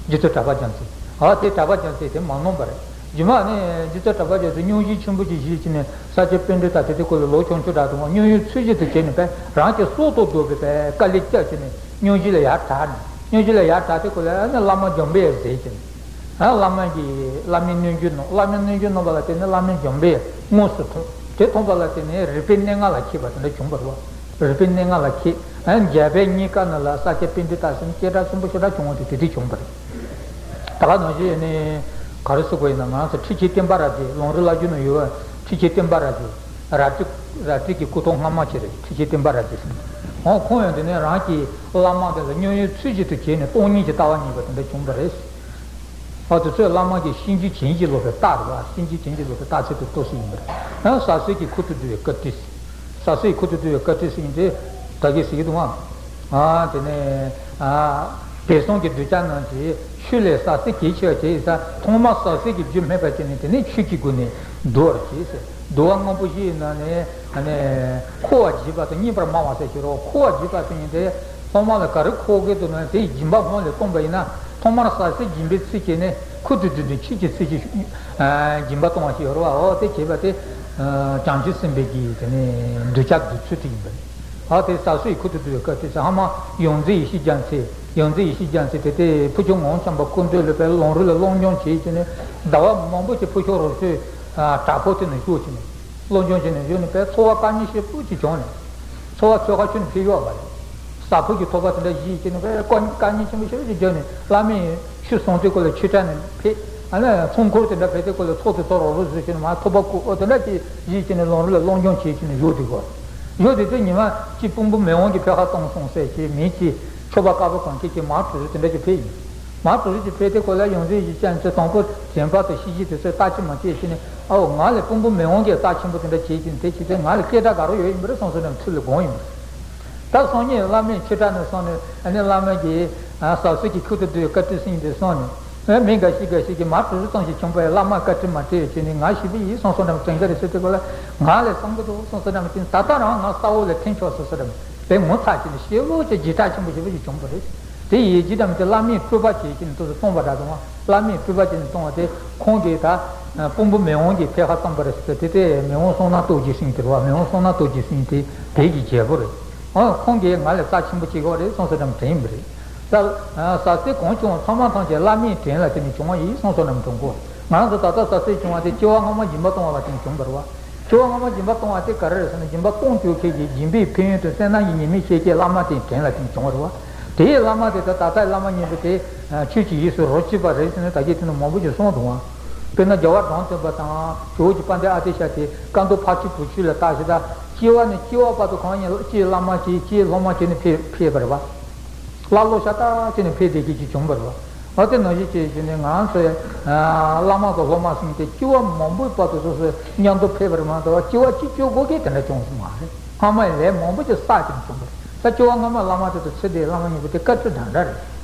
རྗེ་བཙུན་གྲྭ་པ་རྒྱལ་མཚན། ཨ་དེ་གྲྭ་པ་རྒྱལ་མཚན་དེ་མ་གནང་བ་རེད། རྗེས་མ་ནས་རྗེ་བཙུན་གྲྭ་པ་རྒྱལ་མཚན་སྙུང་གཞི་ཆེན་པོ་ཅིག་བཞེས་ཀྱི་ནས་ས་སྐྱ་པཎྜི་ཏ་དེ་དེ་སྐོར་ལ་ལོ་ཆུང་ཆུང་འདྲ་དུ་སྙུང་གཞི་ཚུལ་བཞིན་དུ་བྱས་ནས་པས་རང་གི་སྲོག་ཐོག་བསྡོས་པའི་པས་དཀའ་ལས་བརྒྱབ་ཀྱི་ནས་སྙུང་གཞི་ལ་ཡར་དྲག་ནས་སྙུང་གཞི་ལ་ཡར་དྲག་དེ་སྐོར་ལ་ནི་བླ་མ་འཇམ་དཔལ་ཟེར་གྱི་ནས། ཨ་བླ་མ་གིས་བླ་མའི་གནོད་སྦྱིན་གནང་། བླ་མའི་གནོད་སྦྱིན་གནང་བ་ལ་བརྟེན་ནས་བླ་མའི་འཇམ་དཔལ་དངོས་སུ་མཐོང་། དེ་མཐོང་བ་ལ་བརྟེན་ནས་རིག་པའི་གནས་ལྔ་ལ་མཁས་པ་དེ་འདྲ་བྱུང་བ་རེད་བ། རིག་པའི་གནས་ལྔ་ལ་མཁས། ཨ་འཇམ་དཔལ་གཉིས་ཀ་ནང་ལ་ས་སྐྱ་པཎྜི་ཏ་ཟེར་ནས་སྐད་གྲགས་ཆེན་པོ་ཞེ་དྲག་བྱུང་བ་དེ་དེ་དུས་བྱུང་བ་རེད། ད་ག་ནང་བཞིན་ནི་ག་རེ་ཟེར་དགོས་ཡིན་ན་ང་རང་ཚོ་ཁྲི་ཆེན་བསྟན་པ་རབ་རྒྱས། ལུང་རིགས་བླ་བརྒྱུད་ནང་ཡོད་པ་ཁྲི་ཆེན་བསྟན་པ་རབ་རྒྱས། རལ་གྲི་རལ་གྲི་གི་སྐུ་ཐོག་སྔ་མ་ཅིག་རེད། ཁྲི་ཆེན་བསྟན་པ་རབ་རྒྱས་ཟེར་ནས། འོ་ཁོང་ཡང་དེ་ནས་རང་གི་བླ་མ་དེ་ལ་སྙུང་གཞི་ཚུལ་བཞིན་དུ་བྱས་ནས་སྟོང་ཉིད་ཀྱི་ལྟ་བ་རྙེད་པ་དེ་འདྲ་བྱུང་བ་རེད། ཨ་དེ་ཚོས་བླ་མ་གི་གཤིན་རྗེ་བྱིན་གྱིས་རློབ་པའི་རྟགས་རེད་བ། གཤིན་རྗེ་བྱིན་གྱིས་རློབ་པའི་རྟགས་ཚད་དུ་གཏོགས་སྲིད་ཡིན་པ་རེད། ཡང་ཟབ་གསལ་གྱི་ཁུ་ཏུ་བསྡུ་བའི་བཀའ་ཁྲིད། ཟབ་གསལ་ཁུ་ཏུ་བསྡུ་བའི་བཀའ་ཁྲིད་ཟེར་མཁན་དེ་ད་གིན་ཟེར་གྱི་འདུག་ཨ། ཨ་དེ་ནས་ཨ་བག་ཟོན་གྱི་གདུལ་བྱ་རྣམས་ཀྱིས་ཆོས་ལས་ཟབ་གསལ་གལ་ཆེ་བར་བྱས་ཡིན་ས། ཐོག་མར་ཟབ་གསལ་གྱི་རྒྱུ་སྨྲས་པ་བྱས་ནས་དེ་ནས་ཆོས་ཀྱི་སྒོ་ནས་བསྡུ་བར་བྱེད་ཟེར། བསྡུ་བ་སྔོན་པོ་བཞིའི་ནང་ནས་ཨ་ནི་འཁོར་བ་འཇིག་པ་དང་རྙེད་པར་སྨྲ་བ་ཟེར་གྱི་རེད། འཁོར་བ་འཇིག་པ་ཟེར་མཁན་དེ། ཐོག་མ་ལ་ག་རེ་འཁོར་གྱི་འདུག་ན་དེའི་སྦྱིན་པ་སྔོན་ལ་བཏང་པ་ཡིན་ན། ཐོག་མར་ཟབ་གསལ་སྦྱིན་པའི་ཚུལ་བྱས་ནས་ཁུ་ཏུ་བསྡུ་བསྡུ་ཆོས་ཀྱི་ཚུལ་གྱིས་སྦྱིན་པ་གཏོང་བ་ཞིག་ཡོད་རེད་བ། འོ་དེ་བྱས་པ་དེ་བྱང་ཆུབ་སེམས་དཔའི་གི་དེ་ནས་གདུལ་བྱ་གི་ཚུལ་དེ་ཡིན་པ་རེད། འོ་དེ་ཟབ་གསལ་ཁུ་ཏུ་བསྡུ་བའི་བཀའ་ཁྲིད་ཟེར། ཧ་མ་ཡོངས་འཛིན་ཡེ་ཤེས་རྒྱལ་མཚན། ཡོངས་འཛིན་ཡེ་ཤེས་རྒྱལ་མཚན་དེ་དེ་ཕུར་ཆུང་ངག་དབང་བྱམས་པ་སྐུ་མདུན་ལ་པའི་ལུང་རིགས་ལ་སློབ་སྦྱོང་བྱས་བྱས་ནས་ཟླ་བ་མང་པོ་ཅིག་ཕུར་ཆུང་རོགས་ཚོའི་བྲག་ཕུག་དེ་ནས་བཞུགས་བྱས་ནས། སློབ་སྦྱོང་བྱས་ནས་བཞུགས་ནས་པའི་ཚོར་བ་དཀའ་ངལ་ཞེ་པོ་ཅིག་བྱུང་ནས། ཚོར་བ་ཚོད་ཁ་ཆུ་ནས་ཕེབས་ཡོད་པ་རེད། ཟ་ཕོད་ཀྱི་ཐོབ་པ་དེ་འདྲ་བཞེས་བྱས་ནས་པའི་དཀའ་དཀའ་ངལ་ཆེན་པོ་ཞེ་པོ་ཅིག་བརྒྱབ་ནས། བླ་མས་ཆོས་གསུང་དུས་སྐོར་ལ་ཆོས་གྲྭ་ནས་ཕེབས། ཨ་ནི་ཚོགས་འཁོར་དེ་འདྲ་ཕེབས་དུས་སྐོར་ལ་ཚོགས་དེ་ཚོ་རོགས་རོགས་བཟོས་བྱས་ནས་མར་ཐོབ་པ་ཁུར། ཨོ་དེ་འདྲ་ཅིག་བཞེས་བྱས་ནས་ལུང་རིགས་ལ་སློབ་སྦྱོང་བྱས་བྱས་ནས་བཞུགས་དུས་སྐོར། བཞུགས་དུས་དེ་ཉི་མ་གཅིག་དཔོན་པོ་མི་དབང་གིས་ཕེབས་ཁ་གཏོང་སོང་ཟེར་བྱས། མི་གཅིག་ཆོས་པ་དཀར་པོ་གངས་སྐྱིད་ཀྱི་མར་གྲུ་རུ་དེ་འདྲ་ཅིག་ཕེབས་ཡིན། མར་གྲུ་རུ་ཅིག་ཕེབས་དུས་སྐོར་ལ་ཡོངས་འཛིན་ཡེ་ཤེས་རྒྱལ་མཚན་དང་པོ་དྲན་པ་དང་ཤེས་བཞིན་དེ་ཚོས་བརྟག་དཔྱད་མ་བྱས་བྱས་ནས། ཨའོ་ང་ལས་དཔོན་པོ་མི་དབང་གིས་རྩ་ཆེན་པོ་དེ་འདྲ་བྱས་བྱས་ནས་དེ་བྱས་ཚེ་ང་ལ་སྐད་གྲགས་དགའ་རོགས་ཡོད་ཡིན་པ་རེད་བསམ་བསམ་ནས་ཐུགས་ལ་དགོངས་ཡིན་པ་རེད། ད་སང་ཉིན་བླ་མས་ཆོས་གྲྭ་ནས་སོང་ནས། ཨ་ནི་བླ་མ་གིས་ཟབ་གསལ་གྱི་ཁུ་ཏུ་བསྡུ་བའི་བཀའ་ཁྲིད་ཟེར་མཁན་དེ་གསུངས་ནས། མི་འགའ་ཞིག་འགའ་ཞིག་གིས་མར་གྲུ་རུ་ཙམ་ཞིག་བྱུང་པས་བླ་མ་བཀའ་ཁྲིད་མ་སྤྲད་བྱས་ནས་ང་ཞེ་པོ་ཡིད་སང་སང་འདྲ་མ་དྲན་ག་རེད་ཟེར་དུས་སྐོར་ལ། ང་ལས་བསམ་གི་འདུག་བསམ་བསམ་འདྲ་མ་དྲན། ད་ལྟ་རང་ང་ས་འོག་ལ་འཐེན་ཆོག་ཟེར་ཟེར་འདྲ་མ་དཔེ་ངོ་ཚ་བྱས་ནས་ཞེ་པོ་ཅིག་འཇིགས་སྐྲག་ཆེན་པོ་ཞེ་པོ་ཅིག་བྱུང་བ་རེད། དེ་ཡི་རྗེས་འགྲམ་དེ་བླ་མས་སྤྲུལ་པ་བྱས་ཀྱིན་དུ་སྟོང་པ་འདྲ་འདུག་བླ་མས་སྤྲུལ་པ་བྱས་ནས་སྟོང་བ་དེ་ཁོང་གིས་ད་དཔོན་པོ་མི་དབང་གིས་ཕེབས་ཁ་བཏང་པ་རེད་ཟེར་ཏེ། དེ་མི་དབང་བསོད་ནམས་སྟོབས་རྒྱས་ཟེར་མཁན་དེ་རེད་བ། མི་དབང་བསོད་ནམས་སྟོབས་རྒྱས་ཟེར་མཁན་དེ་བོད་ཀྱི་རྒྱལ་པོ་རེད། ཨ་ཁོང་གིས་ང་ལ་རྩ་ཆེན་པོ་བྱེད་དགོས་རེད་བསམ་བསམ་འདྲ་མ་དྲན་པ་རེད། ད་ཟབ་གསལ་གང་བྱུང་བ་ཚང་མ་ཐམས་ཅད་བླ་མའི་དྲིན་ལ་བརྟེན་ནས་བྱུང་བ་ཡིན་བསམ་བསམ་འདྲ་མ་དྲན་གོ། ང་རང་ཚོ་ད་ལྟ་ཟབ་གསལ་བྱུང་བ་དེ་སྐྱེ་བ་སྔ་མ་སྦྱིན་པ་གཏོང་བ་ལ་བརྟེན་བྱུང་བ་རེད་བ། སྐྱེ་བ་སྔ་མ་སྦྱིན་པ་གཏོང་བ་དེ་ག་རེ་རེད་ཟེར་ན། སྦྱིན་པ་གཏོང་བཅུག་མཁན་གྱི་སྦྱིན་པའི་ཕན་ཡོན་དང་བསོད་ནམས་ཀྱི་ཉེས་དམིགས་ཤེས་མཁན་བླ་མ་དེའི་དྲིན་ལ་བརྟེན་བྱུང་བ་རེད་བ། དེའི་བླ་མ་དེ་དང་ད་ལྟའི་བླ་མ་གཉིས་པོ་དེ་ཆོས་ཀྱི་དབྱིངས་སུ་རོ་གཅིག་པ་རེད་ཟེར་ནས་ད་གིན་དེ་ནས་མང་པོ་ཞིག་གསུངས་འདུག་བ། དཔེར་ན་རྒྱལ་བ་དྲང་བཙན་པ་དང་ཇོ་བོ་རྗེ་དཔལ་ལྡན་ཨ་ཏི་ཤ་དེ་ཀ་མདོ་ཕ་ཁྲི་བུ་ཆུ་ལ་བརྟག་ཞིག་ད་སྐྱེ་བ་ནས་སྐྱེ་བ་བར་དུ་གང་ཡིན་སྐྱེས་བླ་མ་བྱས་སྐྱེས་སློབ་མ་བྱས་ནས་ཕེབས་ཕེབས་པ་རེད་བ། བླ་སློབ་ཤ་སྟག་བྱས་ནས་ཕེབས་བསྡད་མཁན་ཅིག་བྱུང་བ་རེད་བ། འོ་དེ་ནང་བཞིན་བྱས་བྱས་ནས་ང་རང་ཚོའི་བླ་མ་དང་སློབ་མ་ཟེར་མཁན་དེ་སྐྱེ་བ་མང་པོའི་བར་དུ་སོ་སོའི་མཉམ་དུ་ཕེབས་པ་རེད་མ་གཏོགས་སྐྱེ་བ་གཅིག་གཅོད་དགོས་མཁན་དེ་འདྲ་བྱུང་སོང་མ་རེད། སྔ་མ་ཡི་ལས་མང་པོ་ཅིག་བསགས་ཀྱང་བྱུང་བ་རེད། ད་སྐྱེ་བ་སྔ་མ་བླ་མ་དེ་དང་ཚེ་འདིའི་བླ་མ་གཉིས་པོ་དེ་བཀའ་ཁྲིད་འདྲ་འདྲ་རེད།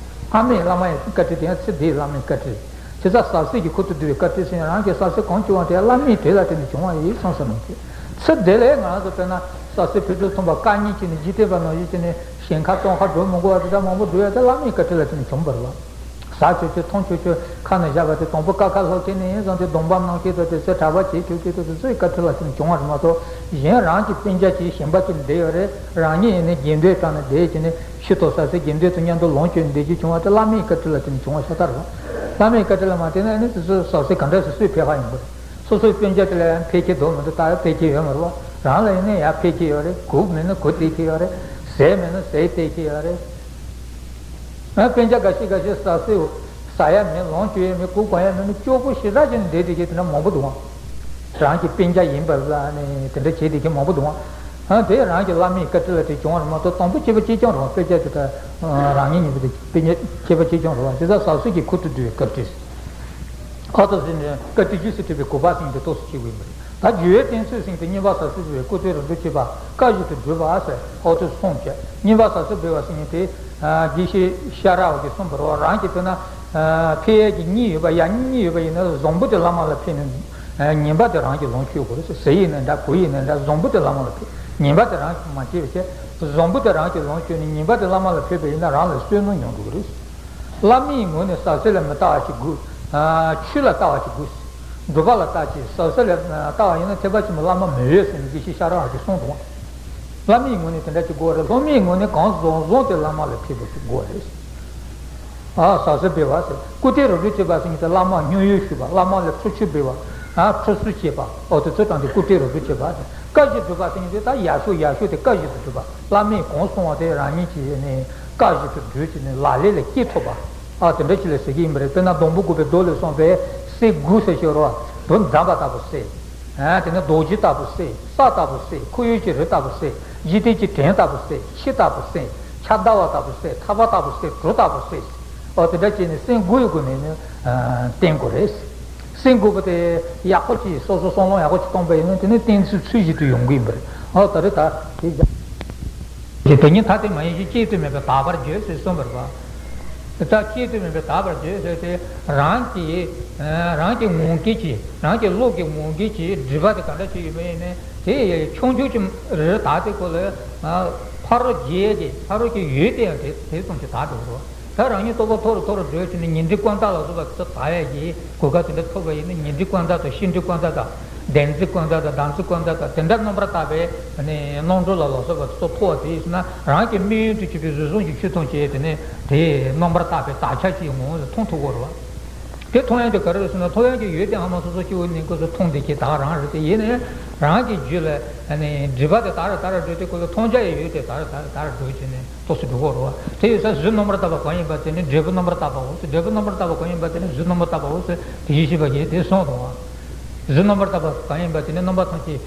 སྔ་མའི་བླ་མ་ཡི་བཀའ་ཁྲིད་དེ་ཡང་ཚེ་འདིའི་བླ་མའི་བཀའ་ཁྲིད། དེ་ཚ་ཟབ་གསལ་གྱི་ཁུ་ཏུ་བསྡུ་བའི་བཀའ་ཁྲིད་ཟེར་ཡང་རང་གི་ཟབ་གསལ་གང་བྱུང་བ་དེ་བླ་མའི་དྲིན་ལ་བརྟེན་ནས་བྱུང་བ་ཡིན་བསམ་བསམ་གནང་གི། ཚེ་འདི་ལས་ང་རང་ཚོ་དཔེར་ན་ཟབ་གསལ་ཕུར་ཚུགས་ཐོན་པ་སྐར་གཉིས་ཀྱི་ནི་འཇིག་རྟེན་པ་ནང་བཞིན་བྱས་ནས་ཞིང་ཁ་བཙོང་ཁ་འགྲོ་མི་དགོས་པ་དེ་འདྲ་མང་པོ་འགྲོ་ཡ་དེ་བླ་མའི་བཀའ་ཁྲིད་ལ་བརྟེན་ནས་བྱུང་བ་རེད་བ། ཟ་ཆོག་ཆོག་འཐུང་ཆོག་ཆོག་ཁ་ནས་བཞག་པ་དེ་དང་པོ་ཀ་ཁ་ལྷོ་ཁྱེར་ནས་ཡིན་ཙང་དེ་སྡོམ་པ་གནང་མཁན་དང་དེ་ཚོའི་གྲྭ་པ་བྱེད་ཆོག་མཁན་དང་དེ་ཚོའི་བཀའ་ཁྲིད་ལ་བརྟེན་ནས་བྱུང་བ་རེད་མ་གཏོགས། གཞན་རང་གི་སྤུན་ཀྱག་ཅིག་གཞན་པ་ཅིག་བསྡད་ཡོད་རེད། རང་ཉིད་ཡིན་ནའི་དགེ་འདུན་གྲལ་ནས་བསྡད་བྱས་ནས་ཤི་ཐོབ་ས་ཚེ་དགེ་འདུན་དང་མཉམ་དུ་ལོངས་སྤྱོད་བསྡད་རྒྱུ་བྱུང་བ་དེ་བླ་མའི་བཀའ་ཁྲིད་ལ་བརྟེན་ནས་བྱུང་བ་ཤ་སྟག་རེད། བླ་མའི་བཀའ་ཁྲིད་ལ་མ་བརྟེན་ན་ནི་དེ་ཚོ་ཟབ་གསལ་ག་འདྲ་ཞིག་སུས་ཕེབས་ཁ་ཡོང་གི་རེད། སོ་སོའི་སྤུན་ཀྱག་དེ་ལ་ཡང་ཕེབས་ཁྱེར་འདུག་མི་འདུག་ད་ཡང་ཕེབས་ཁྱེར་ཡོད་མ་རེད་བ། རང་ལ་ཡིན་ན་ཡང་ཕེབས་ཁྱེར་ཡོད་རེད། གོ་མེད་ན་གོ་བསྡད་ཁྱེར་ཡོད་རེད། ཟས་མེད་ན་ཟས་སྟེར་ཁྱེར་ཡོད་རེད། ཨ་སྤུན་ཀྱག་འགའ་ཤས་འགའ་ཤས་ཟ་ཟེར་ཟ་ཡ་མེད། ལོངས་སྤྱོད་ཡ་མེད། གོ་གོན་ཡ་མེད་ན་སྐྱོ་པོ་ཞེ་དྲག་བྱས་ནས་བསྡད་བསྡད་མཁན་དེ་འདྲ་མང་པོ་འདུག་ཨང་། རང་གི་སྤུན་ཀྱག་ཡིན་པ་ལ་ནི་དེ་འདྲ་བྱས་བསྡད་མཁན་མང་པོ་འདུག་ཨང་། ཨ་དེ་རང་གི་བླ་མའི་བཀའ་དྲིན་ལ་དེ་བྱུང་བ་རེད་མ་གཏོགས། དང་པོ་ཁྱད་པར་གཅིག་ཀྱང་རེད་བ། དཔེ་ཆ་དེ་ད་རང་ཉིད་ཉིད་པོ་དེ་དཔེ་ཁྱད་པར་གཅིག་ཀྱང་རེད་བ། དེ་ད་ཟབ་གསལ་གྱི་ཁུ་ཏུ་འདུས་པའི་བཀའ་དྲིན། ཨ་ཏོ་ཟེར་ནས་བཀའ་དྲིན་རྗེས་སུ་དྲན་པའི་གོ་འཕང་ཟེར་མཁན་དེ་ཏོག་ཙམ་ཅིག་ཡིན་པ་རེད། ད་རྒྱུ་བའི་གཏན་ཚིགས་ཟེར་མཁན་དེ་སྙན་པ་ཟབ་གསལ་འབེབས་པའི་སྐུ་སྟོད་རིམ་གྲོ་བྱེད་པ་བཀའ་བཞིན་དུ་བསྒྲུབ་པ་ཟེར། ཨ་ཏོ་གསུངས་བྱས། སྙན་པ་ཟབ་གསལ་འབེབས་པ་ཟེར་མཁན་དེ། ཨ་དགེ་བཤེས་ཤ་ར་བ་གིས་གསུངས་པ་རེད་བ། རང་གི་དཔེར་ན་ཨ་ཕན་ཡས་ཀྱི་གཉིས་ཡོད་པ། ཡ་གཉིས་ཡོད་པ་ཡིན་ན་བཟང་པོ་དེ་བླ་མ་ལ་ཕན་ནས། ཨ་ངན་པ་དེ་རང་གིས་ལོངས་སྤྱོད་དགོས་རེད་ཟེར། གཟི་ཡིན་ན་འདྲ། གོས་ཡིན་ན་འདྲ། བཟང་པོ་དེ་བླ་མ་ལ་ཕན། ངན་པ་དེ་རང་གིས་མ་བྱས་པ་བྱས། བཟང་པོ་དེ་རང་གིས་ལོངས་སྤྱོད་ནས་ངན་པ་དེ་བླ་མ་ལ་ཕན་པ་ཡིན་ན་རང་ལ་བསོད་ནམས་ཡོང་འགྲོ་གི་རེད། བླ་མའི་ངོས་ནས་ཟབ་གསལ་ལ་མི་ལྟ་བ་ཞིག་དགོས། ཨ་ཆོས་ལ་ལྟ་བ་ཞིག་དགོས། སྒྲུབ་པ་ལ་ལྟ་ཅིང་ཟབ་གསལ་ལ་ལྟ་བ་ཡིན་ན་ཐེག་པ་ཆེན་པོའི་བླ་མ་མི་འོས་ཟེར་ནས་དགེ་བཤེས་ཤ་ར་བ་གིས་གསུངས་འདུག། བླ་མའི་ངོས་ནས་དེ་འདྲ་ཅིག་དགོས་རེད། སློབ་མའི་ངོས་ནས་གང་བཟང་བཟང་དེ་བླ་མ་ལ་ཕན་པ་ཅིག་དགོས་རེད། ཨ་ཟབ་གསལ་འབེབས་པ་ཟེར། སྐུ་སྟོད་རིམ་གྲོ་བྱེད་པ་ཟེར་མཁན་དེ་བླ་མར་བསྙེན་གཡོག་ཞུས་པ། བླ་མ་ལ་ཁྲུས་ཆུ་འབུལ་བ། ཨ་ཁྲུས་གསོལ་བྱེད་པ། ཨོ་དེ་ཚོ་དང་དེ་སྐུ་སྟོད་རིམ་གྲོ་བྱེད་པ་ཟེར། བཀའ་བཞིན་སྒྲུབ་པ་ཟེར་མཁན་དེ་ད་ཡག་ཤོས་ཡག་ཤོས་དེ་བཀའ་བཞིན་དུ་སྒྲུབ་པ། བླ་མས་གང་གསུངས་པ་དེ་རང་ཉིད་ཀྱིས་ནི་བཀའ་བཞིན་དུ་སྒྲུབ་བྱས་ནས་ལག་ལེན་ལ་བཀལ་ཐུབ་པ། ཨ་དེ་འདྲ་ཅིག་ལ་ཟེར་གྱི་ཡིན་པ་རེད། དཔེར་ན་སྡོང་པོ་བཀོད་པའི་མདོ་ལས་གསུངས་པའི་སྲོལ་དགུ་ཟེར་ཞིག་ཡོད་རེད་བ། བུ་འདམ་པ་ལྟ་བུ་སྲེད། ཨ་དེ་ནས་རྡོ་རྗེ་ལྟ་བུ་སྲེད། ས་ལྟ་བུ་སྲེད། ཁོར་ཡུག་གི་རི་ལྟ་བུ་སྲེད། འཇིག་རྟེན་གྱི་བྲན་ལྟ་བུ་སྲེད། ཁྱི་ལྟ་བུ་སྲེད། ཕྱག་ཟླ་བ་ལྟ་བུ་སྲེད། ཐག་པ་ལྟ་བུ་སྲེད། གྲུ་ལྟ་བུ་སྲེད། ཨོ་དེ་འདྲ་བྱས་ནས་སྲོལ་དགུའི་སྒོ་ནས་ནི་ཨ་བསྟེན་དགོས་རེད། སྲོལ་དགུ་པོ་དེ་ཡག་པོ་ཅིག་སོ་སོ་བསམ་བློ་ཡག་པོ་ཅིག་གཏོང་པ་ཡིན་ན་དེ་ནི་བསྟེན་ཚུལ་ཚུལ་བཞིན་དུ་ཡོང་གི་ཡིན་པ་རེད། ཨོ་ད་རེས་ད་དེ་རྒྱ། དེ་དེ་ཉིད་ཐ་དད་མ་ཡིན་ཞིང་། བཅད་དུ་མེད་པའི་དག་པར་བརྗོད་ཅེས་གསུངས་པ་རེད་པ། ད་བཅད་དུ་མེད་པའི་དག་པར་བརྗོད་ཟེར་ཏེ། རང་གི་རང་གི་ངང་གིས་ཀྱི། རང་གི་བློ་གི་ངང་གིས་ཀྱི་སྒྲིབ་པ་དེ་ག་འདྲ་ཞིག་ཡོད་པ་ཡིན་ནའི་དེ་ཆུང་ཆུང་ཅིག་རེ་རེ་དག་སྟེ་ཁོ་ལ་ཕ་རོལ་རྒྱས་ཏེ་ཕ་རོལ་གྱི་འོད་དེ་ཡང་དེ་དེ་ཙམ་ཞིག་དག་འགྲོ་གི་རེད། ད་རང་ཉིད་རྟོགས་པ་མཐོ་རུ་མཐོ་རུ་འགྲོ་བྱས་ནས་ཉི་ཟླའི་ཀུན་ད་ལ་སོགས་པ་དེ་ཚོ་དག་ཡས་ཀྱི་གོ་སྐབས་དེ་འདྲ་ཐོབ་པ་ཡིན་ན། ཉི་ཟླའི་ཀུན་ད་དང་ཤིང་འབྲས་ཀུན་ད་དང་། བདེན་རྫུན་ཀུན་ད་དང་བདག་འཛིན་ཀུན་ད་དང་དེ་འདྲ་རྣམ་པར་དག་པའི་རྣམ་གྲོལ་ལ་ལ་སོགས་པ་དེ་ཚོ་ཐོབ་པ་དེ་ཡིན་ན། རང་གི་དམིགས་ཡུལ་དུ་གྱུར་པའི་གཟུགས་བཟང་གི་ཆོས་ཐམས་ཅད་དེ་ནི་དེ་རྣམ་པར་དག་པའི་དག་ཆ་ཅིག་ངོ་བོ་ལ་མཐོང་ཐུབ་ཀྱི་རེད་པ། དེ་མཐོང་ཡག་དེ་ག་རེ་རེད་ཟེར་ན། མཐོང་ཡག་གི་ཡུལ་དེ་ཧ་མ་སོ་སོ་སྐྱེ་བོ་ནི་ཀུན་སུ་མཐོང་བསྡད་ཀྱི་བདག་རང་རེད། དེ་ཡིན་ནའི་རང་གི་རྒྱུད་ལ་ཨ་ནི་སྒྲིབ་པ་དེ་དག་རེ་དག་རེ་འགྲོ་དུས་ཁོ་ལ་མཐོང་བྱ་ཡི་ཡུལ་དེ་དག་རེ་དག་རེ་དག་རེ་འགྲོ་བྱས་ནས་ཏོག་ཙམ་འགྲོ་གི་རེད་པ། དེ་ཡིན་ཙང་གཟུགས་རྣམ་པར་དག་པ་གང་ཡིན་པ་དེ་ནི་འབྲས་བུ་རྣམ་པར་དག་པའོ། འབྲས་བུ་རྣམ་པར་དག་པ་གང་ཡིན་པ་དེ་ནི་གཟུགས་རྣམ་པར་དག་པའོ་ཟེར་དེ་བཞིན་གཤེགས་པ་གིས་དེ་གསུངས་འདུག་པ། གཟུགས་རྣམ་པར་དག་པ་གང་ཡིན་པ་དེ་ནི་རྣམ་པ་ཐམས་ཅད།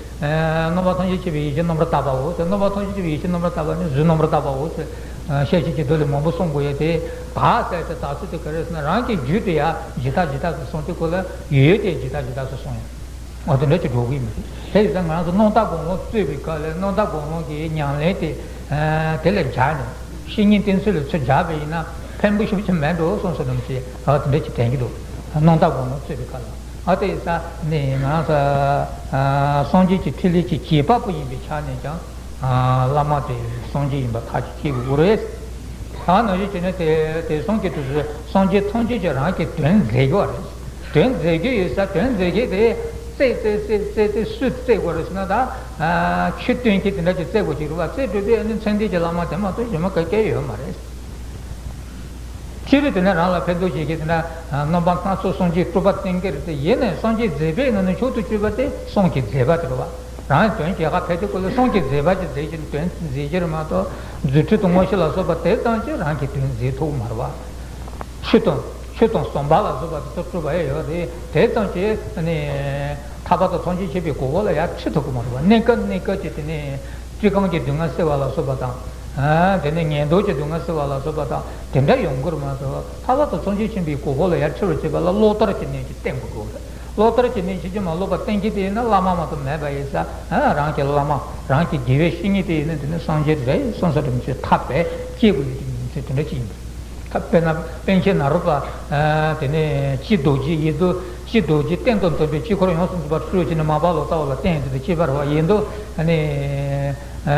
རྣམ་པ་ཐམས་ཅད་མཁྱེན་པའི་ཡེ་ཤེས་རྣམ་པར་དག་པའོ་ཟེར། རྣམ་པ་ཐམས་ཅད་མཁྱེན་པའི་ཡེ་ཤེས་རྣམ་པར་དག་པ་ནི་གཟུགས་རྣམ་པར་དག་པའོ་ཟེར། ཤེར་ཕྱིན་གྱི་མདོ་ལས་མང་པོ་གསུང་དགོས་ཡོད་དེ། དག་ཟེར་ཏེ་དག་ཚུལ་དེ་ག་རེ་ཟེར་ན། རང་གི་རྒྱུད་དུ་ཡང་ཇི་ལྟ་ཇི་ལྟ་དུ་སོང་སྟེ་ཁོ་ལ་ཡོད་དེ་ཇི་ལྟ་ཇི་ལྟ་དུ་སོང་ཡང་། འོ་དེ་འདྲ་ཅིག་འགྲོ་གི་ཡིན་པ་རེད། དེ་ཡིན་ཙང་ང་རང་ཚོ་རྣམ་དག་སྒོམ་ལམ་རྩོད་པའི་སྐབས་ལ་རྣམ་དག་སྒོམ་ལམ་གྱི་ཉམས་ལེན་དེ་དེ་ལ་སྦྱར་ནས། བཤེས་གཉེན་བསྟེན་ཚུལ་ལ་ཚུར་སྦྱར་བ་ཡིན་ན་ཕན་པོ་ཞེ་པོ་ཅིག་མེད་འགྲོ་བསམ་བསམ་ནམ་ཞིག་ཨ་དེ་འདྲ་ཅིག་དྲན་གྱི་འདུག། རྣམ་དག་སྒོམ་ལམ་རྩོད་པའི་སྐབས་ལ། ཨ་དེ་ཡིན་ཙང་ནི་ང་རང་ཚོ་སངས་རྒྱས་ཀྱི་ཐིག་ལེ་གི་བྱེད་པ་པོ་ཡིན་པའི་ཆ་ནས་ཀྱང་བླ་མ་དེ་སངས་རྒྱས་ཡིན་པ་ཐག་གིས་བཅད་དགོས་རེད། ད་ནང་བཞིན་བྱས་ན་དེ་དེང་སང་གི་དུས་སུ་སངས་རྒྱས་ཐམས་ཅད་ཀྱིས་རང་གི་དོན་མཛད་ཀྱི་ཡོད་རེད། དོན་མཛད་ཀྱི་ཡོད་ས། དོན་མཛད་མཁན་དེ་རྩེ་རྩེ་རྩེ་རྩེ་རྩེ་སུས་རྩེ་དགོས་རེད་ཟེར་ན། ད་ཆོས་སྟོན་མཁན་དེ་འདྲ་ཅིག་རྩེ་དགོས་ཀྱི་རེད་པ། རྩེ་དགོས་དུས་ཨ་ནི་མཚན་ལྡན་གྱི་བླ་མ་དེ་མ་གཏོགས་གཞན་མ་ག་གེ་ཡོད་མ་རེད། སྤྱིར་དེ་ནས་རང་ལ་ཕན་ཐོགས་བྱེད་མཁན་དེ་འདྲ་རྣམ་པ་སྣ་ཚོགས་སངས་རྒྱས་གྲུབ་པ་བསྟན་གྱི་རེད་དེ། ཡིན་ནའི་སངས་རྒྱས་མཛད་པའི་ནང་ནས་མཆོག་ཏུ་གྱུར་པ་དེ་སངས་རྒྱས་མཛད་པ་དེ་རེད་པ། རང་དོན་གྱི་ཁ་ཕན་ཐོགས་སྐོར་ལ་སངས་རྒྱས་མཛད་པ་ཅིག་མཛད་ཀྱི་དོན་མཛད་ཀྱི་རེད་མ་གཏོགས། རྫུ་འཕྲུལ་དང་མངོན་ཤེས་ལ་སོགས་པ་དེ་ཙམ་གྱིས་རང་གི་དོན་མཛད་ཐུབ་ཀྱི་མ་རེད་པ། ཆོས་དང་ཆོས་དང་ཟམ་པ་ལ་སོགས་པ་དེ་ཚོ་སྤྲུལ་པ་ཡང་ཡོད་རེད། དེ་ཙམ་གྱིས་ནི་ཐར་པ་དང་ཐམས་ཅད་མཁྱེན་པའི་གོ་འཕང་ལ་ཡར་ཁྲིད་ཐུབ་ཀྱི་མ་རེད་པ། གནས་སྐབས་གནས་སྐབས་ཀྱི་དེ་ནས་བཀྲེས་སྐོམ་གྱི་སྡུག་བསྔལ་སེལ་བ་ལ་སོགས་པ་དང་། ཨ་དེ་ནས་ངན་འགྲོ་གྱི་སྡུག་བསྔལ་སེལ་བ་ལ་སོགས་པ་དང་དེ་འདྲ་ཡོང་གི་རེད་མ་གཏོགས། ཐར་པ་དང་ཐམས་ཅད་མཁྱེན་པའི་གོ་འཕང་ལ་ཡར་ཁྲིད་པར་བྱེད་པ་ལ་ལོག་ལྟ་གི་གནས་ཀྱིས་བསྟན་དགོས་ཀྱི་རེད། ལོག་ལྟ་གི་གནས་ཕྱིན་ཅི་མ་ལོག་པར་བསྟན་མཁན་དེ་ཡིན་ན་བླ་མ་མ་གཏོགས་མེད་པ་ཡིན་ཙང་། ཨ་རང་གི་བླ་མ་རང་གི་དགེ་བའི་བཤེས་གཉེན་དེ་ཡིན་ན་དེ་ནི་སངས་རྒྱས་རེད་བསམ་ས་རིན་པོ་ཆེ་ཐག་རྦད་བཅད་དགོས་ཡོད་དེ་ཡིན་ཚུལ་དེ་འདྲ་ཅིག་ཡིན་པ་རེད། ད་དཔེར་ན་པཎ་ཆེན་ནཱ་རོ་པ། ཨ་དེ་ནས་གཅིག་རྡོ་རྗེ་ཡེ་རྡོ། གཅིག་རྡོ་རྗེ་གཏན་དུ་འདོན་པའི་དཀྱིལ་འཁོར་ཡོངས་སུ་རྫོགས་པ་སྤྲུལ་བྱས་ནས་མར་པ་ལོ་ཙཱ་བ་ལ་བསྟན་ཡོད་དེ་དང་བཅས་པ་རེད་པ། ཡེ་རྡོ་ཨ་ནི་ཨ་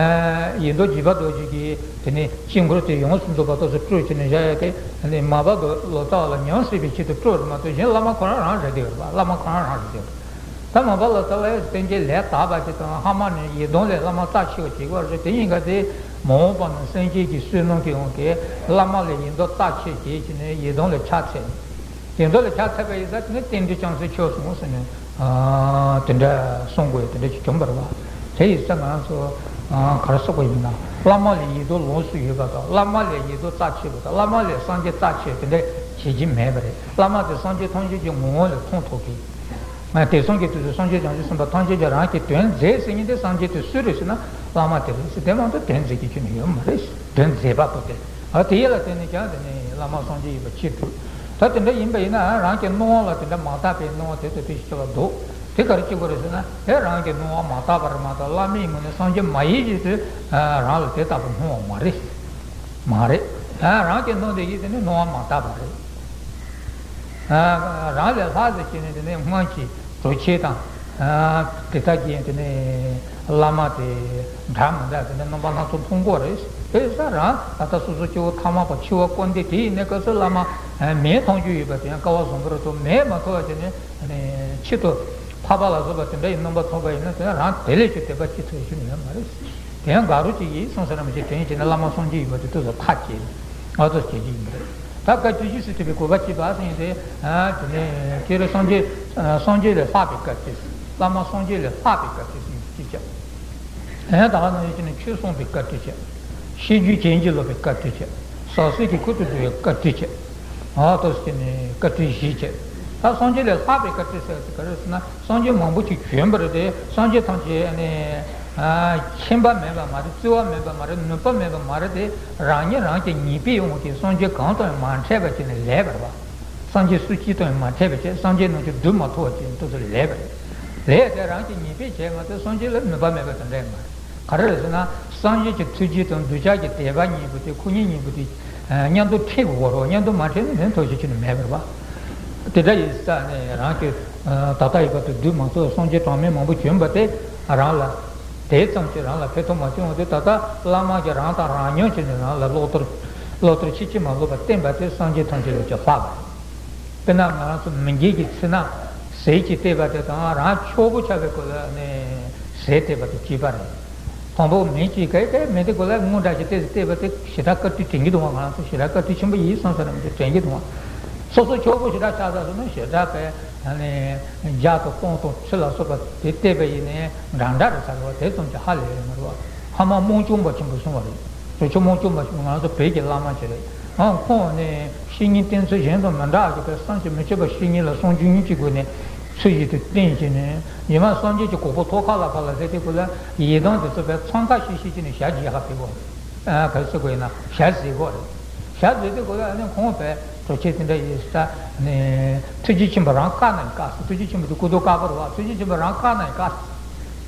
ཡེ་རྡོ་རྗེ་འབངས་རྡོ་རྗེ་གིས་དེ་ནས་དཀྱིལ་འཁོར་དེ་ཡོངས་སུ་རྫོགས་པ་ཏོག་ཙམ་སྤྲུལ་བྱས་ནས་བཞག་ཡོད་དེ། ཨ་ནི་མར་པ་ལོ་ཙཱ་བ་ལ་ཉམས་སྲིད་པའི་ཆེད་དུ་སྤྲུལ་བ་རེད་མ་གཏོགས། གཞན་བླ་མ་ཁོ་རང་རང་རེད་དེ་རེད་པ། བླ་མ་ཁོ་རང་རང་རེད་དེ་རེད། ད་མར་པ་ལོ་ཙཱ་བས་བསྟན་བཅོས་ལས་དག་པ་ཅིག་དང་། ཧ་མ་ནི་ཡེ་རྡོ་ལས་བླ་མ་རྩ་ཆེ་བ་ཞིག་ཡོད་རེད། དེ་ཡིན་ག་དེ་མ་འོངས་པ་ན་སེམས་ཅན་གྱི་བསོད་ནམས་ཀྱི་དབང་གིས་བླ་མ་ལས་ཡེ་རྡོ་རྩ་ཆེ་བྱས་བྱས་ནས་ཡེ་རྡོ་ལས་ཕྱག་འཚལ། ཡེ་རྡོ་ལས་ཕྱག་འཚལ་བ་ཡིན་ཙང་དེ་ནི་རྟེན་འབྲེལ་རྐྱང་སེལ་ཆོག་སོང་ཟེར་ནས། ཨ་དེ་འདྲ་གསུང་དགོས་ཡ་དེ་འདྲ་ཞིག་བྱུང་བ་རེད་པ། དེ་ཡིན་ཙང་ང་རང་ཚོ་ཨ་ག་རེ་ཟེར་དགོས་ཡིན་ན། བླ་མ་ལས་ཡེ་རྡོ་ལོངས་སུ་ཡོད་པ་དང་། བླ་མ་ལས་ཡེ་རྡོ་རྩ་ཆེ་བ་དང་། བླ་མ་ལས་སངས་རྒྱས་རྩ་ཆེ་བ་དེ་འདྲ་བྱེད་ཀྱི་མེད་པ་རེད། བླ་མ་དེ་སངས་རྒྱས་ཐམས་ཅད་ཀྱི་ངོ་བོ་ལས་མཐོང་ཐུབ་ཀྱི། དེ་གསུམ་གྱི་དུས་སུ་སངས་རྒྱས་བྱང་ཆུབ་སེམས་དཔའ་ཐམས་ཅད་ཀྱིས་རང་གི་དོན་མཛད་ཟེར་མཁན་དེ་སངས་རྒྱས་དེ་སུ་རེད་ཟེར་ན་བླ་མ་དེ་རེད་ཟེར། དེ་མ་གཏོགས་དོན་མཛད་མཁན་ཁྱོན་ནས་ཡོད་མ་རེད། དོན་མཛད་པ་པོ་དེ། ཨ་དེ་ཡིད་ལ་བརྟེན་ནས་ཀྱང་དེ་ནི་བླ་མ་སངས་རྒྱས་ཡིན་པ་ཅི་ཐུབ། ད་དེ་འདྲ་ཡིན་པ་ཡིན་ན་རང་གི་སྣང་བ་ལ་དེ་འདྲ་མ་དག་པའི་སྣང་བ་དེ་ཚོ་དེ་ཞིག་སྐྱེ་བ་འདུག་དེ་ག་རེ་བྱེད་དགོས་རེད་ཟེར་ན་དེ་རང་གི་སྣང་བ་མ་དག་པ་རེད་མ་གཏོགས་བླ་མའི་ངོས་ནས་སངས་རྒྱས་མ་ཡིན་ཞེས་སུ་རང་ལ་དེ་ལྟ་བུ་སྣང་བ་མ་རེད། མ་རེད། རང་གི་སྣང་དེ་ཡིན་དེ་ནི་སྣང་བ་མ་དག་པ་རེད། རང་ལས་ལྷག་ཟེར་གྱི་ནི་དེ་ནས་སྔོན་གྱི་གྲོགས་མཆེད་དང་། དེ་དག་གིས་དེ་ནས་བླ་མ་དེ་འདྲ་མི་འདྲ་དེ་ནས་རྣམ་པ་སྣ་ཚོགས་མཐོང་གི་རེད། དེ་ས་རང་ད་ལྟ་སོ་སོ་སྐྱེ་བོ་ཐ་མལ་པ་འཆི་བ་སྐོར་འདས་དེ་ཡིན་ནའི་སྐབས་སུ་བླ་མ་མིག་མཐོང་རྒྱུ་ཡོད་པ་དེ་ཡང་སྐལ་བ་བཟང་པོ་རེད་དོ། མིག་མ་མཐོང་བ་དེ་ནི་ཕྱི་དུ་འཕགས་པ་ལ་སོགས་པ་དེ་འདྲ་ཡི་རྣམ་པ་མཐོང་བ་ཡིན་ན་དེ་ཡང་རང་དེ་ལས་ཀྱང་དད་པ་ཅི་ཐུབ་ཡོད་ནི་ཡོད་མ་རེད། དེ་ཡང་དགའ་རོགས་ཅིག་ཡིན་སོང་ཟེར་ར་མི་བྱེད་དྲན་བྱས་ན་བླ་མ་སངས་རྒྱས་ཡིན་པ་དེ་ཏོག་ཙམ་ཐག་བཅད་ནས་ང་ཚོ་བྱེད་ཀྱི་ཡིན་པ་རེད། ད་བཀའ་དྲིན་ཅི་སྲིད་བྲིས་པའི་དགོས་པ་ཅི་བ་ཟེར་ཡིན་ཏེ། དེ་ནས་ཁྱེད་རང་སངས་རྒྱས་སངས་རྒྱས་ལས་ལྷག་པའི་བཀའ་དྲིན། བླ་མ་སངས་རྒྱས་ལས་ལྷག་པའི་བཀའ་དྲིན་ཟེར་ཡིན་ཅི་བྱ། ཡང་དག་ནང་བཞིན་ནི་ཆོས་གསུངས་པའི་བཀའ་དྲིན་བྱ། ཤེས་རྒྱུད་བྱིན་གྱིས་རློབ་པའི་བཀའ་དྲིན་བྱ། ཟབ་གསལ་གྱི་ཁུར་དུ་བསྡུ་བའི་བཀའ་དྲིན་བྱ། ཨ་ཏོག་ཙམ་ནི་བཀའ་དྲིན་བཞི་བྱས། ད་སངས་རྒྱས་ལས་ལྷག་པའི་བཀའ་དྲིན་ཟེར་ཏེ་ག་རེ་ཟེར་ན་སངས་རྒྱས་མང་པོ་ཅིག་བྱོན་པ་རེད་དེ། སངས་རྒྱས་ཐམས་ཅད་ནི་ཁྱིམ་པ་མེད་པ་མ་རེད། བརྩི་བ་མེད་པ་མ་རེད། ནུས་པ་མེད་པ་མ་རེད་དེ། རང་ཉིད་རང་གི་ཉེས་པའི་དབང་གིས་སངས་རྒྱས་གང་དང་ཡང་མ་འཕྲད་པ་བྱས་ནས་ལས་པ་རེད་བ། སངས་རྒྱས་སུ་གཅིག་དང་ཡང་མ་འཕྲད་པ་བྱས། སངས་རྒྱས་རྣམས་ཀྱི་རྡུལ་མ་ཐོབ་པ་བྱས་ནས་ཏོག་ཙམ་ལས་པ་རེད། ལས་དེ་རང་གི་ཉེས་པས་བྱས་མ་གཏོགས་སངས་རྒྱས་ལ་ནུས་པ་མེད་པ་དེ་འདྲ་ཡང་མ་རེད། ག་རེ་རེད་ཟེར་ན། སངས་རྒྱས་ཀྱི་ཐུགས་རྗེ་དང་གདུལ་བྱ་གྱི་དད་པ་གཉིས་པོ་དེ་ཁོ་གཉིས་གཉིས་པོ་དེ་མཉམ་དུ་འཁྲིལ་དགོས་རེད་བ། མཉམ་དུ་མ་འཁྲིལ་ན་དོན་ཐོག་ཆེ་ཆུང་ནི་མེད་པ་རེད་བ། དེ་འདྲ་ཡིན་ཙང་ནས་རང་གི་ད་ལྟ་ཡོད་པ་དེ་དུས་མང་ཚོགས་སངས་རྒྱས་གྲངས་མེད་མང་པོ་བྱོན་པ་དེ་རང་ལ་དེ་ཙམ་གྱིས་རང་ལ་ཕན་ཐོགས་མ་བྱུང་བ་དེ་ད་ལྟ་བླ་མ་གིས་རང་དང་རང་མཉམ་བྱས་ནས་རང་ལ་བློ་གཏོར་བློ་གཏོར་ཕྱིན་ཅི་མ་ལོག་པ་བསྟན་པ་དེ་སངས་རྒྱས་ཐམས་ཅད་ལས་ཀྱང་ལྷག་པ་རེད། དཔེར་ན་ང་རང་ཚོ་མི་འགྱུར་གྱི་ཚེ་ན་ཟས་ཀྱི་བསྟེན་པ་དེ་དང་རང་ཕྱུག་པོ་ཆགས་པའི་སྐོར་ལ་ནས་ཟས་བསྟེན་པ་དེ་གཅིག་པ་རེད། དང་པོ་མི་གཅིག་གས་གས་མི་དེ་སྐོར་ལ་དངངས་སྐྲག་ཞིག་བལྟས་བལྟས་པ་དེ་ཞེ་དྲག་བཀའ་དྲིན་དྲན་གྱི་འདུག་བ། ང་རང་ཚོ་ཞེ་དྲག་བཀའ་དྲིན་ཆེན་པོ་ཡིན་བསམ་ས་རང་ཚོ་དྲན་གྱི་འདུག་བ། སོ་སོ་ཕྱུག་པོ་ཞེ་དྲག་ཆགས་ས་སོང་ན་ཞེ་དྲག་པས་ཨ་ནི་ཇ་དང་སྤང་དང་ཚུ་ལ་སོགས་པ་དེ་བལྟས་པ་ཡིན་ནའི་འདྲ་འདྲ་རེད་ས་རེད་བ། དེ་ཙམ་གྱི་ཧ་ལས་ཡོད་མ་རེད་བ། ཕ་མ་རྨོངས་བྱུང་པ་ཆེན་པོ་གསུངས་པ་རེད། རོ་ཆུ་རྨོངས་བྱུང་བ་ཞིག་ང་ཚོ་བོད་ཀྱི་བླ་མ་ཞིག་རེད། ཨང་ཁོང་ནི་བཤེས་གཉེན་བསྟེན་ཚུལ་གཞན་དང་མི་འདྲ་བ་ཞིག་པས་བསམ་གྱིས་མི་ཁྱབ་པ་བཤེས་གཉེན་ལ་གསུང་རྒྱུ་གཉིས་ཀྱི་སྒོ་ནས་ཚུལ་བཞིན་དུ་བསྟེན་བྱས་ནས་ཉི་མ་སངས་རྒྱས་ཀྱི་གོ་འཕང་ཐོབ་ཁ་ལ་ཁ་ལ་སླེབས་དུས་སྐབས་ལ་ཡི་དམ་དེ་ཚོ་བས་འཚང་ཁ་ཤིག་ཤིག་བྱས་ནས་ཞལ་མཇལ་ཁ་ཕེབས་དགོས་རེད། ཨ་ག་རེ་ཟེར་དགོས་ཡིན་ན་ཞལ་གཟིགས་དགོས་རེད། ཞལ་གཟིགས་དུས་སྐབས་ལ་ཨ་ནི་ཁོང་བས་གྲོགས་མཆེད་དེ་འདྲ་ཡིན་ས་ནས་ཐུགས་རྗེ་ཆེན་པོ་རང་བཀའ་གནང་བཀའ་ཟེར། ཐུགས་རྗེ་ཆེན་པོ་དེ་སྐུ་མདོག་དཀར་པོ་རེད་བ། ཐུགས་རྗེ་ཆེན་པོ་རང་བཀའ་གནང་བཀའ་ཟེར།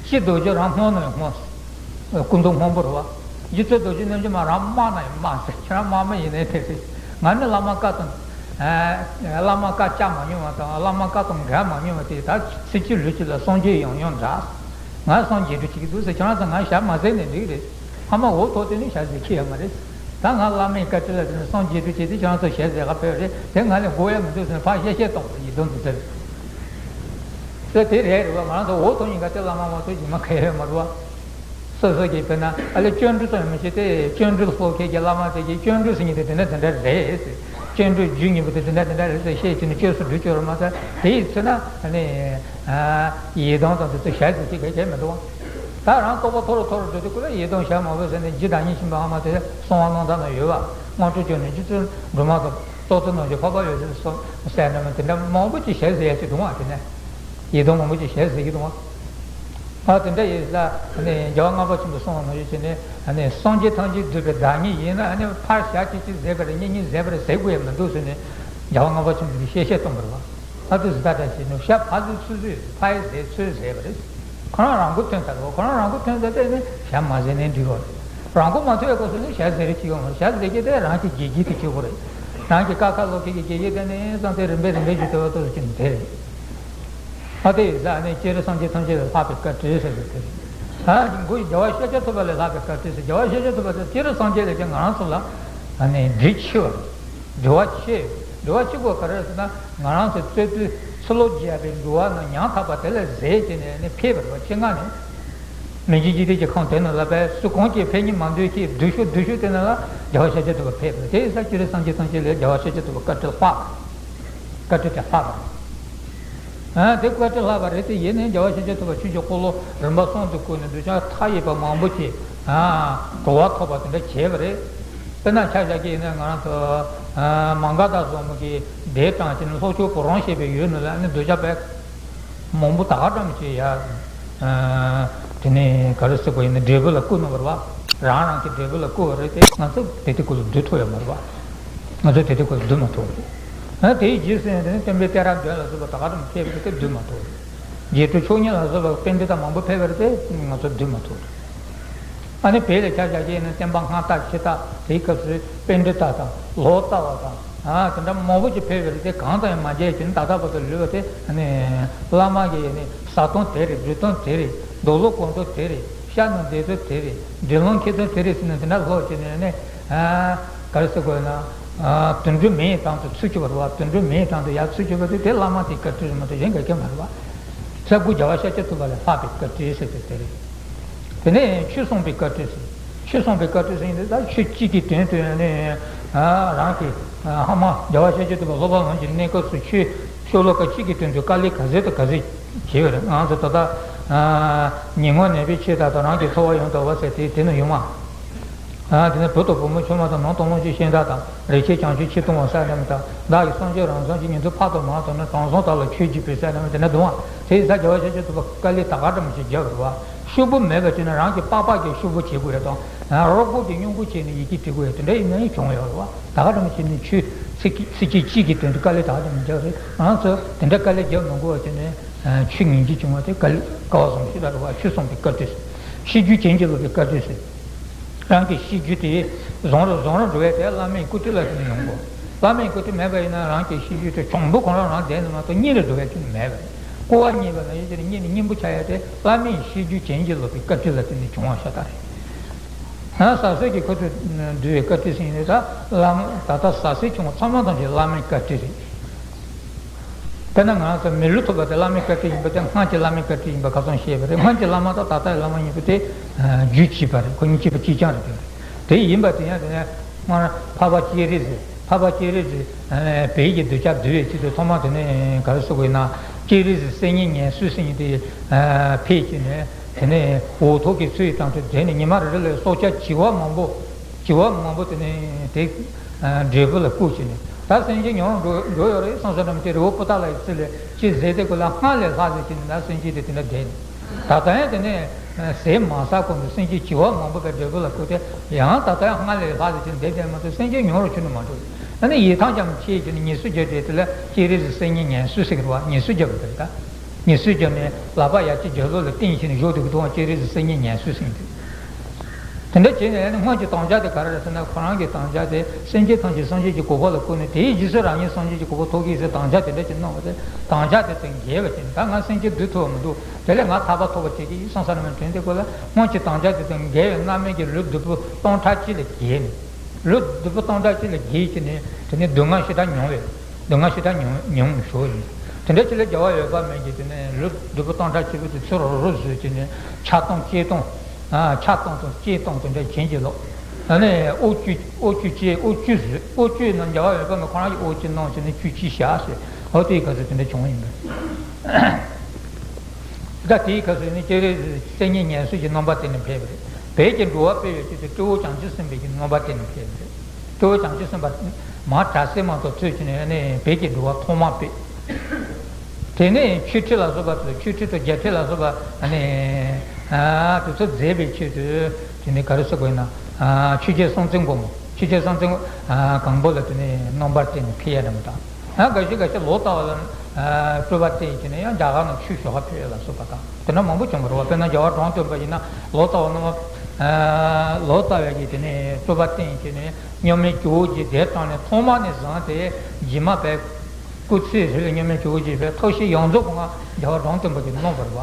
ཅི་རྡོ་རྗེ་རང་སྨོན་གནང་སྨོན་ཟེར། སྐུ་མདོག་སྔོན་པོ་རེད་བ། རྗེ་བཙུན་རྡོ་རྗེ་རྣལ་འབྱོར་མ་རང་དམག་ནང་ཡི་དམག་ཟེར། ཁྱེད་རང་དམག་མི་ཡིན་ནའི་དེ་རེད། ང་ནི་བླ་མ་བཀའ་དང་། བླ་མ་བཀའ་བཅག་མ་མྱོང་བ་དང་བླ་མ་བཀའ་དང་འགལ་མ་མྱོང་བ་དེ་ད་ཚེ་གཅིག་ལུས་གཅིག་ལ་སངས་རྒྱས་ཡང་ཡང་འདྲ། ང་སངས་རྒྱས་འགྲོ་བྱེད་ཀྱི་འདུག་ཟེར་ཁྱེད་རང་ཚོ་ང་ཞལ་མ་གཟིགས་ནས་འགྲིག་རེད། ཕ་མ་འོ་ཐོག་དེ་ནི་ཞལ་གཟིགས་ཁྱི་ཡོད་མ་རེད། ད་ང་བླ་མའི་བཀའ་དྲིན་ལ་དེ་ནི་སངས་རྒྱས་འགྲོ་བྱེད་དེ་ཁྱེད་རང་ཚོ་ཞལ་གཟིགས་ག་ཕེབས་རེད། དེ་ང་ལས་དགོས་ཡ་མི་འདུག་ཟེར་ཕར་བཤད་བཤད་གཏོང་བ་ཡིན་དོན་དུ་ཟེར། ཟེར་དེ་རེད་རེད་བ། ང་རང་ཚོ་འོ་ཐོག་ཉིན་ག་དེ་བླ་མ་མ་ཐུག་ཡིན་མ་ག་ཡོད་མ་རེད་བ། སོ་སོ་གིས་དཔེར་ན་ཨ་ལས་སྤྱོད་འགྲོས་ཙམ་ཡང་མི་བྱེད་དེ། སྤྱོད་འགྲོས་སློབ་མཁན་གྱི་བླ་མ་དེ་གིས་སྤྱོད་འགྲོས་ཟེར་མཁན་དེ་དེ་འདྲ་དེ་འདྲ་རེད་ཟེར། སྤྱོད་འགྲོས་རྒྱུ་གཉིས་པོ་དེ་དེ་འདྲ་དེ་འདྲ་རེད་ཟེར་བཤད་བྱས་ནས་བཅོས་སུ་འགྲོ་བཅོས་རོགས་མ་ཟེར། དེ་ཡི་ཚེ་ན་ཨ་ནི། ཡི་དམ་དང་དེ་ཚོ་ཞལ་གཟིགས་ཀྱི་གལ་གལ་མི་འདུག་བ། ད་རང་རྟོགས་པ་མཐོ་རུ་མཐོ་རུ་འགྲོ་དུས་སྐབས་ལ་ཡི་དམ་ཞལ་མ་བོས་ཟེར་ནས་རྗེ་བདག་ཉིད་ཆེན་པོ་ཨ་མ་དེ་གསང་བ་རྣམ་ཐར་ན་ཡོད་བ། དངོས་གྲུབ་སྐྱོང་ནས་རྗེ་བཙུན་སྒྲོལ་མ་དང་ཏོག་ཙམ་ནང་བཞིན་འཕགས་པ་ཡོད་ཚད་སོགས་སྲས་འདྲ་མིན་དེ་འདྲ་མང་པོ་ཅིག་ཞལ་གཟིགས་ཡ་ཅིག་འདུག་བ། དེ་ནས་ཡི་དམ་མང་པོ་ཅིག་ཞལ་གཟིགས་ཀྱི་འདུག་བ། ཨ་དེ་འདྲ་ཡིན་ས་ནས་རྒྱལ་བ་ལྔ་པ་ཆེན་པོས་གསུངས་པ་ནང་བཞིན་བྱས་ནས་ཨ་ནི་སངས་རྒྱས་ཐམས་ཅད་འདུས་པའི་བདག་ཉིད་ཡིན་ན་ཨ་ནི་ཕར་ཞལ་གཅིག་གཅིག་གཟིགས་པ་རེད། གཉིས་གཉིས་གཟིགས་པ་རེད། གཟིགས་དགོས་ཡ་མི་འདུག་ཟེར་ནས་རྒྱལ་བ་ལྔ་པ་ཆེན་པོས་དེ་བཤད་བཤད་གཏོང་བ་རེད་བ། ཨ་དེ་ཟི་ད་ལྟ་བྱས་ནས་ཞལ་ཕར་གཟིགས་ཚུར་གཟིགས་ཕར་གཟིགས་ཚུར་གཟིགས་པ་རེད། ཁོ་རང་རང་མགོ་ཐོན་ཚར་རེད་བ། ཁོ་རང་རང་མགོ་ཐོན་ཚར་དེ་ནི་ཞལ་མ་གཟིགས་ནའི་འགྲིག་གི་རེད། རང་མགོ་མ་ཐོན་པའི་སྐབས་སུ་ནི་ཞལ་གཟིགས་རེ་བྱེད་ཀྱི་ཡོད་མ་རེད། ཞལ་གཟིགས་ཀྱི་དེ་རང་གི་དགེ་རྒྱུ་དེ་བྱེད་དགོས་རེད། རང་གི་ཀ་ཁ་ལོ་ཁའི་གི་དགེ་རྒྱུ་དེ་ནི་བསམ་སྟེ་རིམ་པས་རིམ་པས་ཀྱི་དེ་བ་ཏོག་ཙམ་ཅིག་དེ་རེད། ཨ་དེ་ཡིན་ཙང་ནི་སྤྱིར་སངས་རྒྱས་ཐམས་ཅད་ལས་ལྷག་པའི་བཀའ་དྲིན་ཟེར་དགོས་དེ་རེད། ཨ་མགོ་ཡི་རྒྱལ་བ་ཤཱཀྱ་ཐུབ་པ་ལས་ལྷག་པའི་བཀའ་དྲིན་ཟེར། རྒྱལ་བ་ཤཱཀྱ་ཐུབ་པ་དེ་སྤྱིར་སངས་རྒྱས་ལས་ཀྱང་ང་རང་ཚོ་ལ་ཨ་ནི་འདྲི་ཆེ་བ་རེད། འདྲི་བ་ཆེ། འདྲི་བ་ཆེ་དགོས་ག་རེ་ཟེར་ན་ང་རང་ཚོ་རྩོད་དུས་ཚུར་ལོག་རྒྱབ་པའི་འདྲི་བ་ནང་ཉམ་ཐག་པ་དེ་ལ་ཟེར་བྱས་ནས་ནི་ཕེབས་པ་རེད་བ། ཆེད་མངགས་ནས། མི་མཇེད་འཇིག་རྟེན་གྱི་ཁམས་དེ་ནང་ལ་བས་སུ་གང་གིས་ཕེབས་སྙིང་མ་འདོད་ཀྱི་སྡུག་ཤོས་སྡུག་ཤོས་དེ་ནང་ལ་རྒྱལ་བ་ཤཱཀྱ་ཐུབ་པ་ཕེབས་པ་དེ་ཡིན་ཙང་སྤྱིར་སངས་རྒྱས་ཐམས་ཅད་ལས་རྒྱལ་བ་ཤཱཀྱ་ཐུབ་པ་བཀའ་དྲིན་ལྷག་པ། བཀའ་དྲིན་དེ་ལྷག་པ་རེད། ཨ་དེ་བཀའ་དྲིན་ལྷག་པ་རེད་དེ་ཡིན་ནའི་རྒྱལ་བ་ཤཱཀྱ་ཐུབ་པ་ཆོས་ཀྱི་འཁོར་ལོ་རིམ་པ་གསུམ་དུ་བསྐོར་ནས་གདུལ་བྱ་མཐའ་ཡས་པ་མང་པོ་ཅིག་ཨ་གྲོལ་བ་ཐོབ་པ་དེ་འདྲ་བྱས་པ་རེད། དཔེར་ན་ཆ་བཞག་གི་ཡིན་ན་ང་རང་ཚོ་ཨ་མ་ག་དྷ་བཟང་མོ་གིས་འདས་གྲོངས་ཕྱིན་ནས་ལྷོ་ཕྱོགས་བུ་རམ་ཞེས་པའི་ཡུལ་ནང་ལ་ནི་གདུལ་བྱ་བས། མང་པོ་ད་ག་འདྲ་མི་བྱེད་ཡ། དེ་ནས་ག་རེ་ཟེར་དགོས་ཡིན་ན་འབྲས་བུ་ལ་བཀོད་གནང་བ་རེད་བ། རང་རང་གི་འབྲས་བུ་ལ་བཀོད་པ་རེད་དེ། ང་ཚོ་དེ་དེ་སྐོར་ལ་སྡུག་ཐུབ་ཡོད་མ་རེད་བ། ང་ཚོ་དེ་དེ་སྐོར་ལ་སྡུག་མ་ཐུབ་རེད། ཨ་དེའི་རྗེས་སུ་ཡང་དེ་ནས་སྟོན་པའི་གཏད་རབས་འདོན་ལ་སོགས་པ་ད་ག་འདྲ་མི་བྱེད་པ་རེད་དེ་སྡུག་མ་ཐུབ་རེད། རྗེ་བཙུན་མཆོག་བརྙེས་ལ་སོགས་པ་པཎྜི་ཏ་མང་པོ་ཕེབས་པ་རེད་དེ་ང་ཚོ་སྡུག་མ་ཐུབ་རེད། ཨ་ནི་བོད་ལ་ཆ་བཞག་རྒྱུ་ཡིན་ན་བསྟན་པ་སྔ་དར་ཕྱི་དར་དེའི་སྐབས་སུ་པཎྜི་ཏ་དང་ལོ་ཙཱ་བ་དང་ཨ་དེ་འདྲ་མང་པོ་ཅིག་ཕེབས་པ་རེད་དེ། གང་དང་ཡང་མ་མཇལ་ཞིང་ད་ལྟ་བར་དུ་ལུས་པ་དེ་ཨ་ནི་བླ་མ་གི་ཨ་ནི་ཟ་སྟངས་དེ་རེད། འབྲི་སྟངས་དེ་རེད། མདོ་ལོག་གོ་འགྲོ་དེ་རེད། ཤ་ནང་བསྡད་ཚུལ་དེ་རེད། འདྲེ་ལོང་འཁྱེར་ཚུལ་དེ་རེད་ཟེར་ནས་དེ་འདྲ་ལྷོད་ཅིག་ནས་ཨ་ནི་ཨ་ག་རེ་ཟེར་དགོས་ན། ཨ་དུད་འགྲོ་མེའི་དོན་དུ་ཚུར་སྐྱེལ་བ་རེད་བ། དུད་འགྲོ་མེའི་དོན་དུ་ཡར་ཚུར་སྐྱེལ་བ་དེ་དེ་བླ་མ་དེའི་བཀའ་དྲིན་རེད་མ་གཏོགས་གཞན་ག་གེ་མ་རེད་བ། ལྷ་སྐུ་རྒྱལ་བ་ཤཱཀྱ་ཐུབ་པ་ལས་ལྷག་པའི་བཀའ་དྲིན་ཟེར་དེ་དེ་རེད། དེ་ནས་ཆོས་གསུངས་པའི་བཀའ་དྲིན་ཟེར། ཆོས་གསུངས་པའི་བཀའ་དྲིན་ཟེར་ཡིན་དུས་ད་ཆོས་གཅིག་གི་དོན་དུ་ནས་ཨ་རང་གི་ཨ་ཧ་མ་རྒྱལ་བ་ཤཱཀྱ་ཐུབ་པ་སློབ་པ་ལམ་གྱི་གནས་སྐབས་སུ་ཆོས་ཤོ་ལོ་ཀ་གཅིག་གི་དོན་དུ་དཀའ་ལས་ག་ཚད་དང་ག་ཚད་བྱས་པ་རེད། ང་ཚོ་ད་ལྟ་ཨ་ཉིན་མོ་ནད་པའི་ཆེད་དག་དང་། རང་གི་འཚོ་བ་ཡོངས་དག་པ་ཟེར་དེ་དེ་ནི་ཡོད་མ། ཨ་དེ་ནས་བུ་དང་བུ་མོ་ཆུང་མ་དང་ནང་དུ་སློང་ཆུང་ཤེས་དག་དང་། རེ་ཆེ་བྱང་ཆུབ་ཆེད་གཏོང་བ་ཟེར་ནས་མི་དག་བདག་གི་སངས་རྒྱས་རང་སངས་རྒྱས་ཉིད་དུ་ཕ་དང་མ་དང་ནི། དྲང་སྲོང་དག་ལ་ཆོས་བགྱིས་པའི་ཟེར་ནས་མི་དེ་ནས་གདུང་བ་དེ་ཡི་ས་རྒྱལ་བ་ཤཱཀྱ་ཐུབ་པ་དཀའ་ལས་ད་ག་འདྲ་མི་ཞིག་རྒྱབ་རེད་བ། ཤུགས་པོ་མེད་པ་བྱས་ན་རང་གི་པགས་པ་གིས་ཤུགས་པོ་བྱེད་དགོས་ཡ་དང་། རོགས་པོ་གིས་སྙོམས་པོ་བྱས་ནས་ཡི་གེ་འབྲི་དགོས་ཡ་དེ་འདྲ་ཡིན་ན་ཡང་བྱུང་ཡོད་རེད་བ། ད་ག་འདྲ་མི་བྱས་ནས་ཆོས་ཚིག་ཚིགས་བཅད་གཅིག་གི་དོན་དུ་དཀའ་ལས་ད་ག་འདྲ་མི་རྒྱབ་རེད། ང་ཚོ་དེ་འདྲ་དཀའ་ལས་རྒྱབ་མི་དགོས་པ་བྱས་ནས་ཆོས་ཉན་རྒྱུ་བྱུང་བ་དེ་དཀའ་ལས་དཀའ་བ་བཟང་ཞིག་ལ་རེད་བ། ཆོས་གསུངས་པའི་བཀའ་དྲིན། ཤེས་རྒྱུད་བྱིན་གྱིས་རློབ་པའི་བཀའ་དྲིན་ཟེར། རང་གི་ཤེས་རྒྱུད་དེ་བཟང་རུ་བཟང་རུ་འགྲོ་བའི་དེ་བླ་མའི་སྐུ་དྲིན་ལ་བརྟེན་ནས་ཡོང་དགོས། བླ་མའི་སྐུ་དྲིན་མེད་པ་ཡིན་ན་རང་གི་ཤེས་རྒྱུད་དེ་གྱོང་པོ་ཁོ་རང་རང་བསྡད་ནས་མ་གཏོགས་གཉེར་རུ་འགྲོ་བའི་ཁྱོན་ནས་མེད་པ་རེད། ཀོ་བ་རྙེད་པ་ན་ཡོད་ཀྱི་རེད། གཉེར་ནས་སྙིང་པོ་ཆགས་ཡ་དེ་བླ་མའི་ཤེས་རྒྱུད་བྱིན་གྱིས་རློབ་པའི་བཀའ་དྲིན་ལ་བརྟེན་ནས་བྱུང་བ་ཤ་སྟག་རེད། ཡང་ཟབ་གསལ་གྱི་ཁོ་ཚོས་འདུལ་བའི་བཀའ་དྲིན་ཟེར་ཡིན་ནའི་ད་བླ་མ་ད་ལྟ་ཟབ་གསལ་བྱུང་བ་ཚང་མ་ཐམས་ཅད་བླ་མའི་བཀའ་དྲིན་རེད། དཔེར་ན་ང་ཚོ་མི་ལུས་ཐོབ་པ་དེ་བླ་མའི་བཀའ་དྲིན་ཡིན་པ་དེ། སྔར་གྱི་བླ་མའི་བཀའ་དྲིན་ཡིན་པ་ཁ་སང་བཤད་པ་རེད། སྔར་གྱི་བླ་མ་དང་ད་ལྟའི་བླ་མ་གཉིས་པོ་དེ་རྒྱུད་གཅིག་པ་རེད། ཁོ་གཉིས་གཅིག་པ་གཅིག་རྐྱང་རེད། དེ་རེད། དེ་ཡིན་པ་དེ་ཡང་དེ་ནས་སྔར་འཕགས་པ་སྤྱན་རས་གཟིགས། འཕགས་པ་སྤྱན་རས་གཟིགས་བོད་ཀྱི་གདུལ་བྱ་འདུལ་བའི་ཆེད་དུ་ཐོག་མ་དེ་ནས་ག་རེ་ཟེར་དགོས་ཡིན་ན། སྤྱན་རས་གཟིགས་སེམས་ཉིད་ཉན་གསོས་ཟེར་མཁན་དེ་ཕེབས་ཀྱི་ནས། དེ་ནས་འོག་ཐོག་གི་ཚུལ་དང་དུ་དེ་ནས་ཉི་མ་རེ་རེ་ལ་སྲོག་ཆགས་བྱི་བ་མང་པོ། བྱི་བ་མང་པོ་དེ་ནས་དེ་འབྲས་བུ་ལ་བཀོད་ཀྱི་ནས། ད་སེམས་ཅན་ཉུང་རུ་འགྲོ་འགྲོ་ཡོད་རེད་བསམ་བསམ་རམ་དེ་རི་བོ་པོ་ཏཱ་ལ་ཡི་ཚུལ་ལས་ཅི་ཟེར་དེ་ཁོ་ལ་སྔར་ལས་ལྷག་ཟེར་གྱི་ནས། ད་སེམས་ཅན་དེ་དེ་འདྲ་བསྡད་ནས། ད་ལྟ་ཡང་དེ་ནས་ཟས་མ་ཟ་གོང་དུ་སེམས་ཅན་བྱི་བ་མང་པོ་པའི་འབྲས་བུ་ལ་བཀོད་དེ། ཡང་ད་ལྟ་ཡང་སྔར་ལས་ལྷག་ཟེར་གྱི་ནས་བསྡད་བསྡད་མ་གཏོགས་སེམས་ཅན་ཉུང་རུ་ཁྱོན་ནས་མ་འགྲོ། ཨ་ནི་ཡིད་ཐང་ཅང་ཆེས་ཀྱི་ནས་ཉེས་སུ་སྦྱར་ཏེ་དེ་ལ་སྤྱན་རས་གཟིགས་སེམས་ཉིད་ཉན་གསོས་ཟེར་གི་རེད་བ། ཉེས་སུ་སྦྱར་བ་དེ་རེད་ད། ཉེས་སུ་སྦྱར་ནས་ལག་པ་ཡ་གཅིག་རྒྱབ་ལོགས་ལ་བསྟན་བྱས་ནས་བཞུགས་འདུག་གི་འདུག་བ། སྤྱན་རས་གཟིགས་སེམས་ཉིད་ཉན་གསོས་ཟེར་གི་འདུག། དེ་འདྲ་བྱས་ནས་ཨ་ནི་སྔོན་གྱི་དམ་བཅའ་དེ་ག་རེ་རེད་ཟེར་ན། ཁོ་རང་གི་དམ་བཅའ་དེ་སེམས་ཅན་ཐམས་ཅད་སངས་རྒྱས་ཀྱི་གོ་འཕང་ལ་བཀོད་ནས་དེའི་རྗེས་སུ་རང་ཉིད་སངས་རྒྱས་ཀྱི་གོ་འཕང་ཐོབ་གི་ཟེར་དམ་བཅའ་དེ་འདྲ་ཅིག་གནང་བ་དེ། དམ་བཅའ་དེ་དང་འགལ་བ་བྱས་ནས་ད་ང་སེམས་ཅན་སྡུག་ཐུབ་པ་མི་འདུག། དེ་ལས་ང་ཐར་པ་ཐོབ་པ་བྱེད་ཀྱི་ཡིན་བསམ་བསམ་རེ་མ་དྲན་དེ་ཁོ་ལ་སྔོན་གྱི་དམ་བཅའ་དེ་དང་འགལ་བའི་རྣམ་སྨིན་གྱི་ལུས་སྡུག་པོ་སྟོང་ཕྲག་གཅིག་ལ་རྒྱས་ནས། ལུས་སྡུག་པོ་སྟོང་ཕྲག་གཅིག་ལ་རྒྱས་ཀྱི་ནས་དེ་ནས་སྡུག་བསྔལ་ཞེ་དྲག་མྱོང་བས། སྡུག་བསྔལ་ཞེ་དྲག་མྱོང་མྱོང་ཞོར་ཡིན། དེ་འདྲ་ཅིག་ལ་རྒྱལ་བ་འོད་དཔག་མེད་ཀྱིས་དེ་ནས་ལུས་སྡུག་པོ་སྟོང་ཕྲག་གཅིག་པོ་དེ་ཚུར་རུབ་རུབ་བཟོས་ཀྱི་ནས་ཕྱག་སྟོང་སྐྱེས་སྟོང་། ཨ་ཕྱག་སྟོང་དང་སྐྱེས་སྟོང་དེ་འདྲ་བྱིན་གྱིས་རློབས། ཨ་ནི་དབུ་བཅུ་དབུ་བཅུ་བཅས་དབུ་བཅུ་བཟོས། དབུ་བཅུའི་ནང་རྒྱལ་བ་འོད་དཔག་མེད་ཁོ་རང་གི་དབུ་གཅིག་གནང་བྱས་ནས་བཅུ་གཅིག་བཞག་ཟེར། འོ་དེའི་སྐབས་སུ་དེ་འདྲ་བྱུང་བ་ཡིན་པས། ད་དེའི་སྐབས་སུ་ནི་སྤྱན་རས་གཟིགས་སེམས་ཉིད་ཉན་གསོས་ཀྱི་རྣམ་པ་བསྟན་ནས་ཕེབས་པ་རེད། བོད་ཀྱི་འགྲོ་བ་སྤེལ་བའི་ཆེད་དུ་སྤྲེའུ་བྱང་ཆུབ་སེམས་དཔའི་གི་རྣམ་པ་བསྟན་ནས་ཕེབས་པ་རེད། སྤྲེའུ་བྱང་ཆུབ་སེམས་དཔའ་མ་དྲག་སེ་མ་གཏོགས་ཚུད་ཀྱི་ནས་ནི་བོད་ཀྱི་འགྲོ་བ་ཐོག་མ་སྤེལ། དེ་ནས་ཆོས་ཁྲི་ལ་སོགས་པ་ཚོས། ཆོས་ཁྲི་དང་རྒྱལ་ཁྲི་ལ་སོགས་པ་ནི་ཨ་དེ་ཚོ་མཛེས་པའི་ཆེད་དུ་དེ་ནས་ག་རེ་ཟེར་དགོས་ན། ཆོས་རྒྱལ་སྲོང་བཙན་སྒམ་པོ། ཆོས་རྒྱལ་སྲོང་བཙན་སྒམ་པོ་ལ་དེ་ནས་རྣམ་པར་བསྟན་ནས་ཕེབས་ཡ་འདྲ་མོ་དང་། ཡང་འགའ་ཞིག་འགའ་ཞིག་ལོ་ཙཱ་བ་ལ་སྤྲུལ་པ་བསྟན་བྱས་ནས་ཡང་རྒྱ་གར་ནང་ཆོས་ཞུ་ག་ཕེབས་ཡ་ལ་སོགས་པ་དང་། དེ་འདྲ་མང་པོ་བྱུང་བ་རེད་བ། དཔེར་ན་རྒྱལ་བ་དྲང་སྟོན་པ་ཡིན་ན་ལོ་ཙཱ་བ་རྣམ་པ། ལོ་ཙཱ་བས་ཀྱིས་དེ་ནས་སྤྲུལ་པ་བསྟན་བྱས་ནས་མཉམ་མེད་ཇོ་བོ་རྗེ་གདན་དྲངས་ནས་ཐོག་མ་ནས་བཟུང་སྟེ་རྗེས་མ་བས་སྐུ་ཚེ་ཧྲིལ་པོ་མཉམ་མེད་ཇོ་བོ་རྗེ་བས་ཐབས་ཤེས་ཡོངས་རྫོགས་སྒང་རྒྱལ་བ་དྲང་སྟོན་པ་གིས་གནང་བ་རེད་བ།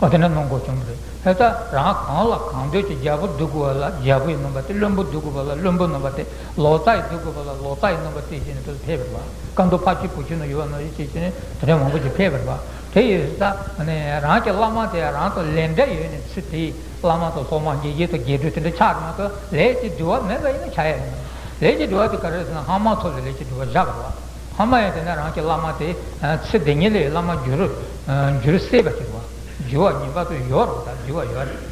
ཨ་དེ་འདྲ་གནང་དགོས་བྱུང་བ་རེད། ཧེ་ད་རང་གང་ལ་གང་འདོད་ཀྱི་རྒྱལ་པོ་འདུལ་དགོས་པ་ལ་རྒྱལ་པོའི་རྣམ་པ་སྟེ། བློན་པོ་འདུལ་དགོས་པ་ལ་བློན་པོའི་རྣམ་པ་སྟེ། ལོ་ཙཱ་ཡི་འདུལ་དགོས་པ་ལ་ལོ་ཙཱ་ཡི་རྣམ་པ་སྟེ་བྱས་ནས་དེ་ཕེབས་པ་རེད་བ། བཀའ་འདུལ་ཕ་ཆོས་བུ་ཆོས་ནང་ཡོད་པ་ནང་བཞིན་བྱས་བྱས་ནས་དེ་འདྲ་མང་པོ་ཅིག་ཕེབས་པ་རེད་བ། དེ་ཡིན་ཙང་ནས་རང་གི་བླ་མ་དེ་རང་དང་ལས་འབྲེལ་ཡོད་ནས་ཚུལ་དེ། བླ་མ་དང་སློབ་མ་དགེ་རྒན་དང་དགེ་ཕྲུག་དེ་འདྲ་ཆགས་མ་གཏོགས་ལས་ཀྱི་འབྲེལ་བ་མེད་པ་ཡིན་ན་ཆགས་ཡ་ཡིན། ལས་ཀྱི་འབྲེལ་བ་དེ་ག་རེ་ཟེར་ན་སྔ་མ་ཐོག་ལ་ལས་ཀྱི་འབྲེལ་བ་བཞག་པ་རེད་བ། སྔ་མ་ཡང་དེ་ནས་རང་གི་བླ་མ་དེ་ཚེ་འདི་ཉིད་ལས་བླ་མ་འགྱུར་འགྱུར་སྲིད་པ་ཞིག་རེད་བ། འགྱུར་བ་ངེས་པར་དུ་ཡོད་རེད་བ། ད་འགྱུར་བ་ཡོད་རེད།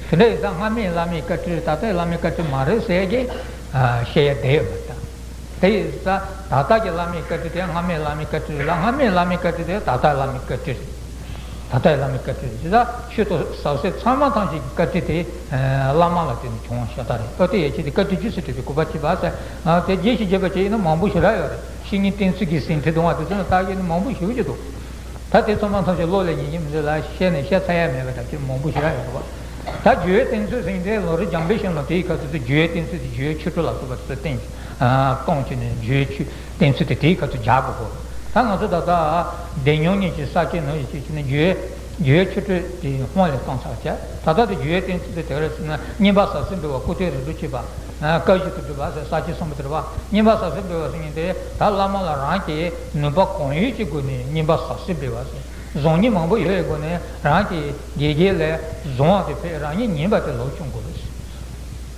དེ་འདྲ་ཡིན་ཙང་སྔ་མའི་བླ་མའི་བཀའ་དྲིན་ད་ལྟའི་བླ་མའི་བཀའ་དྲིན་མ་རེད་ཟེར་གྱི་བཤད་ཡ་བསྡད་ཡོད་མ་རེད། ད་དེ་ཡིན་ཙང་ ད་ལྟ་གི་བླ་མའི་བཀའ་དྲིན་དེ་སྔ་མའི་བླ་མའི་བཀའ་དྲིན་རེད་ལ། སྔ་མའི་བླ་མའི་བཀའ་དྲིན་དེ་ད་ལྟའི་བླ་མའི་བཀའ་དྲིན་རེད། ད་ལྟའི་བླ་མའི་བཀའ་དྲིན་རེད། དེ་ལ་ཆོས་དང་ཟབ་གསལ་ཚང་མ་ཐམས་ཅད་ཀྱི་བཀའ་དྲིན་དེ་བླ་མ་ལ་བརྟེན་ནས་བྱུང་བ་ཤ་སྟག་རེད། ཨོ་དེ་ཡ་ཆེ་དེ་བཀའ་དྲིན་རྗེས་སུ་དྲན་པའི་གུས་པ་བྱེད་པ་ཟེར། དེ་རྒྱས་ཤིང་རྒྱས་པ་བྱས་ཡིན་ན་མང་པོ་ཞེ་དྲག་ཡོད་རེད། བཤེས་གཉེན་བསྟེན་ཚུལ་གྱི་ཟིན་བྲིས་དུ་མ་དེ་ཚོ་ནི་ལྟ་ཡིན་ན་མང་པོ་ཞེ་པོ་ཅིག་འདུག་ད་དེ་ཚང་མ་ཐམས་ཅད་བློ་ལ་ངེས་ཀྱི་མི་འདུག་ལ། བཤད་ནས་བཤད་ཚར་ཡ་མེད་པ་དང་ཅིག་མང་པོ་ཞེ་དྲག་ཡོད་རེད་བ། ད་རྒྱུ་ཡོད་བསྟེན་ཚུལ་ཟེར་མཁན་དེ་ལོ་རེ་འཇམ་དཔལ་གཤེན་ལ་དེའི་ཁ་ཐུག་ཏུ་རྒྱུ་ཡོད་བསྟེན་ཚུལ་དེ་རྒྱུ་ཡོད་ཆོས་དྲུག་ལ་སོགས་པ་དེ་ཚོ་བསྟེན། ཨ། གཏོང་བྱས་ནས་རྒྱུ་ཡོད་ཆོས་བསྟེན་ཚུལ་དེ་དེའི་ཁ་ཐུག་སྦྱར་དགོས་གོ། ད་ང་ཚོ་ད་ལྟ་བདེ་མྱོང་གཉིས་ཀྱི་ས་བཅད་ནང་ཡོད་ཅེས་བྱས་ནས་རྒྱུ་ཡོད་རྒྱུ་ཡོད་ཆོས་དྲུག་དེ་སྔོན་ལ་གཏོང་ཚར་བྱས། ད་ལྟ་དེ་རྒྱུ་ཡོད་བསྟེན་ཚུལ་དེ་དེ་ག་རེ་ཟེར་ན་བསྙེན་པ་ཟབ་གསལ་འབུལ་བ། སྐུར་སྟོན་རིམ་གྲོ་བྱེད་པ། ཨ། བཀའ་བཞིན་དུ་སྒྲུབ་པ་ཟེར་ས་བཅད་གསུམ་པོ་དེ་རེད་བ། བསྙེན་པ་ཟབ་གསལ་འབུལ་བ་ཟེར་མཁན་དེ་ད་བླ་མ་ལ་རང་གིས་ནུས་པ་གང་ཡོད་ཀྱི་སྒོ་ནས་བསྙེན་པ་ཟབ་གསལ་འབུལ་བ་ཟེར། བཟང་ཉེས་མང་པོ་ཡོད་པའི་སྒོ་ནས་རང་གིས་དགེ་རྒན་ལས་བཟང་བ་དེ་ཕེབས། རང་ཉིད་ཉེས་པ་དེ་ལོག་བཅོམ་དགོས་པས།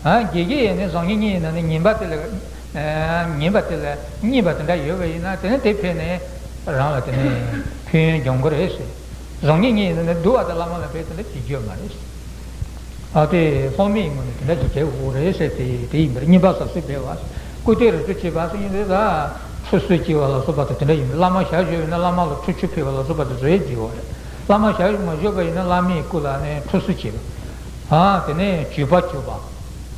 ཨ། དགེ་རྒན་ཡིན་ནའི་བཟང་ཉེས་གཉིས་ཡིན་ན་ནི་ཉེས་པ་དེ་ལས། ཨ། ཉེས་པ་དེ་ལས་ཉེས་པ་དེ་འདྲ་ཡོད་པ་ཡིན་ན་དེ་ནི་དེ་ཕན་ནས་རང་ལ་དེ་ནི་ཕན་ཡོན་འབྱུང་གི་རེད་ཟེར། བཟང་ཉེས་གཉིས་ཡིན་ན་ནི་སྡུག་པ་དེ་བླ་མ་ལ་ཕན། དེ་འདྲ་བྱེད་རྒྱུ་མ་རེད་ཟེར། ཨ། དེ་སློབ་མའི་ངོས་ནས་དེ་འདྲ་ཞིག་བྱེད་དགོས་རེད་ཟེར། དེ་དེ་ཡིན་པར་བསྙེན་པ་ཟབ་གསལ་འབུལ་བ། སྐུར་སྟོན་རིམ་གྲོ་བྱེད་པ་ཟེར་མཁན་དེ་ད་ཁྲུས་གསོལ་བྱེད་པ་ལ་སོགས་པ་དང་དེ་འདྲ་ཡིན་པས། བླ་མ་ཞབས་ཞུ་ཡོད་ན་བླ་མ་ལ་ཁྲུས་ཆུ་ཕུལ་བ་ལ་སོགས་པ་དེ་ཚོ་ཡང་བྱེད་དགོས་རེད། བླ་མ་ཞབས་ཞུ་མ་བྱས་པ་ཡིན་ན་བླ་མའི་སྐུ་ལ་ནི་ཁྲུས་གསོལ་བྱེད་པ། ཨ། དེ་ནས་མཆོད་པ་མཆོད་པ།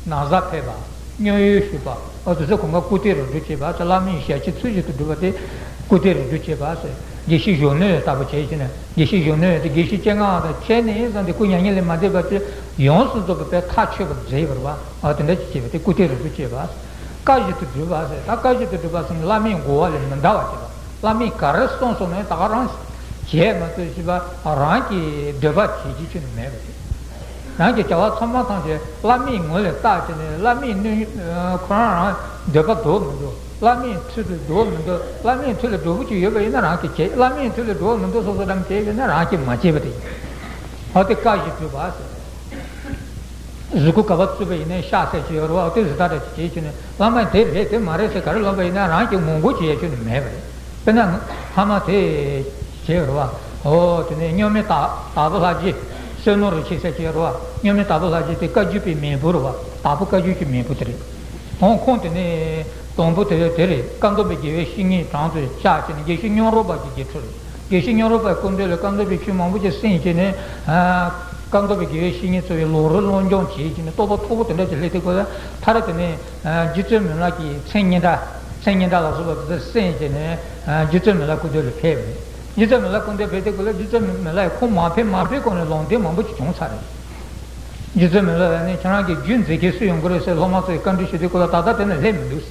ན་བཟའ་ཕུལ་བ། སྙུང་གཡོ་ཞུ་བ། ཨ། དེ་ཚོ་གང་ག་སྐུར་སྟོན་རིམ་གྲོ་བྱེད་པ་ཟེར། བླ་མའི་ཞལ་ཆད་ཚུལ་བཞིན་དུ་སྒྲུབ་པ་དེ་སྐུར་སྟོན་རིམ་གྲོ་བྱེད་པ་ཟེར། དགེ་བཤེས་གཞོན་ནུ་ལྟ་བུ་བྱས་ཕྱིན་ནས། དགེ་བཤེས་གཞོན་ནུ་དེ་དགེ་བཤེས་སྤྱན་སྔ་དང་ཁྱེད་ནས་ཡིན་ཙང་དེ་སྐུ་མྱ་ངན་ལས་མ་འདས་པ་དེ་ཡོངས་སུ་རྫོགས་པའི་དཔེ་ཐག་ཆོད་པར་མཛད་པ་རེད་བ། ཨ། དེ་འདྲ་ཅིག་བྱས་པ་དེ་སྐུར་སྟོན་རིམ་གྲོ་བྱེད་པ། བཀའ་བཞིན་དུ་སྒྲུབ་པ་ཟེར། ད་བཀའ་བཞིན་དུ་སྒྲུབ་པ་ཟེར་ན་བླ་མའི་བསྒོ་བ་ལས་མི་འདའ་བ་བྱེད་པ། བླ་མས་ག་རེ་གསུངས་སོང་ན་ད་ག་རང་བྱས་མ་གཏོགས་ཅིག་པ་རང་གི་འདོད་པ་བྱེད་རྒྱུ་ཅིག་ནི་མེད་པ་རེད། རང་གི་བྱ་བ་ཚང་མ་ཐམས་ཅད་བླ་མའི་ངོ་ལ་བལྟས་བྱས་ནས་བླ་མའི་སྣོད། ཁོ་རང་རང་འདོད་པ་འགྲུབ་མི་འགྲུབ། བླ་མའི་ཚུལ་དུ་འགྲུབ་མི་འགྲུབ། བླ་མའི་ཚུལ་ལ་འགྲུབ་པོ་ཅིག་ཡོད་པ་ཡིན་ན་རང་གིས་བྱེད། བླ་མའི་ཚུལ་ལ་འགྲུབ་མི་འགྲུབ་སོ་སོ་རང་བྱེད་ཡོད་ན་རང་གིས་མ་བྱེད་པ་དེ་ཡིན། འོ་དེ་བཀའ་བཞིན་སྒྲུབ་པ་ཟེར། གཟུགས་སྐུ་ག་པར་བཙུགས་པ་ཡིན་ནའི་ཤ་ཟེར་གྱི་ཡོད་རེད་བ། དེ་བཟོ་ལྟ་འདྲ་ཅིག་བྱེད་ཀྱི་ནི་བླ་མས་དེ་རེད་དེ་མ་རེད་ཟེར་ག་རེ་ལབ་པ་ཡིན་ན་རང་གི་ངོ་རྒོལ་བྱེད་ཡ་ཁྱོན་ནས་མེད་པ་རེད། དཔེར་ན་ཕ་མ་དེ་བྱས་ཡོད་རེད་བ། འོ་དེ་ནས་སྨྱོན་མའི་དྭགས་དྭགས་པོ་ལྷ་རྗེ། བསོད་ནམས་རིན་ཆེན་ཟེར་གྱི་ཡོད་རེད་བ། སྨྱོན་མའི་དྭགས་པོ་ལྷ་རྗེ་དེ་བཀའ་བརྒྱུད་པའི་མེས་པོ་རེད་བ། དྭགས་པོ་བཀའ་བརྒྱུད་ཀྱི་མེས་པོ་དེ་རེད། འོ་ཁོང་དེ་ནས་དང་པོ་དེ་དེ་རེད། བཀའ་གདམས་པའི་དགེ་བའི་བཤེས་གཉེན་གྲངས་སུ་བཞག་བྱས་ནས་དགེ་བཤེས་སྨྱོན་རོགས་པ་གི་དགེ་ཕྲུག་རེད། དགེ་བཤེས་སྨྱོན་རོགས་པའི་སྐུ་མདུན་ལ་བཀའ་གདམས་པའི་ཆོས་མང་པོ་ཅིག་གསན་བྱས་ནས། ཨ། བཀའ་གདམས་པའི་དགེ་བའི་བཤེས་གཉེན་ཚོ་ཡི་ལུང་རིགས་སློབ་སྦྱོང་བྱས་བྱས་ནས་རྟོགས་པ་མཐོ་པོ་དེ་འདྲ་ཅིག་སླེབས་དུས་སྐབས་ལ་མཐར་དེ་ནས། ཨ། རྗེ་བཙུན་མི་ལ་གི་མཚན་སྙན་གྲགས། མཚན་སྙན་གྲགས་ལ་སོགས་པ་དེ་ཚོ་གསན་བྱས་ནས། ཨ། རྗེ་བཙུན་མི་ལ་སྐུ་མདུན་ལ་ཕེབས་པ་རེད། རྗེ་བཙུན་མི་ལ་སྐུ་མདུན་ཕེབས་དུས་སྐབས་ལ་རྗེ་བཙུན་མི་ལ་ཡིས་ཁོང་མ་ཕེབས་མ་ཕེབས་གོང་ནས་ལུང་བསྟན་མང་པོ་ཅིག་བྱུང་ཚར་རེད། རྗེ་བཙུན་མི་ལ་ལ་ནི་ཁྱེད་རང་གི་རྒྱུད་མཛད་མཁན་སུ་ཡོང་གི་རེད་ཟེར་སློབ་མ་ཚོ་ཡིས་བཀའ་འདྲི་ཞུ་དུས་སྐབས་ལ་ད་ལྟ་དེ་ནི་སླེབས་མི་འདུག་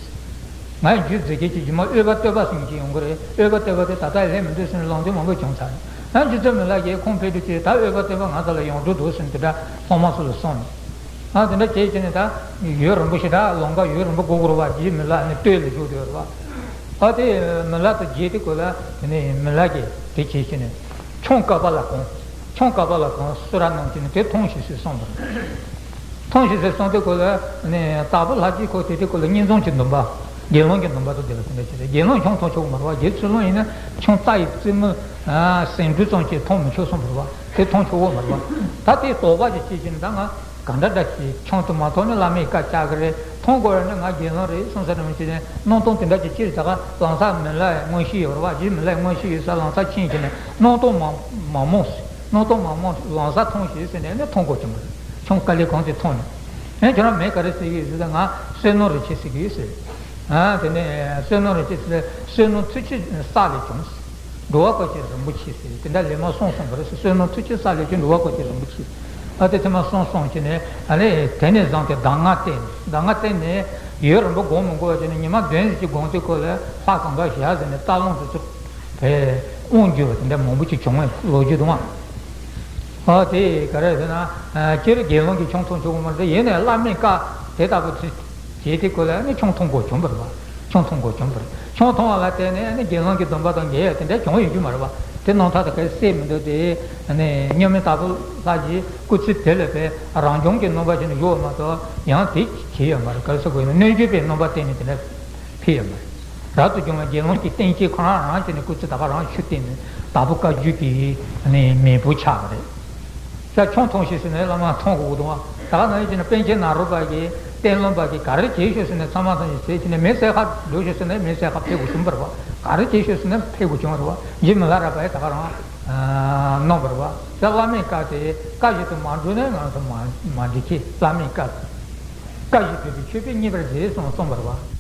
ང་ཡི་རྒྱུད་མཛད་མཁན་གྱི་རྗེས་མ་ཨོལ་པ་སྟོད་པ་ཟེར་མཁན་ཅིག་ཡོང་གི་རེད། ཨོལ་པ་སྟོད་པ་དེ་ད་ལྟ་སླེབས་མི་འདུག་ཟེར་ནས་ལུང་བསྟན་མང་པོ་བྱུང་ཚར་རེད། ཡང་རྗེ་བཙུན་མི་ལ་གིས་ཁོང་ཕེབས་དུས་ཀྱི་ད་ཨོལ་པ་སྟོད་པ་ང་ཚོ་ལ་ཡོང་འགྲོ་འདུག་ཟེར་ནས་དེ་འདྲ་སློབ་མ་ཚོ་ལ་གསུངས་ནས། ཨ། དེ་འདྲ་བྱས་བྱས་ནས་ད་ཡུན་རིང་པོ་ཞེ་དྲག་ལམ་ཁ་ཡུན་རིང་པོ་འགོར་དགོས་རེད་བ། རྗེ་མི་ལ་ནི་སྟོད་ལ་བཞུགས་བསྡད་ཡོད་རེད་བ། ཨ། དེ་མི་ལ་དང་མཇལ་དུས་སྐབས་ལ་དེ་ནས་མི་ལ་གིས་དེ་བྱས་བྱས་ནས་ཁྱུང་དཀར་པོ་ལ་གང་། ཁྱུང་དཀར་པོ་ལ་གང་གསོལ་རས་གནང་བྱས་ནས་དེ་འཐུང་ཞིག་ཟེར་གསུངས་པ་རེད། འཐུང་ཞིག་ཟེར་གསུངས་དུས་སྐབས་ལ་ནི་དྭགས་པོ་ལྷ་རྗེ་ཁོ་དེ་དུས་སྐབས་ལ་བསྙེན་རྫོང་གི་འདུན་པ། དགེ་སློང་གི་འདུན་པ་དང་དེ་ལ་དེ་འདྲ་བྱས་ཏེ་དགེ་སློང་ཁྱུང་འཐུང་ཆོག་གི་མ་རེད་བ། རྗེ་བཙུན་སློབ་ཡིན་ན་ཁྱུང་རྟ་ཡི་རྩེ་མོ། ཨ། ཟེའུ་འབྲུ་ཙམ་ཅིག་འཐུང་མི་ཆོག་གསུངས་པ་རེད་བ། དེ་འཐུང་ཆོག་གི་མ་རེད་བ། ད་དེ་དོགས་པ་ཅིག་སྐྱེས་བྱས་ནས་ད་ང་ག་འདྲ་འདྲ་ཞིག་ཁྱུང་དེ་མ་འཐུང་ན་བླ་མའི་བཀའ་བཅག་གི་རེད། འཐུང་དགོས་ཡོད་ན་ང་དགེ་སློང་རེད་གསུངས་ས་རེད། མི་བྱེད་ནས་སྣང་སྟོང་དེ་འདྲ་ཅིག་སྐྱེས་ད་ག་ལམ་སང་མི་ལ་མངོན་ཤེས་ཡོད་རེད་བ། རྗེ་མི་ལ་མངོན་ཤེས་ཡོད་ས་ལམ་སང་ཕྱིན་བྱས་ནས་སྣང་སྟོང་མ་མ་རྨོངས། སྣང་སྟོང་མ་རྨོངས་ལམ་སང་འཐུང་ཞིག་ཟེར་ནས་ནི་འཐུང་དགོས་བྱུང་བ་རེད། ཁྱུང་དཀར་ལི་གང་དེ་འཐུང་ནས། ཨེ། ཁྱོད་རང་མིང་ག་རེ་ཟེར་གྱི་ཡོད་ཟེར་ད་ང་བསོད་ནམས་རིན་ཆེན་ཟེར་གྱི་ཡོད་ཟེར། ཨ། དེ་ནས་བསོད་ནམས་རིན་ཆེན་ཟེར། བསོད་ནམས་མཐུ་ཆེན་བསགས་ལས་བྱུང་། འགྲོ་བ་བཀོལ་མཁན་རིན་པོ་ཆེ་ཟེར་དེ་འདྲ་ལས་མ་གསུངས་གསུངས་པ་རེད་ཟེར། བསོད་ནམས་མཐུ་ཆེན་བསགས་ལས་བྱུང་འགྲོ་བ་བཀོལ་མཁན་རིན་པོ་ཆེ། ཨ། དེ་ཚང་མ་གསུངས་གསུངས་བྱས་ནས་ཨ་ནི་དེ་ནས་བཟུང་སྟེ་གདམས་ངག་བསྟན། གདམས་ངག་བསྟན་ནས་ཡུན་རིང་པོ་སྒོམ་མི་དགོས་པ་བྱས་ནས་ཉི་མ་བདུན་ཙམ་ཅིག་སྒོམ་དུས་སྐབས་ལ་ལྷ་གང་ག་བཞག་ཟེར་ནས་རྟ་ལུང་དུ་ཚུར་བས་དབང་བསྒྱུར་བ་དེ་འདྲ་མང་པོ་ཅིག་བྱུང་བའི་ལོ་རྒྱུས་འདུག་ཨང་། ཨ། དེ་ག་རེ་ཟེར་ན། ཨ། སྤྱིར་དགེ་སློང་གིས་ཁྱུང་འཐུང་ཆོག་གི་མ་རེད། ཡིན་ནའི་བླ་མའི་བཀའ་དེ་ལྟ་བུ་དེ་བྱས་དུས་སྐབས་ལ་ནི་ཁྱུང་འཐུང་དགོས་བྱུང་བ་རེད་བ། ཁྱུང་འཐུང་དགོས་བྱུང་བ་རེད། ཁྱུང་འཐུང་བ་ལ་བརྟེན་ནས་ནི་དགེ་སློང་གི་སྡོམ་པ་དང་འགལ་ཡ་དེ་འདྲ་བྱུང་ཡོང་རྒྱུ་མ་རེད་བ། དེ་རྣམ་ཐར་དུ་ག་རེ་གསལ་མི་འདུག་དེ་ནི་སྨྱོན་མའི་དྭགས་པོ་ལྷ་རྗེ་སྐུ་ཚེ་དེ་ལ་བས་རང་བྱུང་གི་སྣང་བ་ཞིག་ནས་བཞུགས་པ་མ་གཏོགས་ཡང་དེ་བྱས་ཡོད་མ་རེད། ག་རེ་ཟེར་དགོས་ཡིན་ན་གནོད་སྦྱིན་པའི་སྣང་བ་བསྟན་ནས་དེ་འདྲ་ཕེབས་ཡོད་མ་རེད། རབ་ཏུ་བྱུང་བའི་དགེ་སློང་གི་བསྟན་བཅོས་ཁོ་རང་རང་བྱས་ནས་སྐུ་ཚེ་ད་ག་རང་ཆུད་གཏད་ནས་དྭགས་པོ་བཀའ་བརྒྱུད་ཀྱི་ནི་མེས་པོ་ཆགས་པ་རེད། ས་ཁྱུང་འཐུང་ཞིག་ཟེར་ནས་བླ་མ་འཐུང་དགོས་འདུག་བ། ད་ག་ནང་བཞིན་པཎ་ཆེན་ནཱ་རོ་པ་གིས་ སྟོན་ལོན་པ་གིས་ག་རེ་བྱེད་ཤོག་ཟེར་ན་ཚང་མ་ཚང་ཞིག་ཟེར་བྱས་ནས་མེ་བསད་ཁ་འགྲོ་ཤོག་ཟེར་ན་མེ་བསད་ཁ་ཕེབས་དགོས་བྱུང་བ་རེད་བ། ག་རེ་བྱེད་ཤོག་ཟེར་ན་ཕེབས་དགོས་བྱུང་བ་རེད་བ། རྗེ་མི་ལ་རས་པ་ཡིས་ད་ག་རང་གནང་བ་རེད་བ། དེ་བླ་མའི་བཀའ་དེ་བཀའ་བཞིན་དུ་མ་བསྒྲུབས་ན་ང་ཚོ་མ་མ་འགྲིག་གི། བླ་མའི་བཀའ་བཀའ་བཞིན་སྒྲུབ་པའི་མཆོད་པས་མཉེས་པར་མཛད་གསུངས་གསུངས་པ་རེད་བ།